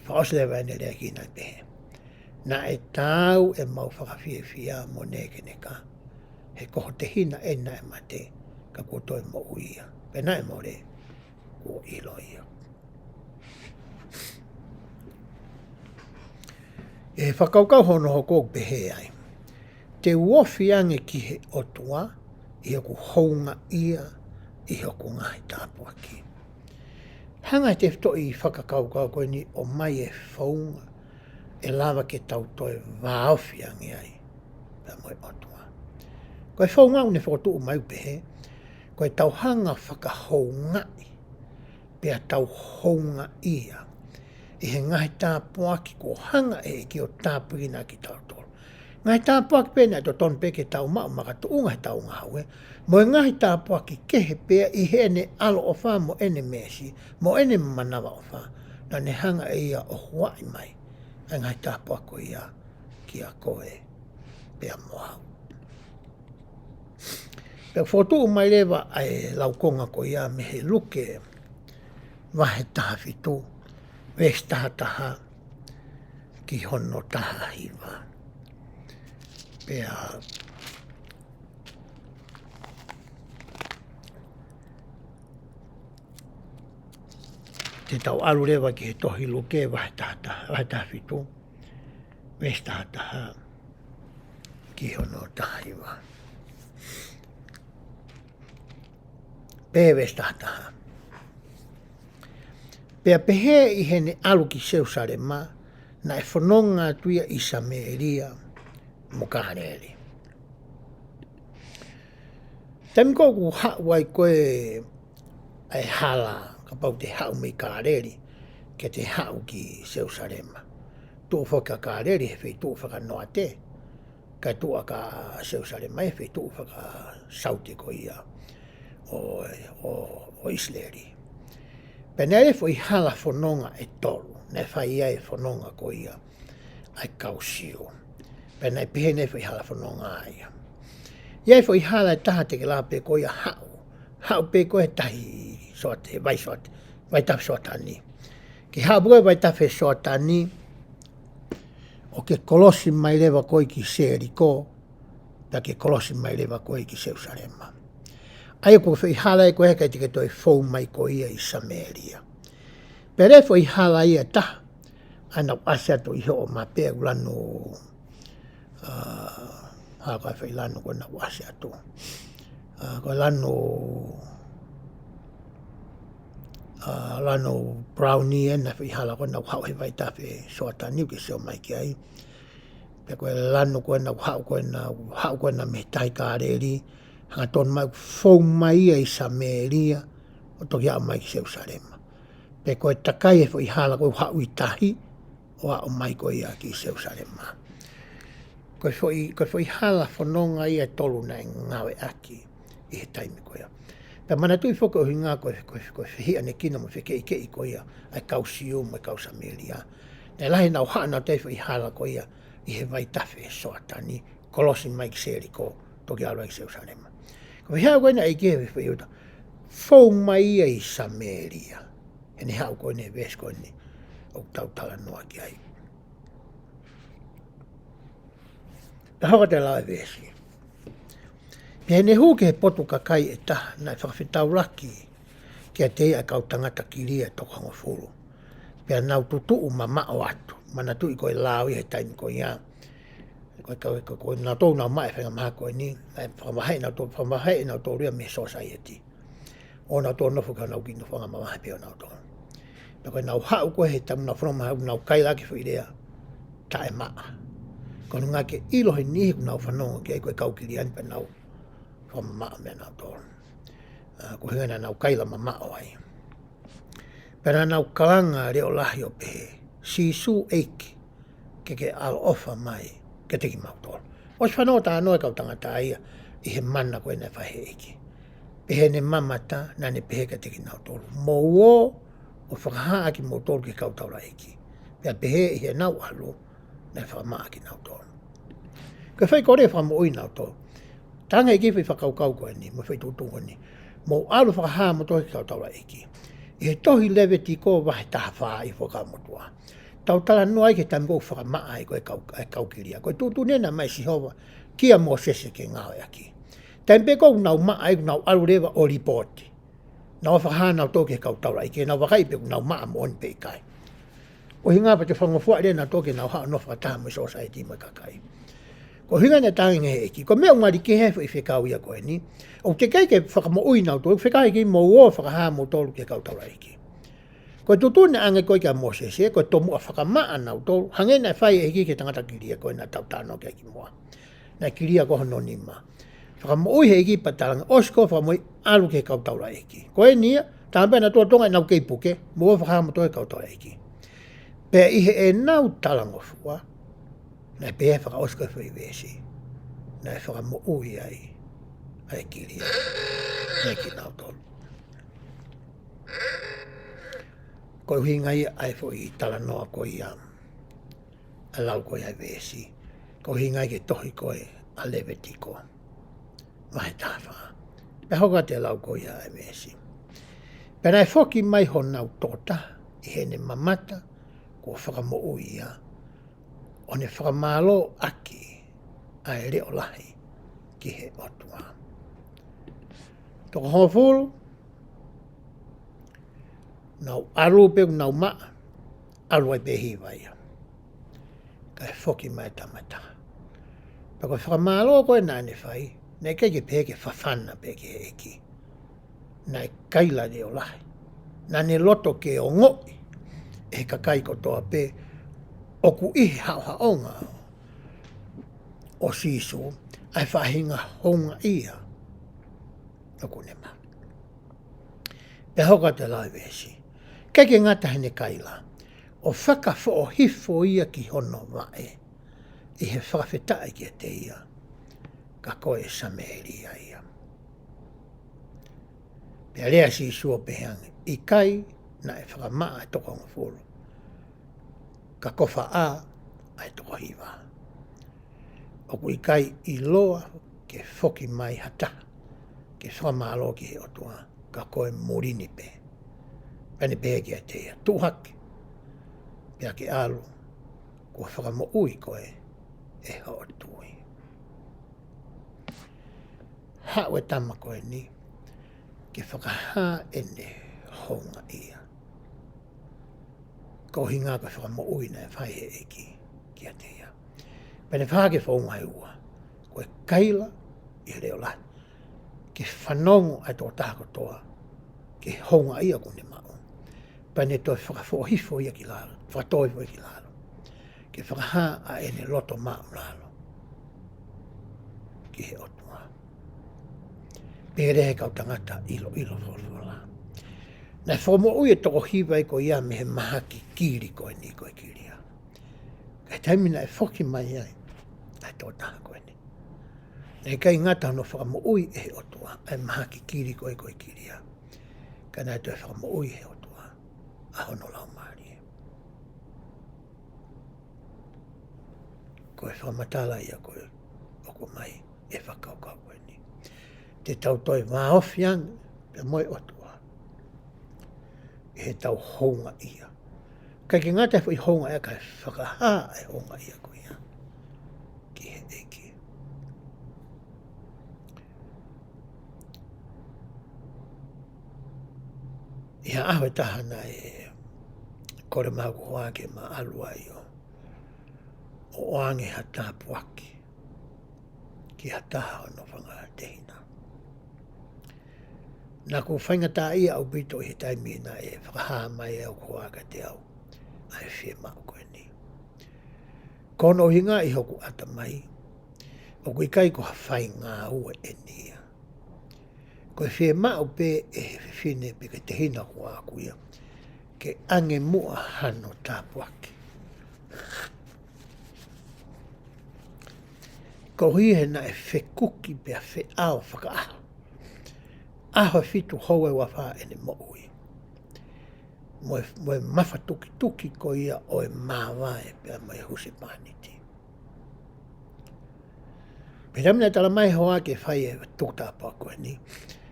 Fakaʻosi leva ʻene lea ki ai naʻe pehē: Naʻe taau ʻemau fakafiefia mo nekeneka, he ko ho tehina eni naʻe mate, ka kuo toe moʻui ia. Pea naʻe mole, kuo ʻilo ia. ʻI he fakakaukau hono hoko ʻoku pehē ai: Te u ofi ange ki he ʻOtua ʻi hoku houngaʻia ʻi hoku ngaahi tāpuaki. Hanga ʻe he tefitoʻi fakakaukau ko eni ʻo ʻomai e founga ʻe lava ke tau toe vāofi ange ai pea mo e ʻOtua. Ko e founga ʻoku ne fokotuʻu mai ʻoku pehē, ko ʻetau hanga ʻo fakahoungaʻi pea tau houngaʻia ʻi he ngaahi tāpuaki kuo hanga ʻe he ʻEiki ʻo tāpuekina kitautolu. Ngaahi tāpuaki pē naʻe totonu pē ke tau maʻu makatuʻunga heʻetau ngāue, mo e ngaahi tāpuaki kehe pē ʻi heʻene ʻaloʻofa mo ʻene meesi mo ʻene manavaʻofa, naʻa ne hanga ʻe ia ʻo huaʻi mai ʻa e ngaahi tāpuaki ko ia kia koe pea mo au. Pea fokotuʻu mai leva ʻa e laukonga ko ia mei he Luke vahe taha fitu, veesi taha taha ki hono taha hiva. Pea te tau ʻalu leva ki he tohi Luke vahe taha taha, vahe taha fitu, veesi taha taha ki hono taha hiva. Pea veesi taha taha: Pea pehē ʻi heʻene ʻalu ki Selusalema, naʻe fononga atu ia ʻi Samēlia mo Kāleli. Taimi ko ē ʻoku haʻu ai ko ē ʻa e hala, kapau te haʻu mei Kāleli ke te haʻu ki Selusalema. Tuʻu foki ʻa Kāleli he feituʻu fakanoate, kae tuʻu ʻa Selusalema he feituʻu fakasaute ko ia ʻo, ʻo, ʻo ʻIsileli. Pea naʻe ʻi ai e foʻi hala fononga ʻe tolu, naʻe fai ai e fononga ko ia ʻa e kau Siu. Pea naʻe pehē ʻe he foʻi hala fononga ia. ʻI ai e foʻi hala ʻe taha te ke lava pē ko ia ʻo haʻu, haʻu pē ko ē he tahi Soat-, he vai Soat-, vaitafe Soatani. Ke haʻu pē ko ē he vaitafe Soatani, ke kolosi mai leva koe ki Seliko, pea ke kolosi mai leva koe ki Selusalema. ʻA ia ko e foʻi hala ē ko ē ʻikai te ke toe fou mai koe ia ʻi Samēlia. Pea lea foʻi hala ia ʻe taha, ʻa ia naʻa ku ʻasi atu ʻi hoʻo mape ʻa e lanu, ʻa, hā ko e foʻi lanu ko ē naʻa ku ʻasi atu. ʻA, ko e lanu, ʻa, lanu brown ē, naʻe foʻi hala ko ē naʻa ku haʻu he vaitafe Soatani ke sio mai ki ai. Pea ko e lanu ko ē naʻa ku haʻu ko ē naʻa ku haʻu ko ē naʻa mei he Tahi Kāleli, hangatonu mai ʻoku fou mai ia ʻi Samēlia, ʻo toki aʻu mai ki Selusalema. Pea ko e takai e foʻi hala ko ē ʻoku haʻu ʻi tahi, ʻo aʻu mai ko ia ki Selusalema. Ko e foʻi, ko e foʻi hala fononga ia ʻe tolu naʻe ngāueʻaki ʻi he taimi ko ia. Pea manatuʻi foki ʻuhinga ko e, ko e, ko e fehiʻanekina mo e fekeʻikeʻi ko ia ʻa e kau Siu mo e kau Samēlia. Naʻe lahi ʻenau haʻu ʻenau toe foʻi hala ko ia ʻi he vaitafe Soatani, kolosi mai ki Seliko, toki ʻalu ai ki Selusalema. Ko e foʻi hala ko ē naʻe ʻeke he foʻi uta, fou mai ia ʻi Samēlia. He naʻe haʻu ko eni e veesi ko eni ʻoku tau talanoa ki ai. Pea hoko atu e lau e veesi. Pea ne hū ki he potu kakai ʻe taha naʻe fakafetaulaki kiate ia ʻa e kau tangata kilia ʻe toko hongofulu. Pea nau tutuʻu mamaʻo atu. Manatuʻi ko e lao ia he taimi ko ia. Ko e kau, ko, ko nautolu naʻa nau maʻu e faingamālie ko eni, naʻe fakavaheʻi nautolu, fakavaheʻi nautolu ia mei he sōsaieti. ʻO nau toe nofo ki honau kiʻi nofoʻanga mavahe pē ʻo nautolu. Pea ko ʻenau haʻu ko ē he taimi naʻa nau fanongo mai ʻoku nau kaila ʻaki e foʻi lea taʻemaʻa. Ko e ʻuhinga ke ʻilo he niʻihi ʻoku nau fanongo ki ai ko e kau kilia ni pea nau fakamamaʻo meia nautolu. ʻA, ko e ʻuhinga naʻa nau kaila mamaʻo ai. Pea naʻa nau kalanga leʻo lahi ʻo pehē, Sīsū ʻEiki, ke ke ʻaloʻofa mai kiate kimautolu. ʻOsi fanongo talanoa e kau tangata ia ʻi he mana ko ē naʻe fai ʻe he ʻEiki. Pea ʻi heʻene mamata naʻa ne pehē kiate kinautolu, mou ō ʻo fakahā ʻa kimoutolu ki he kau taulaʻeiki. Pea pehē ʻi heʻenau ʻalu naʻe fakamaʻa kinautolu. Ko e fai ko ē ʻo fakamoʻui nautolu. Tangi ki he foʻi fakakaukau ko eni, mo e foʻi tuʻutuʻuni. Mou ʻalu fakahā moutolu ki he kau taulaʻeiki. ʻI he tohi Levitiko vahe taha fā ʻi he Fuakava Motuʻa. Tau talanoa ai ki he taimi ko ē ʻoku fakamaʻa ai ko ē kau, e kau kilia. Ko e tuʻutuʻuni naʻe maʻu ʻe Sihova kia Mōsese ke ngāueʻaki. Taimi pē ko ē ʻoku nau maʻa ai, ʻoku nau ʻalu leva ʻo lipooti. Nau fakahā nautolu ki he kau taulaʻeiki, nau vakai pe ʻoku nau maʻa moʻoni pe ʻikai. ʻUhinga pea te fakaongo fuaʻi leva nautolu ke nau haʻu ʻo nofo fakataha mo e sōsaieti mo e kakai. Ko e ʻuhinga naʻe tangi he ʻEiki. Ko e meʻa ʻoku ngali kehe he foʻi fekau ia ko eni. ʻOku teʻeki ke fakamoʻui nautolu, fekau ʻEiki mou ō fakahā moutolu ki he kau taulaʻeiki. Ko e tuʻutuʻuni ʻange ko ē kia Mōsese, ko e tomuʻa fakamaʻa nautolu, hangē naʻe fai ʻe he ʻEiki ki he tangata kilia ko ē naʻa tau talanoa ki ai kimuʻa. Naʻe kilia ko ē hono nima. Fakamoʻui he ʻEiki pea talaange ʻosi ko ē fakamoʻui ʻalu ki he kau taulaʻeiki. Ko eni ia, talamai pē nautolu ʻe Tonga ʻenau kei puke, mou ō fakahā moutolu ki he kau taulaʻeiki. Pea ʻi heʻenau talangofua, naʻe pehē fakaʻosi ko ē foʻi veesi. Naʻe fakamoʻui ai ʻa e kilia. Naʻe kinautolu. Ko e ʻuhinga ia ʻa e foʻi talanoa ko ia. ʻA e lau ko ia e veesi. Ko e ʻuhinga ia ki he tohi ko ē ʻa Levitiko. Vahe taha fā. Pea hoko atu e lau ko ia e veesi. Pea naʻe foki mai honau tokotaha ʻi heʻene mamata kuo fakamoʻui ia. ʻO ne fakamālō ʻaki ʻa e leʻo lahi ki he ʻOtua. Toko hongofulu, nau ʻalu pē ʻoku nau maʻa, ʻalu ai pē hiva ia. Kae foki mai e tama ʻe taha. Pea ko e fakamālō ko ē naʻa ne fai, naʻe ʻikai ke pehē ke fafana pē ki he ʻEiki. Naʻe kaila leʻo lahi. Naʻa ne loto ke ongoʻi ʻe he kakai kotoa pē ʻoku ʻi he haʻohaʻonga ʻo Sīsū, ʻa e faʻahinga houngaʻia ʻoku ne maʻu. Pea hoko atu e lau e veesi. ʻIkai ke ngata heʻene kaila, ʻo fakafoʻohifo ia ki hono vaʻe, ʻi he fakafetaʻi kiate ia, ka ko e Samēlia ia. Pea lea ʻa Sīsū ʻo pehē ange, ʻikai naʻe fakamaʻa e toko hongofulu, ka ko e fā ʻa e toko hiva. ʻOku ʻikai ʻiloa ke foki mai ha taha ke fakamālō ki he ʻOtua, ka ko e muli ni pē. Pea ne pehē kiate ia, tuʻu hake, pea ke ʻalu Kuo fakamoʻui koe ʻe hoʻo tui. Haʻu e tama ko eni ke fakahā ʻene houngaʻia. Ko e ʻuhinga ko e fakamoʻui naʻe fai he ʻEiki kiate ia. Pea ne fakahā ki he founga ʻe ua. Ko e kaila ʻi he leʻo lahi. Ke fanongo ʻa e tokotaha kotoa ki he houngaʻia kuo ne maʻu. Pea ne toe fakafoʻohifo ia ki lalo, fakatoʻo hifo ia ki lalo. Ke fakahā ʻa ʻene loto māʻulalo ki he ʻOtua. Pehē he kau tangata ʻiloʻilo folofola. Naʻe fakamoʻui e toko hiva ko ia mei he mahaki kili ko eni ko e kilia. Ka ʻi he taimi naʻe foki mai ai ʻa e tokotaha ko eni, naʻe ʻikai ngata hono fakamoʻui ʻe he ʻOtua ʻa e mahaki kili ko e ko e kilia, ka naʻe toe fakamoʻui ʻe he ʻOtua ʻa hono laumālie. Ko e fakamatala ia ko ē ʻoku ʻomai ʻe he fakakaukau ko eni. Te tau toe vāofi ange pea mo e ʻOtua ʻi heʻetau houngaʻia. ʻIkai ke ngata he foʻi houngaʻia, kae fakahā e houngaʻia ko ia ki he ʻEiki. ʻI ha ʻaho ʻe taha naʻe kole mai hoku hoa ke ma ʻalu ai ʻo, ʻo ʻoange ha tāpuaki ki ha taha hono fanga tehina. Naʻa ku faingataʻaʻia ʻaupito ʻi he taimi naʻe fakahā mai ʻe hoku hoa kiate au ʻa e fiemaʻu ko eni. Ko hono ʻuhinga ʻi hoku ʻatamai, ʻoku ʻikai ko ha faingāue eni ia. Ko e fiemaʻu pē ʻe he fefine pe ko e tehina ko ʻaku ia ke ʻange muʻa hano tāpuaki. Koeʻuhi he naʻe fekuki pea feʻao fakaʻaho. ʻAho ʻe fitu houa ʻe ua fā ʻene moʻui. Mo e, mo e mafatukituki ko ia ʻo e māvae pea mo e husepāniti. Pea taimi naʻe tala mai ʻe he hoa ke fai e tuku tāpuaki ko eni,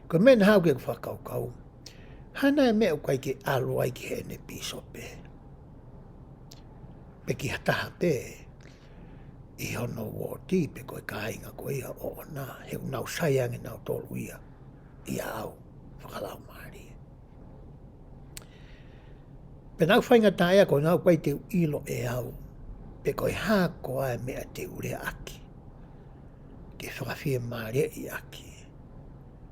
ko e meʻa naʻa ku fakakaukau, hā nai e meʻa ʻoku ʻikai ke ʻalu ai ki heʻene pīsope pe ki ha taha pē ʻi hono uooti pe ko e kāinga ko ia ʻoʻona, he ʻoku nau sai ange nautolu ia ʻia au fakalaumālie. Pea naʻa ku faingataʻaʻia koeʻuhi naʻe ʻikai te u ʻilo ʻe au pe ko e hā koā e meʻa te u leaʻaki ke fakafiemālieʻi ʻaki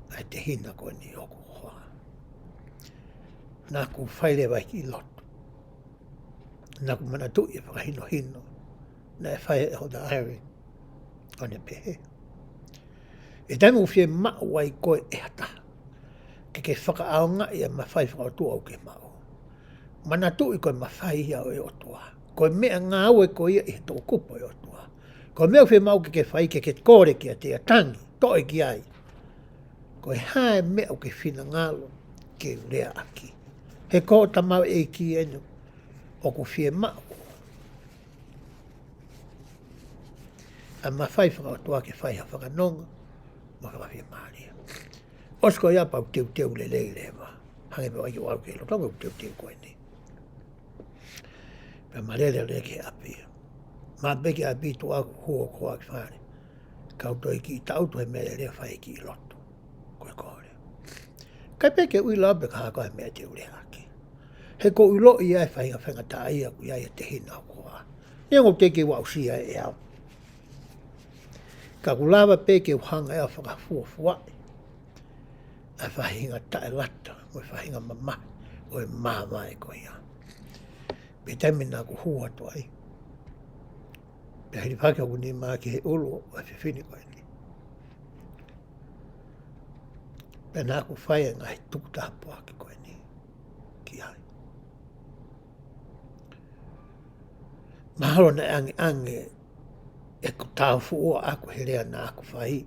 ʻa e tehina ko eni ʻoku hoa. Naʻa ku fai leva e kiʻi lotu. Naʻa ku manatuʻi e fakahinohino naʻe fai ʻe ʻEletā Eyring, ʻo ne pehē, ʻi he taimi ʻoku fiemaʻu ai koe ʻe ha taha ke ke fakaʻaongaʻi ʻa e mafai fakaʻotua ʻoku ke maʻu, manatuʻi ko e mafai ia ʻo e ʻOtua. Ko e meʻangāue ko ia ʻi he toʻukupu ʻo e ʻOtua. Ko e meʻa ʻoku fiemaʻu ke ke fai, ke ke kole kiate ia, tangi, toe ki ai. Ko e hā e meʻa ʻoku ke finangalo ke u leaʻaki? He ko e tamaioʻeiki eni ʻoku fiemaʻu ʻa e mafai fakaʻotua ke fai ha fakanonga mo fakafiemālie. ʻOsi ko ia pea u teuteu lelei leva. Hangē pē ʻoku ʻai ke u ʻalu ki he lotolotonga ʻo teuteu ko eni. Pea ma lele lelei ki he ʻapi. Ma pē ki ʻapi, tuʻu ʻaku, hū hoku hoa ki fale. Kau toe kiʻi taʻutu he meʻalele, fai kiʻi lotu ko e kole. ʻIkai pē ke u ʻilo pe ko e hā koā e meʻa te u leaʻaki. He ʻoku ou ʻiloʻi ʻa e fainga, faingataʻaʻia ʻoku ʻi ai e tehina ʻoku hoa. Neongo teʻeki ke u aʻusia ʻe au, ka ʻoku lava pē ke u hanga ʻe au ʻo fakafuofuaʻi ʻa e faʻahinga taʻelata mo e faʻahinga mamahi ʻo e māvae ko ia. Pea taimi naʻa ku hū atu ai, pea hilifaki hoku nima ki he ʻulu ʻo e fefine ko eni, pea naʻa ku fai e ngaahi tuku tāpuaki ko eni ki ai. Mahalo naʻe ʻangeʻange ʻeku tāufuʻua ʻaku he lea naʻa ku fai,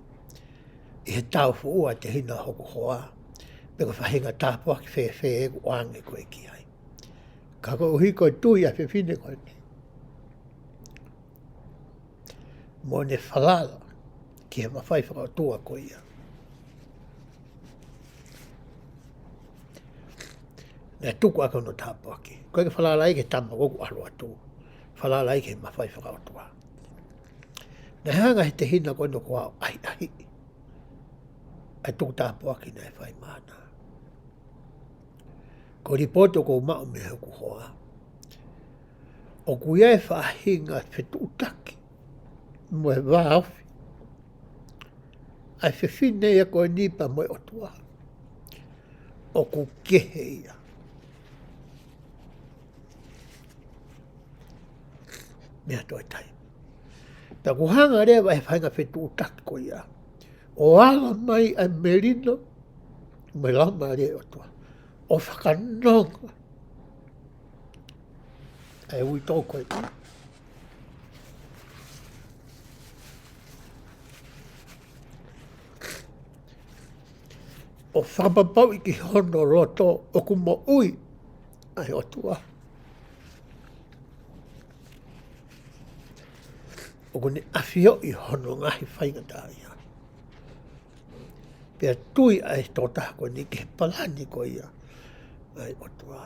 ʻi he tāufuʻua e tehina hoku hoa, pe ko e faʻahinga tāpuaki fēfē ʻeku ʻoange ko ē ki ai. Ka koeʻuhi ko e tui ʻa e fefine ko eni mo ʻene falala ki he mafai fakaʻotua ko ia, naʻe tuku ʻaki hono tāpuaki. ʻOku ʻikai ke falala ia ki he tama, ʻoku ʻalu atu. falala ai ki he mafai fakaʻotua. Naʻe hanga ʻe he tehina ko eni ʻoku ʻahiʻahiʻi ʻa e tuku tāpuaki naʻe fai maʻana. Ko e lipooti ʻoku ou maʻu mei hoku hoa, ʻoku ʻi ai e faʻahinga fetuʻutaki mo e vāofi ʻa e fefine ia ko eni pea mo e ʻOtua. ʻOku kehe ia mei ha toe taimi. Pea ʻoku hanga leva ʻe he faʻahinga fetuʻutaki ko ia ʻo ala mai ʻa e melino mo e Laumālie ʻo e ʻOtua ʻo fakanonga ʻa e uitou ko eni, ʻo fakapapauʻi ki hono loto ʻoku moʻui ʻa e ʻOtua. ʻOku ne ʻafioʻi hono ngaahi faingataʻaʻia. Pea tui ʻa e tokotaha ko eni ki he palani ko ia ʻa e ʻOtua.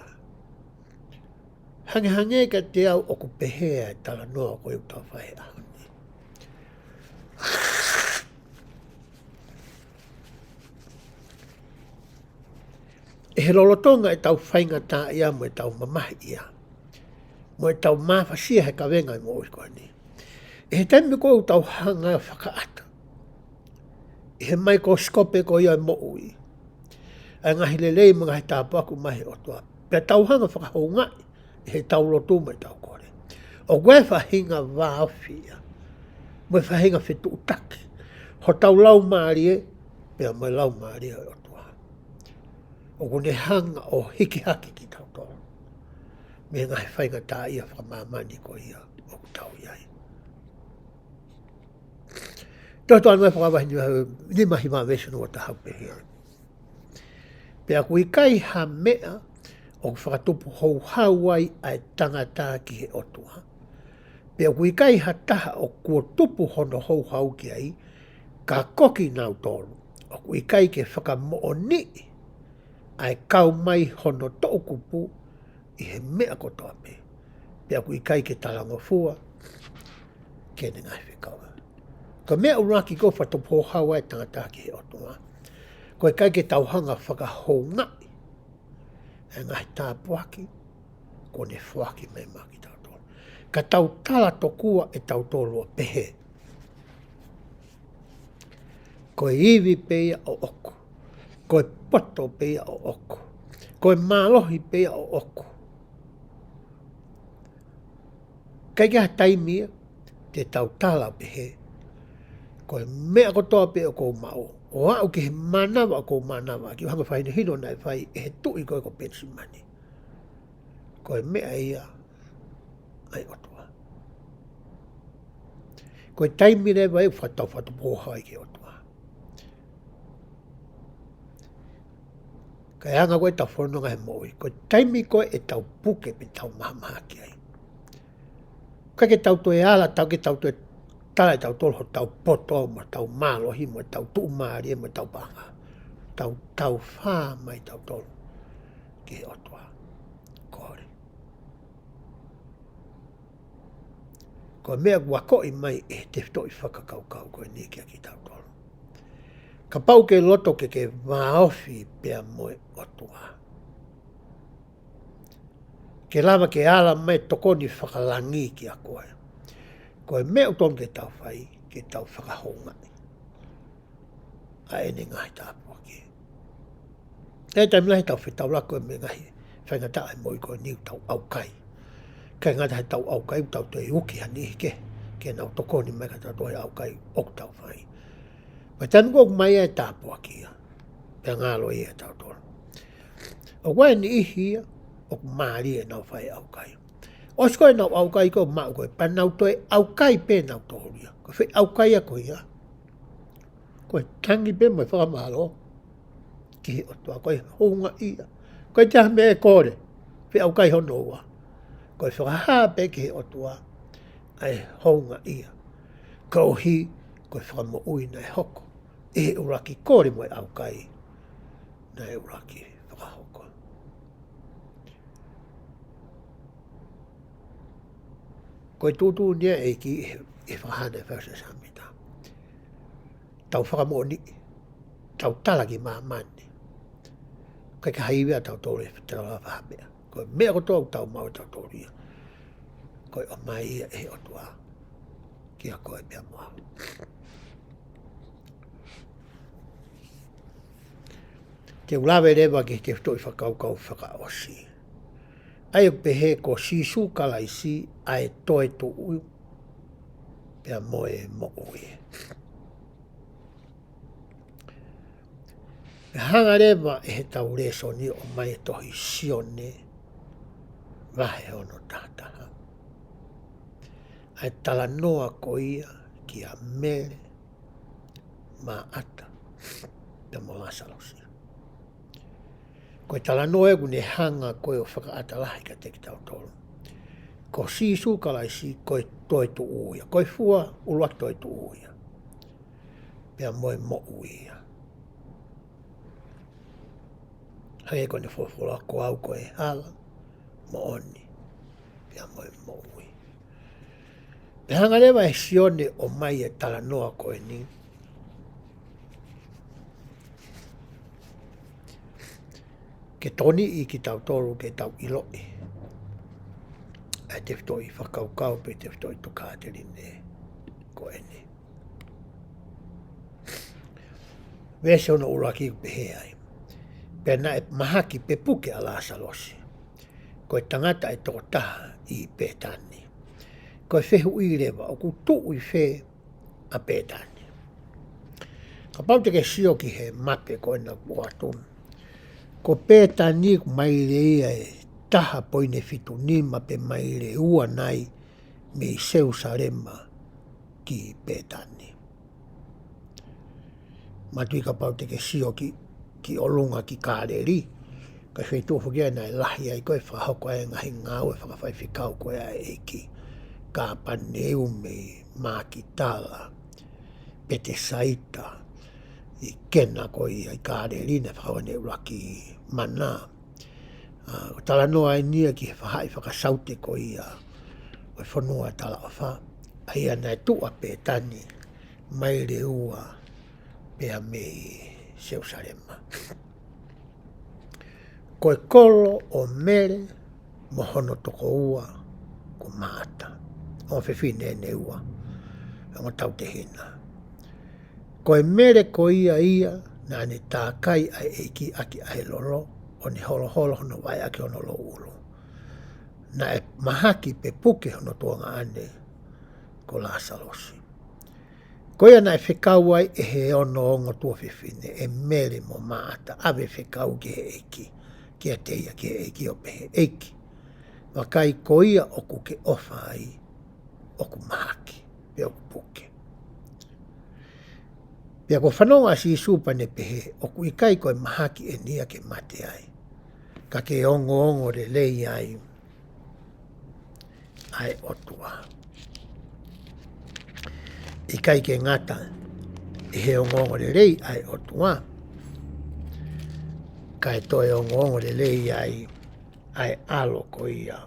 Hangehangē kiate au ʻoku pehē ʻa e talanoa ko ia ʻoku tau fai he ʻaho ni. ʻI he lolotonga ʻetau faingataʻaʻia mo ʻetau mamahiʻia mo ʻetau mafasia he kavenga ʻo e moʻui ko eni, ʻi he taimi ko ē ʻoku tau hanga ʻo fakaʻata ʻi he maikoloskope ko ia ʻo e moʻui ʻa e ngaahi lelei mo e ngaahi tāpuaki ʻoku maʻu mei he ʻOtua, pea tau hanga ʻo fakahoungaʻi ʻi heʻetau lotu mo ʻetau kole, ʻoku ʻi ai e faʻahinga vāofi ia mo e faʻahinga fetuʻutaki hotau laumālie pea mo e Laumālie ʻo e ʻOtua. ʻOku ne hanga ʻo hiki hake kitautolu mei he ngaahi faingataʻaʻia fakamāmani ko ia ʻoku tau ʻi ai. Tohi Toʻa Nima, fakavahe nima, nima hiva, veesi hono ua taha, pehē: Pea ʻoku ʻikai ha meʻa ʻoku fakatupu houhau ai ʻa e tangata ki he ʻOtua, pea ʻoku ʻikai ha taha ʻoku tupu hono houhau ki ai, ka ko kinautolu ʻoku ʻikai ke fakamoʻoniʻi ʻa e kau mai hono toʻukupu ʻi he meʻa kotoa pē, pea ʻoku ʻikai ke talangofua ki heʻene ngaahi fekau. Ko e meʻa ʻuluaki ʻoku fakatupu houhau ai e tangata ki he ʻOtua, ko e ʻikai ke tau hanga ʻo fakahoungaʻi ʻa e ngaahi tāpuaki kuo ne foaki mai maʻa kitautolu, ka tau tala tokua ʻe tautolu ʻo pehē: Ko e ivi pē ia ʻoʻoku. Ko e poto pē ia ʻoʻoku. Ko e mālohi pē ia ʻoʻoku. ʻIkai ke ʻi ai ha taimi ia te tau tala ʻo pehē: Ko e meʻa kotoa pē ʻoku ou maʻu, ʻo aʻu ki he mānava ʻoku ou mānava, ke u hanga ʻo fakahinohino naʻe fai ʻe he tuʻi ko ē ko Penisimani, ko e meʻa ia ʻa e ʻOtua. Ko e taimi leva ia ʻoku fakatau fakatupu houhau ai ki he ʻOtua. Ka e anga ko ē ʻetau fononga he moʻui, ko e taimi ko ē ʻetau puke pe tau mahamahaki ai, ʻikai ke tau toe ala, ʻikai ke tau toe tala ʻe tautolu hotau poto mo hotau mālohi mo ʻetau tuʻumālie mo ʻetau paʻanga. Tau, tau taufā mai tautolu ki he ʻOtua. Kole. Ko e meʻa ʻoku akoʻi mai ʻe he tefitoʻi fakakaukau ko eni kiate kitautolu: Kapau ʻoku ke loto ke ke vāofi pea mo e ʻOtua, ke lava ke ala mai e tokoni fakalangi kiate koe, ko e meʻa ʻoku totonu ke tau fai, ke tau fakahoungaʻi ʻa ʻene ngaahi tāpuaki. ʻI he taimi lahi ʻoku tau fetaulaki mo e ngaahi faingataʻa ʻo e moʻui ko eni, ʻoku tau ʻaukai. ʻIkai ngata heʻetau ʻaukai, ʻoku tau toe uki ha niʻihi kehe ke nau tokoni mai kiate kitautolu he ʻaukai ʻoku tau fai. Pea taimi ko ē ʻoku ʻomai ai e tāpuaki ia, pea ngalo ia kiate kitautolu, ʻoku ʻi ai e niʻihi ia ʻoku mālie ʻenau fai e ʻaukai. ʻOsi ko ē ʻenau ʻaukai ko ē ʻo maʻu ko ē, pea nau toe ʻaukai pē nautolu ia. Ko e foʻi ʻaukai ia ko ia, ko e tangi pē mo e fakamālō ki he ʻOtua, ko e houngaʻia. ʻIkai toe ha meʻa ʻe kole. Foʻi ʻaukai hono ua, ko e fakahā pē ki he ʻOtua ʻa e houngaʻia, koeʻuhi ko e fakamoʻui naʻe hoko ʻi he ʻuluaki kole mo e ʻaukai naʻe ʻuluaki fakahoko. Ko e tuʻutuʻuni ia ʻa e ʻEiki ʻi he, ʻi he fakahā naʻe fai ʻe Siosefa Sāmita. Tau fakamoʻoniʻi, tau tala ki māmani. Kae kehe ha ivi ʻa tautolu ʻe fetala faha meʻa. Ko e meʻa kotoa ʻoku tau maʻu ʻe tautolu ia, ko e ʻomai ia ʻe he ʻOtua kiate koe pea mo au. Te u lave leva ki he tefitoʻi fakakaukau fakaʻosi. ʻA ia ʻoku pehē ko Sīsū Kalaisi ʻa e toetuʻu pea mo e moʻui. Pea hanga leva ʻe heʻetau lēsoni ʻo ʻomai e tohi Sione vahe hono taha taha. ʻA e talanoa ko ia kia Mele, Māʻata, pea mo Lāsalosi. Ko e talanoa ē ʻoku ne hanga ko ē ʻo fakaʻata lahi kiate kitautolu. Ko Sīsū Kalaisi ko e toetuʻu ia. Ko e fua ʻuluaki toetuʻu ia. Pea mo e moʻui ia. Hangē ko ʻene folofola, ko au ko e hala, moʻoni, pea mo e moʻui. Pea hanga leva ʻe Sione ʻo ʻomai e talanoa ko eni ke tokoniʻi kitautolu ke tau ʻiloʻi ʻa e tefitoʻi fakakaukau pe tefitoʻi tokāteline ko eni. Veesi hono ʻuluaki ʻoku pehē ai: Pea naʻe mahaki pe puke ʻa Lāsalosi, ko e tangata ʻe toko taha ʻi Pētani. Ko e fehuʻi leva, ʻoku tuʻu ʻi fē ʻa Pētani? Kapau te ke sio ki he mape ko ena ʻoku ʻoatu, ko Pētani ʻoku maile ia ʻe taha poini fitu nima pe maile ua nai mei Selusalema ki Pētani. Manatuʻi kapau te ke sio ki, ki ʻolunga ki Kāleli, ko e feituʻu foki ia naʻe lahi ai ko ē ʻo fakahoko ai e ngaahi ngāue fakafaifekau ko ē ʻa e ʻEiki. Kāpaneu mei Makitala, Petesaita, ʻi Kena ko ia ʻi Kāleli naʻe fakahoko ai ʻene ʻuluaki mana. ʻA, ʻoku talanoa eni ia ki he faʻahi fakasaute ko ia ʻo e fonua talaʻofa, ʻa ia naʻe tuʻu ʻa Pētani maile ua pea mei Selusalema. Ko e kolo ʻo Mele mo hono tokoua ko Māʻata. Ongo fefine ʻe ua, ongo tautehina. Ko e Mele ko ia ia naʻa ne tākai ʻa e ʻEiki ʻaki ʻa e lolo, ʻo ne holoholo hono vaʻe ʻaki hono louʻulu. Naʻe mahaki pe puke hono tuongaʻane ko Lāsalosi. Ko ia naʻe fekau ai ʻe he ono ongo tuofefine, ʻe Mele mo Māʻata, ʻave fekau ki he ʻEiki, kiate ia ki he ʻEiki ʻo pehē, ʻEiki, vakai ko ia ʻoku ke ʻofa ai, ʻoku mahaki, pe ʻoku puke. Pea kuo fanongo ʻa Sīsū pea ne pehē, ʻoku ʻikai ko e mahaki eni ia ke mate ai, ka ke ongoongo lelei ai ʻa e ʻOtua. ʻIkai ke ngata ʻi he ongoongo lelei ʻa e ʻOtua, kae toe ongoongo lelei ai ʻa e ʻAlo ko ia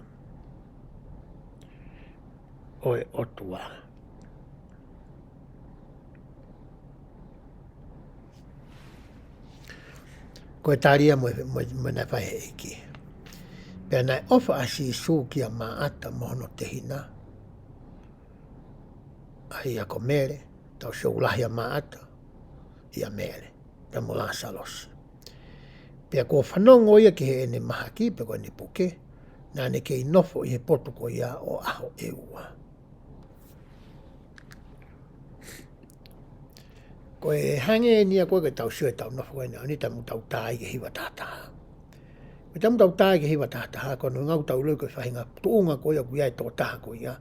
ʻo e ʻOtua. Ko e tali ia mo, mo, mo naʻe fai ʻe he ʻEiki. Pea naʻe ʻofa ʻa Sīsū kia Māʻata mo hono tehina, ʻa ia ko Mele, tau sio ʻoku lahi ʻa Māʻata, ʻia Mele, pea mo Lāsalosi. Pea kuo fanongo ia ki heʻene mahaki, pe ko ʻene puke, naʻa ne kei nofo ʻi he potu ko ia ʻo ʻaho ʻe ua. Ko e hangē eni ia ko ē ke tau sio ʻetau nofo ko eni, ʻa eni taimi ʻoku tau tā ai ki he hiva taha taha. Ko e taimi ʻoku tau tā ai ki he hiva taha taha, ko hono ʻuhinga ʻoku tau ʻiloʻi ko e faʻahinga tuʻunga ko ia ʻoku ʻi ai e toko taha ko ia,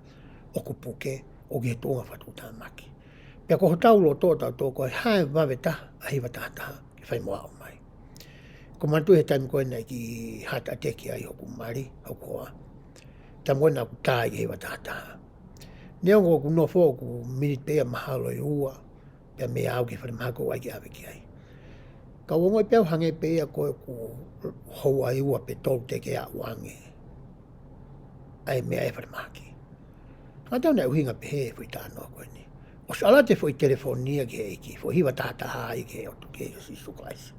ʻoku puke, ʻoku ʻi he tuʻunga fakatuʻutāmaki. Pea ko hotau loto ʻo tautolu ko e hā e vave taha ʻa e hiva taha taha ke fai mo aʻu mai. ʻOku ou manatuʻi he taimi ko ē naʻe kiʻi heart attack ai hoku mali, hoku hoa. Taimi ko ē naʻa ku tā ai ki he hiva taha taha. Neongo ʻoku nofo ʻoku miniti pē ia mahalo ʻe ua, pea mei ai ki he falemahaki ʻoku ʻai ke ʻave ki ai. Ka u ongoʻi pē au hangē pē ia ko ʻeku houa ʻe ua pe tolu teʻeki aʻu ange ʻa e meʻa ʻi he falemahaki. Fakatau naʻe ʻuhinga pehē foʻi talanoa ko eni. ʻOsi ʻalu atu e foʻi telefoni ia ki he ʻEiki, foʻi hiva tahataha ia ki he ʻOtua, ki he ʻEiki ko Sīsū Kalaisi.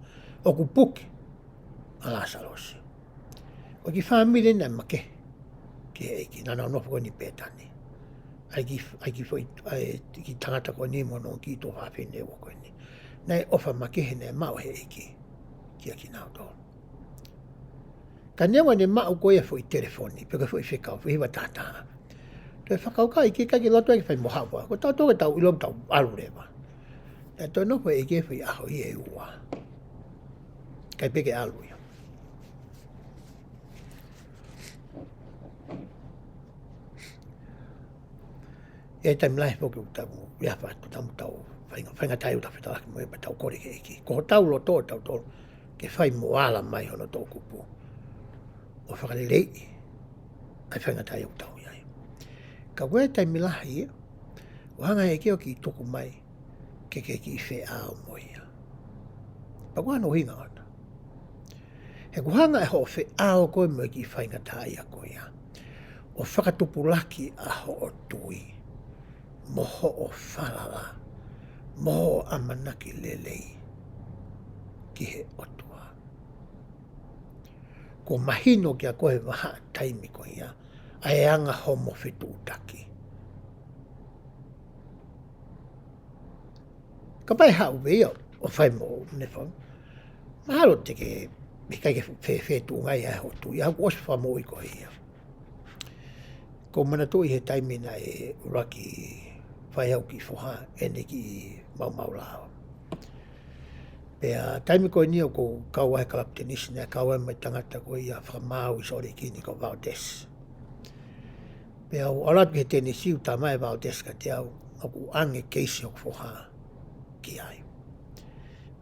ʻOku puke ʻa Lāsalosi. Ko e kiʻi fāmili naʻe makehe ki he ʻEiki, naʻa nau nofo ko eni ʻi Pētani. ʻA e kiʻi, ʻa e kiʻi foʻi, ʻa e kiʻi tangata ko eni mo hono kiʻi tuofāfine ua ko eni. Naʻe ʻofa makehe naʻe maʻu ʻe he ʻEiki kiate kinautolu. Ka neongo ʻene maʻu ko ia e foʻi telefoni, pe ko e foʻi fekau, foʻi hiva tahataha. Toe fakakaukau ʻikai ke loto ʻa e ʻEiki fai mo haʻu. Ko tautolu ke tau ʻilo tau ʻalu leva. Naʻe toe nofo e ʻEiki he foʻi ʻaho ia ʻe ua. ʻIkai pē ke ʻalu ia. ʻI he taimi lahi foki ʻoku tau, ia fa, ʻoku tau, tau, fainga, faingataʻa ʻoku tau fetalaki mo ia pea tau kole ki he ʻEiki. Ko hotau loto ʻo tautolu, ke fai mo ala mai hono toʻukupu. ʻO fakaleleiʻi ʻa e faingataʻa ʻoku tau ʻi ai. Ka ko e taimi lahi ia, ʻoku hanga ʻe he ʻEiki ʻo kiʻi tuku mai, ke ke kiʻi feʻao mo ia. Pea ko hono ʻuhinga ʻona. He ʻoku hanga ʻe hoʻo feʻao ko ē mo e kiʻi faingataʻaʻia ko ia ʻo fakatupulaki ʻa hoʻo tui, mo hoʻo falala, mo hoʻo ʻamanaki lelei ki he ʻOtua. Kuo mahino kiate koe he vahaʻa taimi ko ia, ʻa e anga homo fetuʻutaki. Kapau ʻe haʻu pē ia ʻo fai mo ne fau. Mahalo te ke, ʻikai ke fe, fetuʻunga ia hoʻo tui, ʻa ia kuo ʻosi fakamoʻui koe ia. ʻOku ou manatuʻi he taimi naʻe ʻuluaki fai haʻaku kiʻi foha, ʻene kiʻi maumau lao. Pea taimi ko eni ʻoku ou kau ai he kalapu tenisi naʻe kau ai mo e tangata ko ia fakamaau ʻi Sōleki ni ko Valdez. Pea u ʻalu atu ki he tenisi ʻo talamai ʻe Valdez kiate au, ʻoku ʻoange keisi hoku foha ki ai.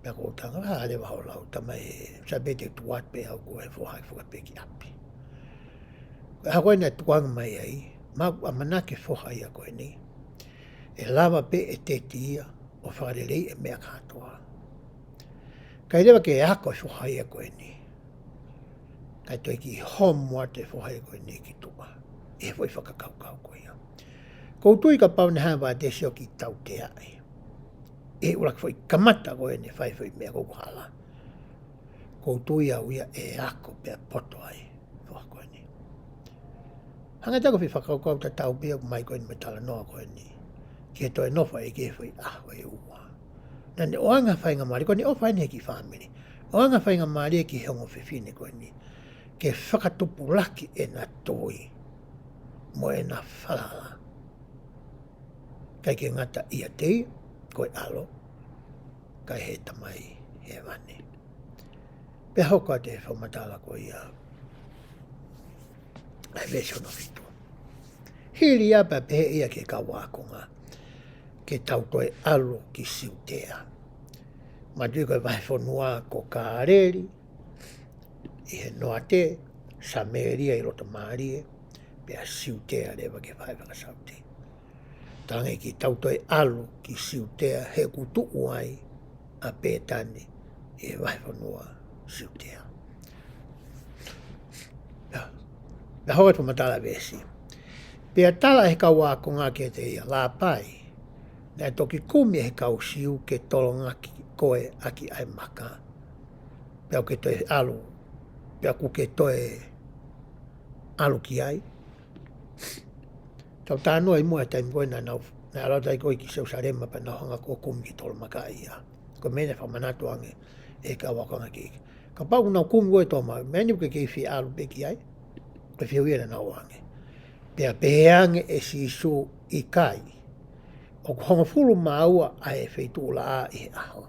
Pea ʻoku ou talaange, ʻā, leva hoʻo lau, talamai ʻe, sai pē te u tuku atu pē au ko e foha ke fakapē ki ʻapi. Ko e ʻaho ko ē naʻe tukuange mai ai, ma ʻoku ʻamanaki e foha ia ko eni, ʻe lava pē ʻe teti ia ʻo fakaleleiʻi e meʻa kātoa. ʻIkai leva ke ako e foha ia ko eni. Kae toe kiʻi homo atu e foha ia ko eni ki tuʻa. ʻI he foʻi fakakaukau ko ia. ʻOku ou tui kapau naʻe hanga ʻe Valdez ʻo kiʻi tauteaʻi ʻi he ʻuluaki foʻi kamata ko ē naʻe fai foʻi meʻa ko ē ʻoku hala. ʻOku ou tui au ia ʻe ako pea poto ai e foha ko eni. Hangē ʻoku ou fie fakakaukau tatau pē ia ʻoku ʻomai ko eni mo e talanoa ko eni. Ki he toe nofo e ʻEiki he foʻi ʻaho ʻe ua. Naʻa ne ʻoange ha faingamālie, ko ʻene ʻofa eni he kiʻi fāmili. ʻOange ha faingamālie ki he ongo fefine ko eni. Ke fakatupulaki ʻena tui mo ʻena falala. ʻIkai ke ngata ʻiate ia, ko e ʻAlo, ka ʻi he Tamai Hēvani. Pea hoko atu e fakamatala ko ia ʻa e veesi hono fitu. Hili ia pea pehē ia ki he kau ākonga, ke tau toe ʻalu ki Siutea. Manatuʻi ko e vahefonua ko Kāleli ʻi he noate, Samēlia ʻi loto mālie, pea Siutea leva ki he vahe fakasaute. Talaange ke tau toe ʻalu ki Siutea he ʻoku tuʻu ai ʻa Pētani ʻi he vahefonua Siutea. Pea hoko atu e fakamatala veesi. Pea tala ʻe he kau ākonga kiate ia, Lāpai, naʻe toki kumi ʻe he kau Siu ke tolongaki koe ʻaki ʻa e maka. Pea ʻoku ke toe ʻalu, pea ʻoku ke toe ʻalu ki ai. Tau talanoa ʻi muʻa he taimi ko ē naʻa nau, naʻe ʻalu atu ai ko ē ki Selusalema pea nau hanga ko ē ʻo kumi ke tolomakaʻi ia. Ko e meʻa naʻe fakamanatu ange ʻe he kau ākonga ki ai. Kapau ʻoku nau kumi koe ʻo tolomakaʻi, meʻa ni ʻoku ke kei fie ʻalu pē ki ai. Ko e fehuʻi ia naʻa nau ʻoange. Pea pehē ange ʻe Sīsū, ʻIkai. ʻOku hongofulu mā ua ʻa e feituʻulaʻā ʻi he ʻaho.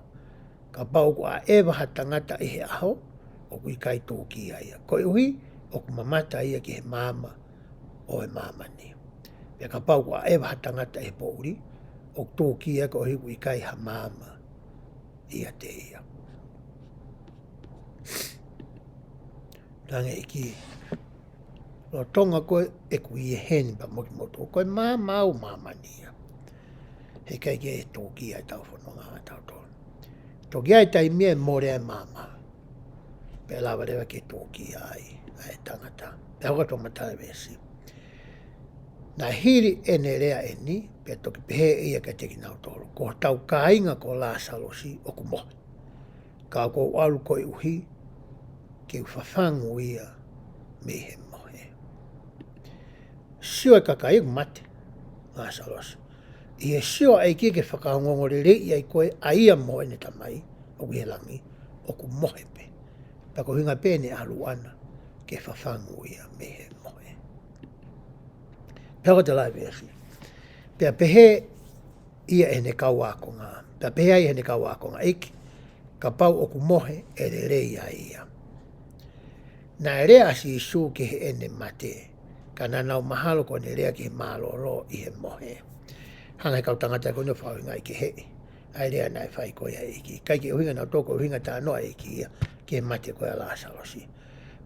Kapau ʻoku ʻaʻeva ha tangata ʻi he ʻaho, ʻoku ʻikai tūkia ia. Koeʻuhi, ʻoku mamata ia ki he maama ʻo e māmani. Pea kapau ʻoku ʻaʻeva ha tangata ʻi he poʻuli, ʻoku tūkia ia koeʻuhi ʻoku ʻikai ha maama ʻiate ia. Talaange ʻe he ʻEiki, lolotonga ko ē ʻeku ʻi heni pea mo kimoutolu, ko e maama au ʻo māmani ia. Heʻikai ke tūkia ʻetau fononga ʻatautolu. Toki ʻi ai e taimi ʻe mole ai e maama. Pea lava leva ke tūkia ai ʻa e tangata. Pea hoko atu e fakamatala veesi. Naʻe hili ʻene lea ʻeni, pea toki pehē ʻe ia kiate kinautolu, ko hotau kāinga ko Lāsalosi ʻoku mohe. Ka ʻoku ou ʻalu koeʻuhi ke u fafangu ia mei he mohe. Sio e kakai ʻoku mate Lāsalosi. ʻI he sio ʻa e ʻEiki ke fakaongoongoleleiʻi ai ko ē ʻa ia mo ʻene Tamai ʻoku ʻi he langi, ʻoku mohe pē. Pea ko e ʻuhinga pē ʻene ʻalu ʻana ke fafangu ia mei he mohe. Pea ko e lau ʻa e veesi. Pea pehē ia ʻe heʻene kau ākonga. Pea pehē ai ʻe heʻene kau ākonga, ʻEiki, kapau ʻoku mohe, ʻe lelei ai ia. Naʻe lea ʻa Sīsū ki heʻene mate, ka naʻa nau mahalo ko ʻene lea ki he mālōlō ʻi he mohe. Hanga ʻe he kau tangata ko eni ʻo fakaʻuhingaʻi keheʻi ʻa e lea naʻe fai ko ia ʻe he ʻEiki. ʻIkai ke ʻuhinga nautolu ko e ʻuhinga talanoa ʻa e ʻEiki ia ki he mate ko ia ʻa Lāsalosi.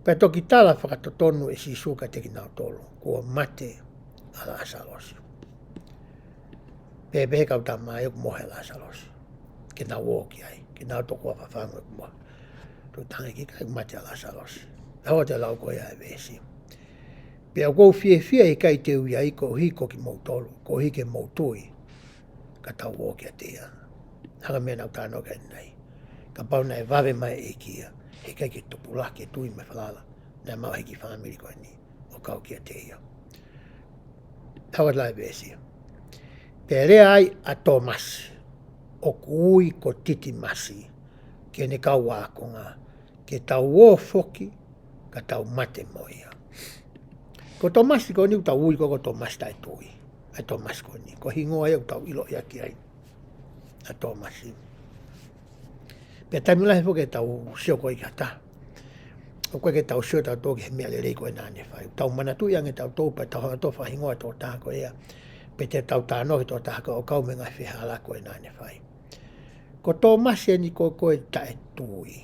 Pea toki tala fakatotonu ʻe Sīsū kiate kinautolu, kuo mate ʻa Lāsalosi. Pea pehē ʻe he kau tama, ʻoku mohe ʻa Lāsalosi. Ke nau ō ki ai, ke nau tokua fafangu ʻoku mohe. Toki talaange ʻe he ʻEiki ʻikai mate ʻa Lāsalosi. Pea hoko atu e lau ko ia ʻa e veesi. Pea ʻoku ou fiefia ʻi he ʻikai te u ʻi ai koeʻuhi ko kimoutolu, koeʻuhi ke mou tui, ka tau ō kiate ia. Hanga meʻa naʻa ku talanoa ki ai ʻanenai. Kapau naʻe vave mai e ʻEiki ia, heʻikai ke tupulaki e tui mo e falala naʻe maʻu ʻe he kiʻi fāmili ko eni ʻo kau kiate ia. Hoko atu e lau ʻa e veesi. Pea lea ai ʻa Tōmasi, ʻoku ui ko Titimasi, ki heʻene kau ākonga, ke tau ō foki ka tau mate mo ia. Ko Tōmasi ko eni ʻoku tau ui ko, ko Tōmasi taʻetui. ʻA e Tōmasi ko eni. Ko e hingoa ia ʻoku tau ʻiloʻi ʻaki ai ʻa Tōmasi. Pea taimi lahi foki ʻetau sio ko ē ki ha taha, ʻoku ʻikai ke tau sio tautolu ki he meʻa lelei ko ē naʻa ne fai. Tau manatuʻi ange tautolu pea tau hanga ʻo fakahingoa e tokotaha ko ia. Pe te tau talanoa ki he tokotaha ko ē ʻo kau mo e ngaahi fehālaaki ko ē naʻa ne fai. Ko Tōmasi eni ko, ko e taʻetui.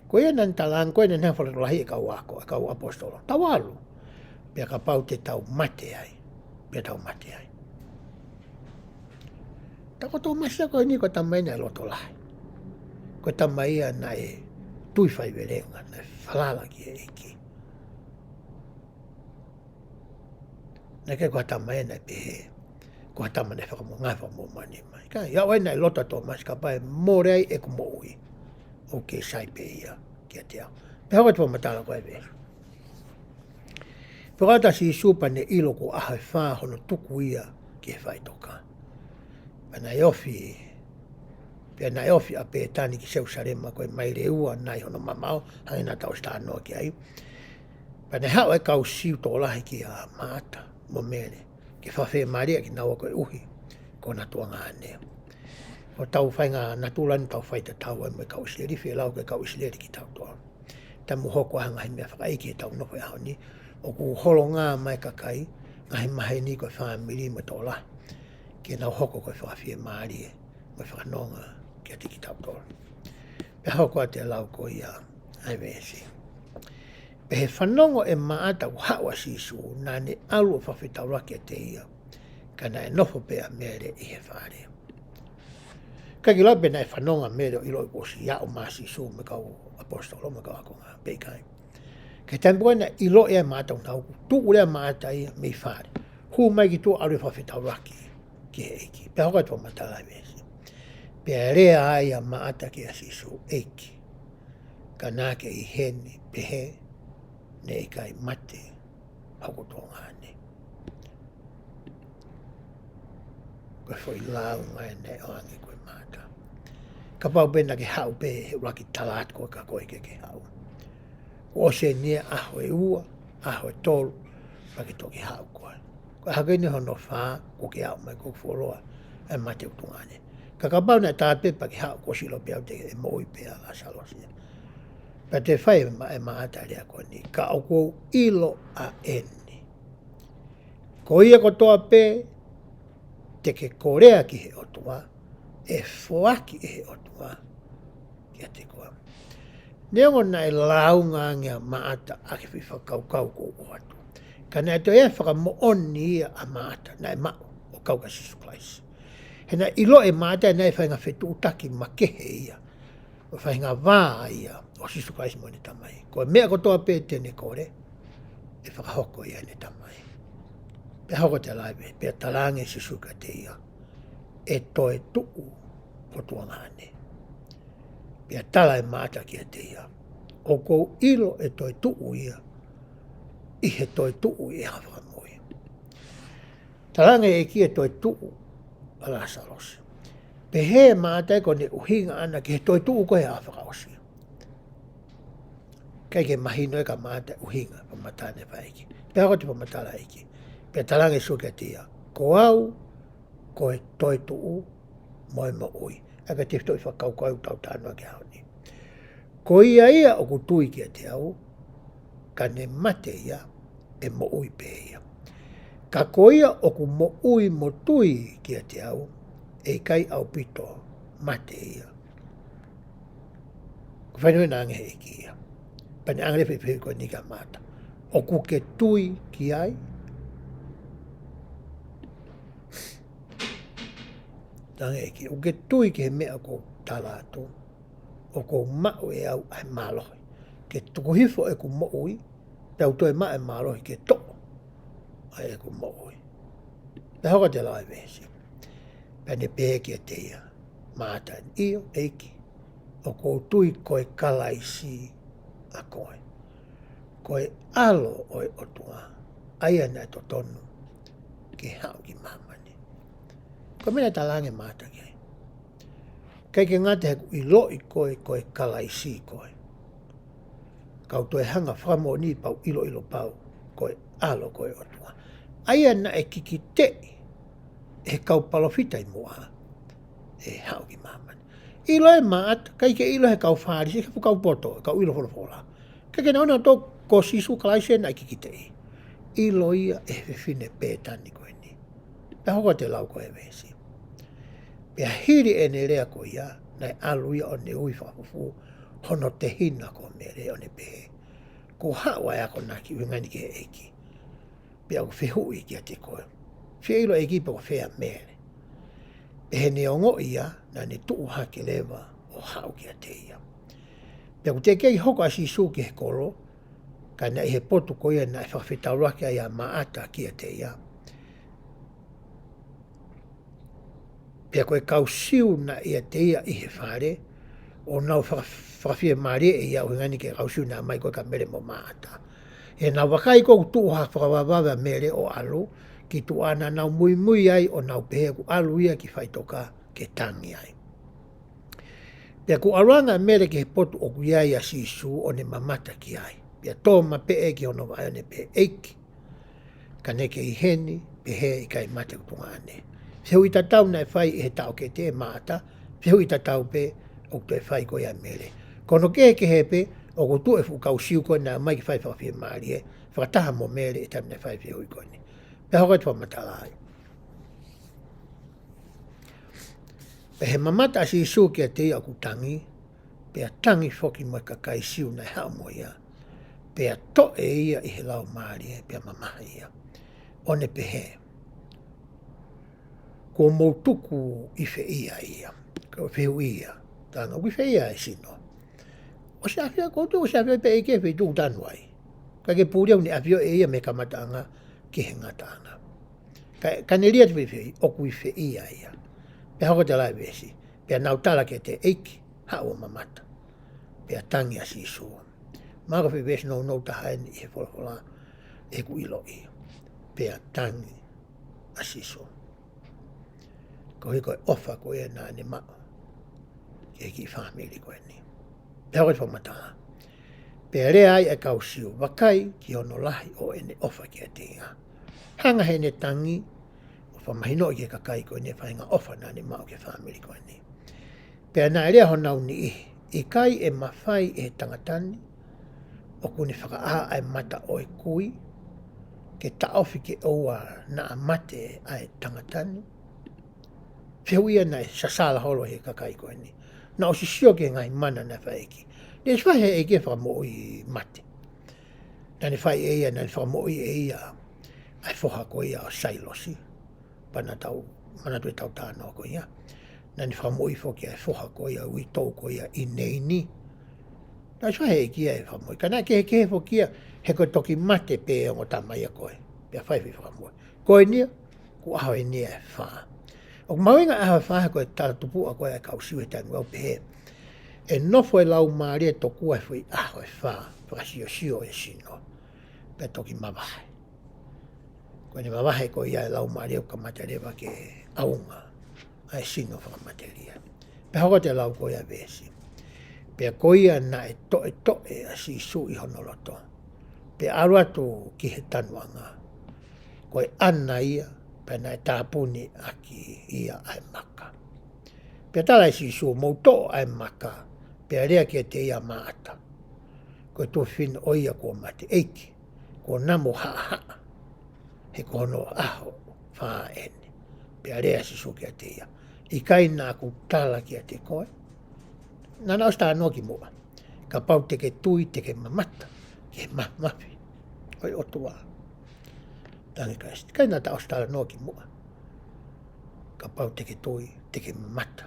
Ko ia naʻa ne talaange ko ē naʻa ne hanga ʻo fakalotolahi e kau ako, e kau ʻaposetolo. Tau ʻalu. Pea kapau te tau mate ai, pea tau mate ai. Tā ko Tōmasi ia ko eni ko e tama ia naʻe loto lahi. Ko e tama ia naʻe tui faivelenga, naʻe falala ki he ʻEiki. Naʻe ʻikai ko ha tama ia naʻe pehē ko ha tama naʻe fakamonga fakamomani mai. Ka ia ʻoku ʻi ai naʻe loto ʻa Tōmasi, kapau ʻe mole ai ʻeku moʻui, ʻoku kei sai pē ia kiate au. Pea hoko atu e fakamatala ko ē ʻa e veesi. Pea hoko atu ʻa Sīsū pea ne ʻilo kuo ʻaho ʻe fā hono tuku ia ki he faʻitoka. Pea naʻe ofi, pea naʻe ofi ʻa Pētani ki Selusalema ko e maile ua nai hono mamaʻo, hangē naʻa tau ʻosi talanoa ki ai. Pea naʻe haʻu e kau Siu tokolahi kia Maʻata mo Mele, ke fakafiemālieʻi kinaua koeʻuhi ko hona tuongaʻane. Ko ʻetau faʻahinga natula eni ʻoku tau faitatau ai mo e kau ʻIsileli, fielau ko e kau ʻIsileli kitautolu. Taimi ʻoku hoko ai ha ngaahi meʻa fakaʻeiki heʻetau nofo he ʻaho ni, ʻoku holonga mai e kakai, ngaahi maheni ko e fāmili mo e tokolahi, ke nau hoko ko e fakafiemālie mo e fakanonga kiate kitautolu. Pea hoko atu e lau ko ia ʻa e veesi. Pea ʻi he fanongo ʻe Maʻata ʻoku haʻu ʻa Sīsū, naʻa ne ʻalu ʻo fakafetaulaki kiate ia, ka naʻe nofo pē ʻa Mele ʻi he fale. ʻIkai ke lau pe naʻe fanongo ʻa Mele ʻo ʻiloʻi kuo ʻosi aʻu mai ʻa Sīsū mo e kau ʻaposetolo mo e kau ākonga, pe ʻikai. Ka ʻi he taimi ko ē naʻe ʻiloʻi ai ʻe Maʻata ʻoku nau ō, tuʻu leva ʻa Maʻata ia mei fale, hū mai ki tuʻa ʻo ʻalu ʻo fakafetaulaki ki he ʻEiki. Pea hoko atu e fakamatala ʻa e veesi. Pea lea ai ʻa Maʻata kia Sīsū, ʻEiki, ka naʻa ke ʻi heni pehē, ne ʻikai mate hoku tuongaʻane. Ko e foʻi lāunga ē naʻe ʻoange ko ē ʻe Maʻata. Kapau pē naʻa ke haʻu pē he ʻuluaki tala atu ko ē kia koe ke ke haʻu. Kuo ʻosi eni e ʻaho ʻe ua, ʻaho ʻe tolu, pea ke toki haʻu koe. Ko e ʻaho ko eni hono fā, kuo ke aʻu mai, kuo fuoloa e mate hoku tuongaʻane. Ka kapau naʻe tala pē pea ke haʻu, kuo ʻosi ʻilo pē au te ke moʻui pē ʻa Lāsalosi ia. Pea toe fai ʻe Ma-, ʻe Maʻata e lea ko eni, ka ʻoku ou ʻilo ʻa eni, ko ia kotoa pē te ke kolea ki he ʻOtua, ʻe foaki ʻe he ʻOtua kiate koe. Neongo naʻe lāunga ange ʻa Maʻata ʻaki e foʻi fakakaukau kuo ʻoatu, ka naʻe toe ʻi ai e fakamoʻoni ia ʻa Maʻata naʻe maʻu ʻo kau kia Sīsū Kalaisi. He naʻe ʻiloʻi ʻe Maʻata naʻe faʻahinga fetuʻutaki makehe ia, ʻo faʻahinga vā ia ʻo Sīsū Kalaisi mo ʻene Tamai. Ko e meʻa kotoa pē te ne kole, ʻe fakahoko ia ʻe heʻene Tamai. Pea hoko atu e lave, pea talaange ʻe Sīsū kiate ia, ʻE toetuʻu ʻo tuongaʻane. Pea tala ʻe Maʻata kiate ia, ʻOku ou ʻilo ʻe toetuʻu ia, ʻi he toetuʻu ʻi he ʻaho fakamoʻui. Talaange ʻe he ʻEiki ʻe toetuʻu ʻa Lāsalosi. Pehē ʻe Maʻata ia ko ʻene ʻuhinga ʻana ki he toetuʻu ko ē he ʻaho fakaʻosi. ʻIkai ke mahino ia kia Maʻata e ʻuhinga, fakamatala ʻe he fai ʻEiki. Pea hoko atu e fakamatala ʻa e ʻEiki. Pea talaange ʻe Sīsū kiate ia, Ko au, ko e toetuʻu mo e moʻui. ʻA ia ko e tefitoʻi fakakaukau ʻoku tau talanoa ki ai he ʻaho ni. Ko ia ia ʻoku tui kiate au, ka ne mate ia, ʻe moʻui pē ia. Ka ko ia ʻoku moʻui mo tui kiate au, ʻe ʻikai ʻaupito mate ia. Ko e fai ʻena ange ʻe he ʻEiki ia. Pea ne ʻange leva e fehuʻi ko eni kia Maʻata. ʻOku ke tui ki ai? Talaange ʻe he ʻEiki, ʻOku ke tui ki he meʻa ʻoku ou tala atu? ʻOku ou maʻu ʻe au ʻa e mālohi ke tuku hifo ʻeku moʻui, pea u toe maʻu e mālohi ke toʻo ʻa ʻeku moʻui. Pea hoko atu e lau ʻa e veesi. Pea ne pehē kiate ia, Maʻata, ʻIo, ʻEiki, ʻoku ou tui ko e Kalaisi ʻa koe, ko e ʻAlo ʻo e ʻOtua, ʻa ia naʻe totonu ke haʻu ki māmani. Ko e meʻa naʻe talaange ʻe Maʻata ki ai. ʻIkai ke ngata he kuo u ʻiloʻi koe, ko e Kalaisi koe, ka u toe hanga ʻo fakamoʻoni pea u ʻiloʻilo pau ko e ʻAlo ko ē ʻo e ʻOtua, ʻa ia naʻe kikiteʻi ʻe he kau palōfita ʻi muʻa ʻe haʻu ki māmani. ʻIlo ʻe Maʻata, ʻikai ke ʻilo ʻe he kau Fālesi, ʻe he fuʻu kau poto, kau ʻilo folofola. ʻIkai ke nau ʻilo ʻe nautolu ko Sīsū Kalaisi ē naʻe kikiteʻi. ʻIlo ia ʻe he fefine Pētani ko eni. Pea hoko atu e lau ko ē ʻa e veesi. Pea hili ʻene lea ko ia, naʻe ʻalu ia ʻo ne ui fakafufū hono tehina ko Mele ʻo ne pehē, Kuo haʻu ʻa e akonaki ʻuhinga eni ki he ʻEiki. Pea ʻoku ou fehuʻi kiate koe, fie ʻilo ʻEiki pe ko fē ʻa Mele? Pea ʻi heʻene ongoʻi ia, naʻa ne tuʻu hake leva ʻo haʻu kiate ia. Pea kuo teʻeki ai hoko ʻa Sīsū ki he kolo, ka naʻe ʻi he potu ko ia naʻe fakafetaulaki ai ʻa Maʻata kiate ia. Pea ko e kau Siu naʻe ʻiate ia ʻi he fale, ʻo nau faka-, fakafiemālieʻi ia, ʻuhinga eni ki he kau Siu naʻe ʻomai ko ē kia Mele mo Maʻata. ʻI heʻenau vakai ko ē ʻoku tuʻu ha fakavavevave ʻa Mele ʻo ʻalu ki tuʻa, naʻa nau muimui ai ʻo nau pehē ʻoku ʻalu ia ki faʻitoka ke tangi ai. Pea kuo ʻalu ange ʻa Mele ki he potu ʻoku ʻi ai ʻa Sīsū ʻo ne mamata ki ai. Pea tō mapeʻe ki hono vaʻe ʻo ne pehē, ʻEiki, ka ne kei heni, pehē ʻe ʻikai mate ʻeku tuongaʻane. Fehuʻi tatau naʻe fai ʻe he taʻokete ʻe Maʻata, fehuʻi tatau pē ʻoku toe fai ko ia ʻe Mele. Ko hono kehekehe pē, ʻoku tuʻu e fuʻu kau Siu ko ē naʻe ʻomai ke fai fakafiemālie fakataha mo Mele ʻi he taimi naʻe fai e fehuʻi ko eni. Pea hoko atu e fakamatala ai. Pea ʻi he mamata ʻa Sīsū kiate ia ʻoku tangi, pea tangi foki mo e kakai Siu naʻe haʻu mo ia, pea toʻe ia ʻi he laumālie, pea mamahi ia, ʻo ne pehē, Kuo mou tuku ʻi fē ia ia? Ko e fehuʻi ia. Talaange, ʻOku ʻi fē ia ʻa e sino? ʻOsi ʻafioʻi, ʻoku ou tui ʻosi ʻafioʻi pē ʻe he ʻEiki e feituʻu ʻoku tanu ai. Ka ke puli au ne ʻafioʻi ʻe ia mei he kamataʻanga ki he ngataʻanga. Ka, ka ne lea atu e fehuʻi, ʻOku ʻi fē ia ia? Pea hoko atu e lau ʻa e veesi. Pea nau tala kiate ia, ʻEiki, haʻu ʻo mamata. Pea tangi ʻa Sīsū. Mahalo ko e foʻi veesi nounou taha eni ʻi he folofola ʻeku ʻiloʻi. Pea tangi ʻa Sīsū. Koeʻuhi ko e ʻofa ko ia naʻa ne maʻu ki he kiʻi fāmili ko eni. Pea hoko atu e fakamatala. Pea lea ai ʻa e kau Siu, Vakai ki hono lahi ʻo ʻene ʻofa kiate ia. Hanga heʻene tangi ʻo fakamahinoʻi ki he kakai ko eni e faʻahinga ʻofa naʻa ne maʻu ki he fāmili ko eni. Pea naʻe lea honau niʻihi, ʻIkai ʻe mafai ʻe he tangata ni ʻoku ne fakaʻā ʻa e mata ʻo e kui, ke taʻofi ke ʻoua naʻa mate ʻa e tangata ni? Fehuʻi ia naʻe sasala holo he kakai ko eni. Naʻa nau ʻosi sio ki he ngaahi mana naʻe fai ʻe he ʻEiki. Naʻe ʻosi fai ʻe he ʻEiki e fakamoʻui mate. Naʻa ne fai ʻe ia, naʻa ne fakamoʻui ʻe ia ʻa e foha ko ia ʻo Sailosi. Pea naʻa tau manatu ʻetau talanoa ko ia. Naʻa ne fakamoʻui foki ʻa e foha ko ia, uitou ko ia ʻi Neini. Naʻe ʻosi fai ʻe he ʻEiki e fakamoʻui. Ka naʻe kehekehe foki ia, he ko e toki mate pē ongo tama ia ko ē, pea fai e fakamoʻui. Ko eni ia, ko e ʻaho eni ia ʻe fā. ʻOku mahuʻinga ʻa e ʻaho ʻe fā he ko e talatupuʻa ko ē ʻa e kau Siu he taimi ʻoku pehē, ʻe nofo e Laumālie tokua he foʻi ʻaho ʻe fā, fakasiosio e sino, pea toki mavahe. Ko ʻene mavahe ko ia e Laumālie ʻoku kamata leva ke ʻaunga ʻa e sino fakamatelie. Pea hoko atu e lau ko ia veesi. Pea ko ia naʻe toʻetoʻe ʻa Sīsū ʻi hono loto, pea ʻalu atu ki he tanuʻanga, ko e ʻana ia, pea naʻe tāpuni ʻaki ia ʻa e maka. Pea tala ʻe Sīsū, mou toʻo ʻa e maka, pea lea kiate ia ʻa Maʻata. Ko e tuofefine ʻo ia kuo mate. ʻEiki, kuo namo haʻahaʻa, he ko hono ʻaho fā eni. Pea lea ʻa Sīsū kiate ia, ʻikai naʻa ku tala kiate koe? Naʻa na ʻosi talanoa ki muʻa. Kapau te ke tui, te ke mamata ki he mafimafi ʻo e ʻOtua. Tangi Kalaisi, ʻikai naʻa ta ʻosi talanoa ki muʻa? Kapau te ke tui, te ke mamata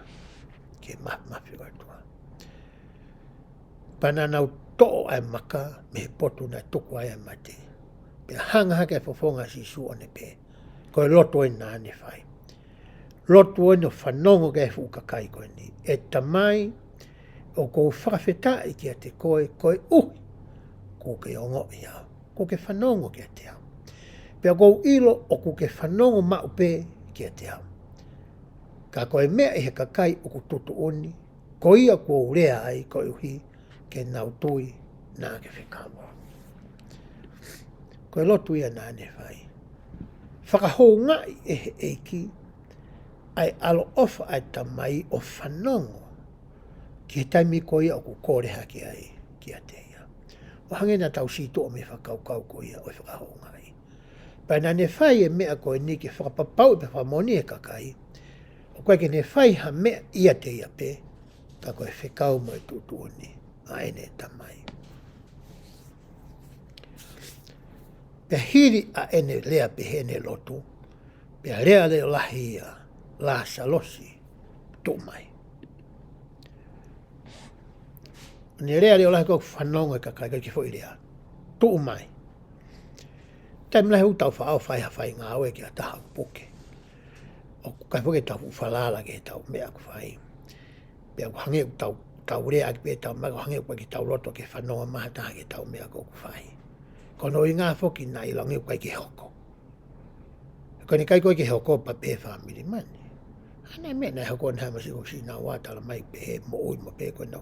ki he mafimafi ʻo e ʻOtua. Pea naʻa nau toʻo ʻa e maka mei he potu naʻe tuku ai ʻa e mate. Pea hanga hake ʻa e fofonga ʻo Sīsū ʻo ne pehē, ko e lotu eni naʻa ne fai. Lotu eni ʻo fanongo ki ai e fuʻu kakai ko eni. ʻE Tamai, ʻoku ou fakafetaʻi kiate koe koeʻuhi kuo ke ongoʻi au, kuo ke fanongo kiate au. Pea ʻoku ou ʻilo ʻoku ke fanongo maʻu pē kiate au. Ka ko e meʻa ʻi he kakai ʻoku tuʻutuʻuni, ko ia kuo u lea ai koeʻuhi ke nau tui naʻa ke fekau. Ko e lotu ia naʻa ne fai. Fakahoungaʻi ʻe he ʻEiki ʻa e ʻaloʻofa ʻa e Tamai ʻo fanongo ki he taimi ko ia ʻoku kole hake ai kiate ia. ʻO hangē naʻa tau sītuʻa mei he fakakaukau ko ia ʻo e fakahoungaʻi. Pea naʻa ne fai e meʻa ko eni ke fakapapauʻi pea fakamoʻoni he kakai, ʻoku ʻikai ke ne fai ha meʻa ʻiate ia pē, ka ko e fekau mo e tuʻutuʻuni ʻa ʻene Tamai. Pea hili ʻa ʻene lea pea ʻene lotu, pea lea leʻo lahi ia, Lāsalosi, tuʻu mai. Ne lea leʻo lahi ko ē fanongo e kakai ki he foʻi lea, tuʻu mai. Taimi lahi ʻoku tau faʻa ō ʻo fai ha faingāue ki ha taha ʻoku puke. ʻOku ʻikai foki ke tau fuʻu falala ki heʻetau meʻa ʻoku fai. Pea ʻoku hangē ʻoku tau, tau lea ʻaki pē ʻetau meʻa, ʻoku hangē ʻoku ʻikai ke tau loto ke fanongo mai ha taha ki heʻetau meʻa ʻoku fai. Ko hono ʻuhinga foki naʻe ʻiloange ʻoku ʻikai ke hoko. Ko ʻene ʻikai ko ē ke hoko pea pehē fāmili mani. ʻA e meʻa naʻe hoko naʻe hā masi ko Sinaua tala mai pehē moʻui mo pehē ko ena.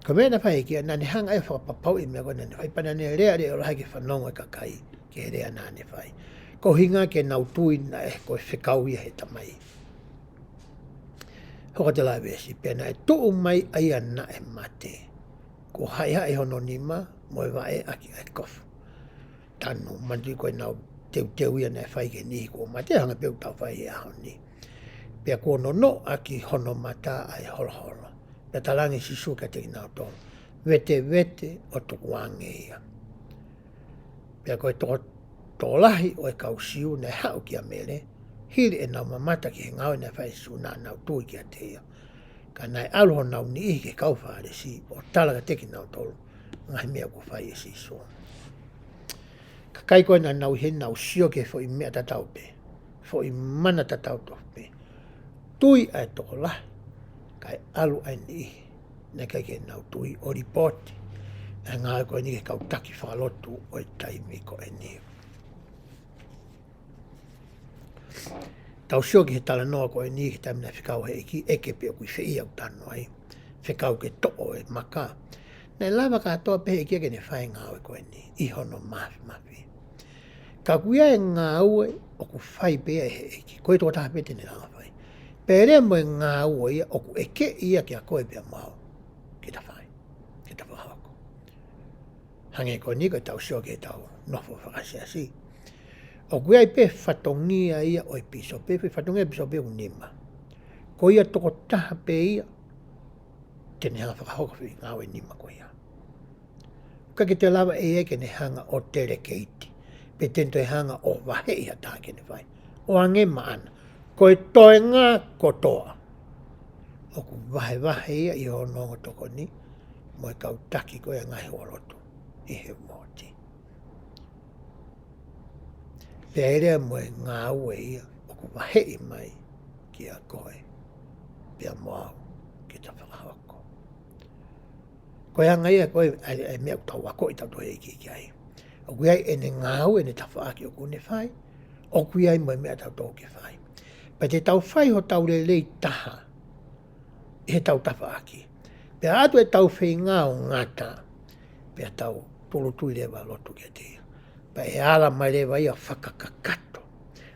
Ko e meʻa naʻe fai ki ai, naʻa ne hanga ʻe fakapapauʻi e meʻa ko ē naʻa ne fai, pea naʻa ne lea leʻo lahi ke fanongo e kakai ki he lea naʻa ne fai. Ko e ʻuhinga ke nau tui naʻe ko e fekau ia he Tamai. Hoko atu e lau veesi, pea naʻe tuʻu mai ʻa ia naʻe mate, kuo haʻihaʻi hono nima mo e vaʻe ʻaki ʻa e kofu. Tanu, manatuʻi ko ʻenau teuteu ia naʻe fai ki he niʻihi kuo mate, hangē pē ʻoku tau fai he ʻaho ni. Pea kuo nonoʻaki hono mata ʻa e holoholo. Pea talaange ʻe Sīsū kiate kinautolu, vetevete ʻo tukuange ia. Pea ko e toko, tokolahi ʻo e kau Siu naʻe haʻu kia Mele, hili ʻenau mamata ki he ngāue naʻe fai ʻe Sīsū, naʻa nau tui kiate ia. Ka naʻe ʻalu honau niʻihi ki he kau Fālesi ʻo tala kiate kinautolu e ngaahi meʻa kuo fai ʻe Sīsū. Kakai ko ē naʻa nau ʻi heni naʻa nau sio ki he foʻi meʻa tatau pē, foʻi mana tatau tofu pē. Tui ʻa e tokolahi, kae ʻalu ʻa e niʻihi naʻe ʻikai ke nau tui ʻo lipooti ʻa e ngāue ko eni ki he kau taki fakalotu ʻo e taimi ko eni. Tau sio ki he talanoa ko eni ki he taimi naʻe fekau he ʻEiki, ʻeke pe ʻoku ʻi fē ia ʻoku tanu ai, fekau ke toʻo e maka. Naʻe lava kātoa pē he ʻEiki ia ke ne fai e ngāue ko eni ʻi hono mafimafi. Ka ʻoku ʻi ai e ngāue ʻoku fai pē ia ʻe he ʻEiki, ko e tokotaha pē te ne lava fai. Pea lea mo e ngāue ia ʻoku ʻeke ia kiate koe pea mo au ke ta fai, ke ta fakahoko. Hangē ko eni ko ʻetau sio ki heʻetau nofo fakasiasi. ʻOku ʻi ai pē fatongia ia ʻo e pīsope, pe fatongia e pīsope ʻoku nima. Ko ia tokotaha pē ia te ne hanga fakahoko e foʻi ngāue nima ko ia. ʻIkai ke toe lava ʻe ia ke ne hanga ʻo delegeiti, pe te ne toe hanga ʻo vaheʻi ha taha ke ne fai. ʻO hangē maʻana, ko e toenga kotoa ʻoku vahevahe ia ʻi hono ongo tokoni mo e kau taki ko ia e ngaahi houalotu ʻi he uōti. Pea ʻi ai mo e ngāue ia ʻoku vaheʻi mai kiate koe pea mo au ke ta fakahoko. Ko e anga ia ko ē ʻa e, ʻa e meʻa ʻoku tau akoʻi tautolu he ʻEiki ki ai. ʻOku ʻi ai ʻene ngāue, ʻene tafaʻaki ʻoku ne fai, ʻoku ʻi ai mo e meʻa tautolu ke fai. Pea te tau fai hotau lelei taha ʻi heʻetau tafaʻaki. Pea ʻoatu ʻetau feinga ʻo ngata, pea tau tūʻulutui leva lotu kiate ia. Pea ʻe ala mai leva ia ʻo fakakakato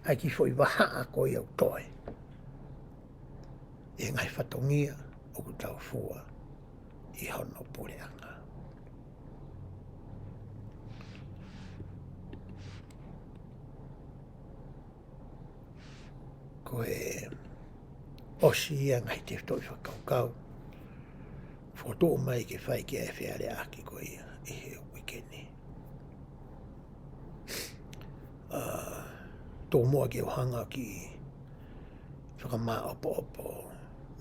ʻa e kiʻi foʻi vahaʻa ko ia ʻoku toe ʻi he ngaahi fatongia ʻoku tau fua ʻi hono puleʻanga. Ko e ʻosi ia ngaahi tefitoʻi fakakaukau fokotuʻu mai ke fai ki ai e fealeaʻaki ko ia ʻi he uike ni. ʻA, tuku muʻa ke u hanga ʻo kiʻi fakamāʻopoʻopo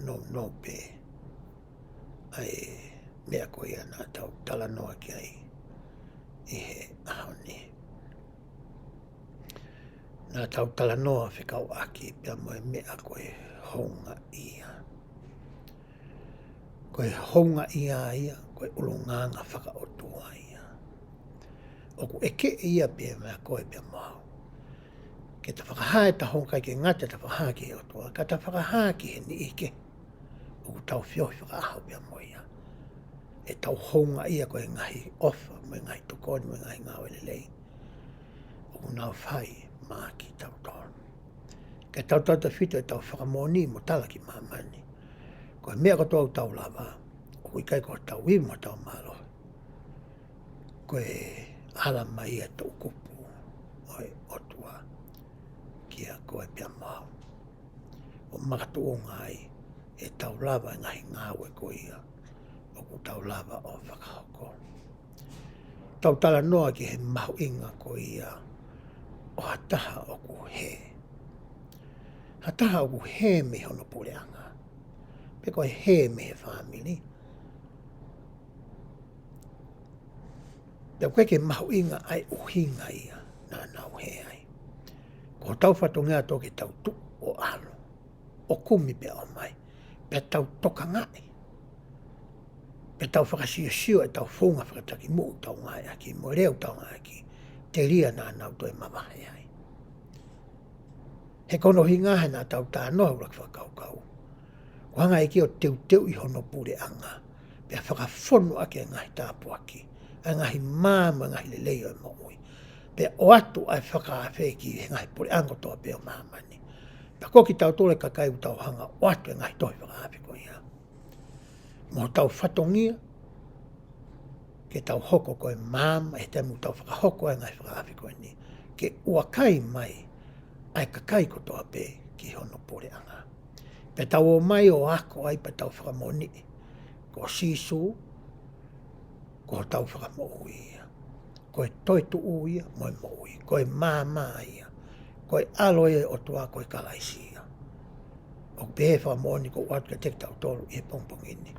nounou pē ʻa e meʻa ko ia naʻa tau talanoa ki ai ʻi he ʻaho ni. Naʻa tau talanoa fekauʻaki pea mo e meʻa ko e houngaʻia. Ko e houngaʻia ia, ko e ʻulungaanga fakaʻotua ia. ʻOku ʻeke ia pea mo koe pea mo au. Ke ta fakahā ʻeta houngaʻia, ʻikai ke ngata ʻeta fakahā ki he ʻOtua, ka ta fakahā ki he niʻihi kehe ʻoku tau feohi fakaʻaho pea mo ia. ʻEtau houngaʻia ko e ngaahi ʻofa, mo e ngaahi tokoni, mo e ngaahi ngāue lelei ʻoku nau fai maʻa kitautolu. Ke tau tautefito ʻetau fakamoʻoni mo tala ki māmani. Ko e meʻa kotoa ʻoku tau lava, ʻoku ʻikai ko hotau ivi mo hotau mālohi. Ko e ala mai ʻa e toʻukupu ʻo e ʻOtua kiate koe pea mo au. ʻO makatuʻunga ai ʻetau lava e ngaahi ngāue ko ia ʻoku tau lava ʻo fakahoko. Tau talanoa ki he mahuʻinga ko ia ʻo ha taha ʻoku hē. Ha taha ʻoku hē mei hono puleʻanga. Pe ko e hē mei he fāmili. Pea ʻoku ʻikai ke mahuʻinga ʻa e ʻuhinga ia naʻa nau hē ai. Ko hotau fatongia ʻa tautolu ke tau tuʻu ʻo ʻalu, ʻo kumi pea ʻomai, pea tau tokangaʻi, pea tau fakasiosio ʻetau founga fakatakimuʻa ʻoku tau ngāueʻaki, mo e lea ʻoku tau ngāueʻaki, telia naʻa nau toe mavahe ai. He ko hono ʻuhinga he naʻa tau talanoa he ʻuluaki fakakaukau. Kuo hanga ʻe he ʻEiki ʻo teuteuʻi hono puleʻanga, pea fakafonu ʻaki e ngaahi tāpuaki, ʻa e ngaahi mā mo e ngaahi lelei ʻo e moʻui. Pea ʻoatu ʻa e fakaafe ki he ngaahi puleʻanga kotoa pē ʻo māmani. Pea ko kitautolu e kakai ʻoku tau hanga ʻo ʻoatu e ngaahi tohi fakaafe ko ia. Mo hotau fatongia, ke tau hoko ko e maama, ʻi he taimi ʻoku tau fakahoko ai e ngaahi fakaafe ko eni. Ke ʻuakai mai ʻa e kakai kotoa pē ki hono puleʻanga. Pea tau ō mai ʻo ako ai pea tau fakamoʻoniʻi. Ko Sīsū, ko hotau fakamoʻui ia. Ko e toetuʻu ia, mo e moʻui. Ko e maama ia. Ko e ʻAlo ia ʻo e ʻOtua, ko e Kalaisi ia. ʻOku pehē fakamoʻoni ʻoku ʻoatu kiate kitautolu ʻi he pongipongi ni.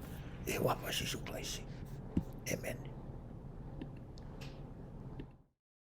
ʻI he huafa ʻo Sīsū Kalaisi. ʻĒmeni.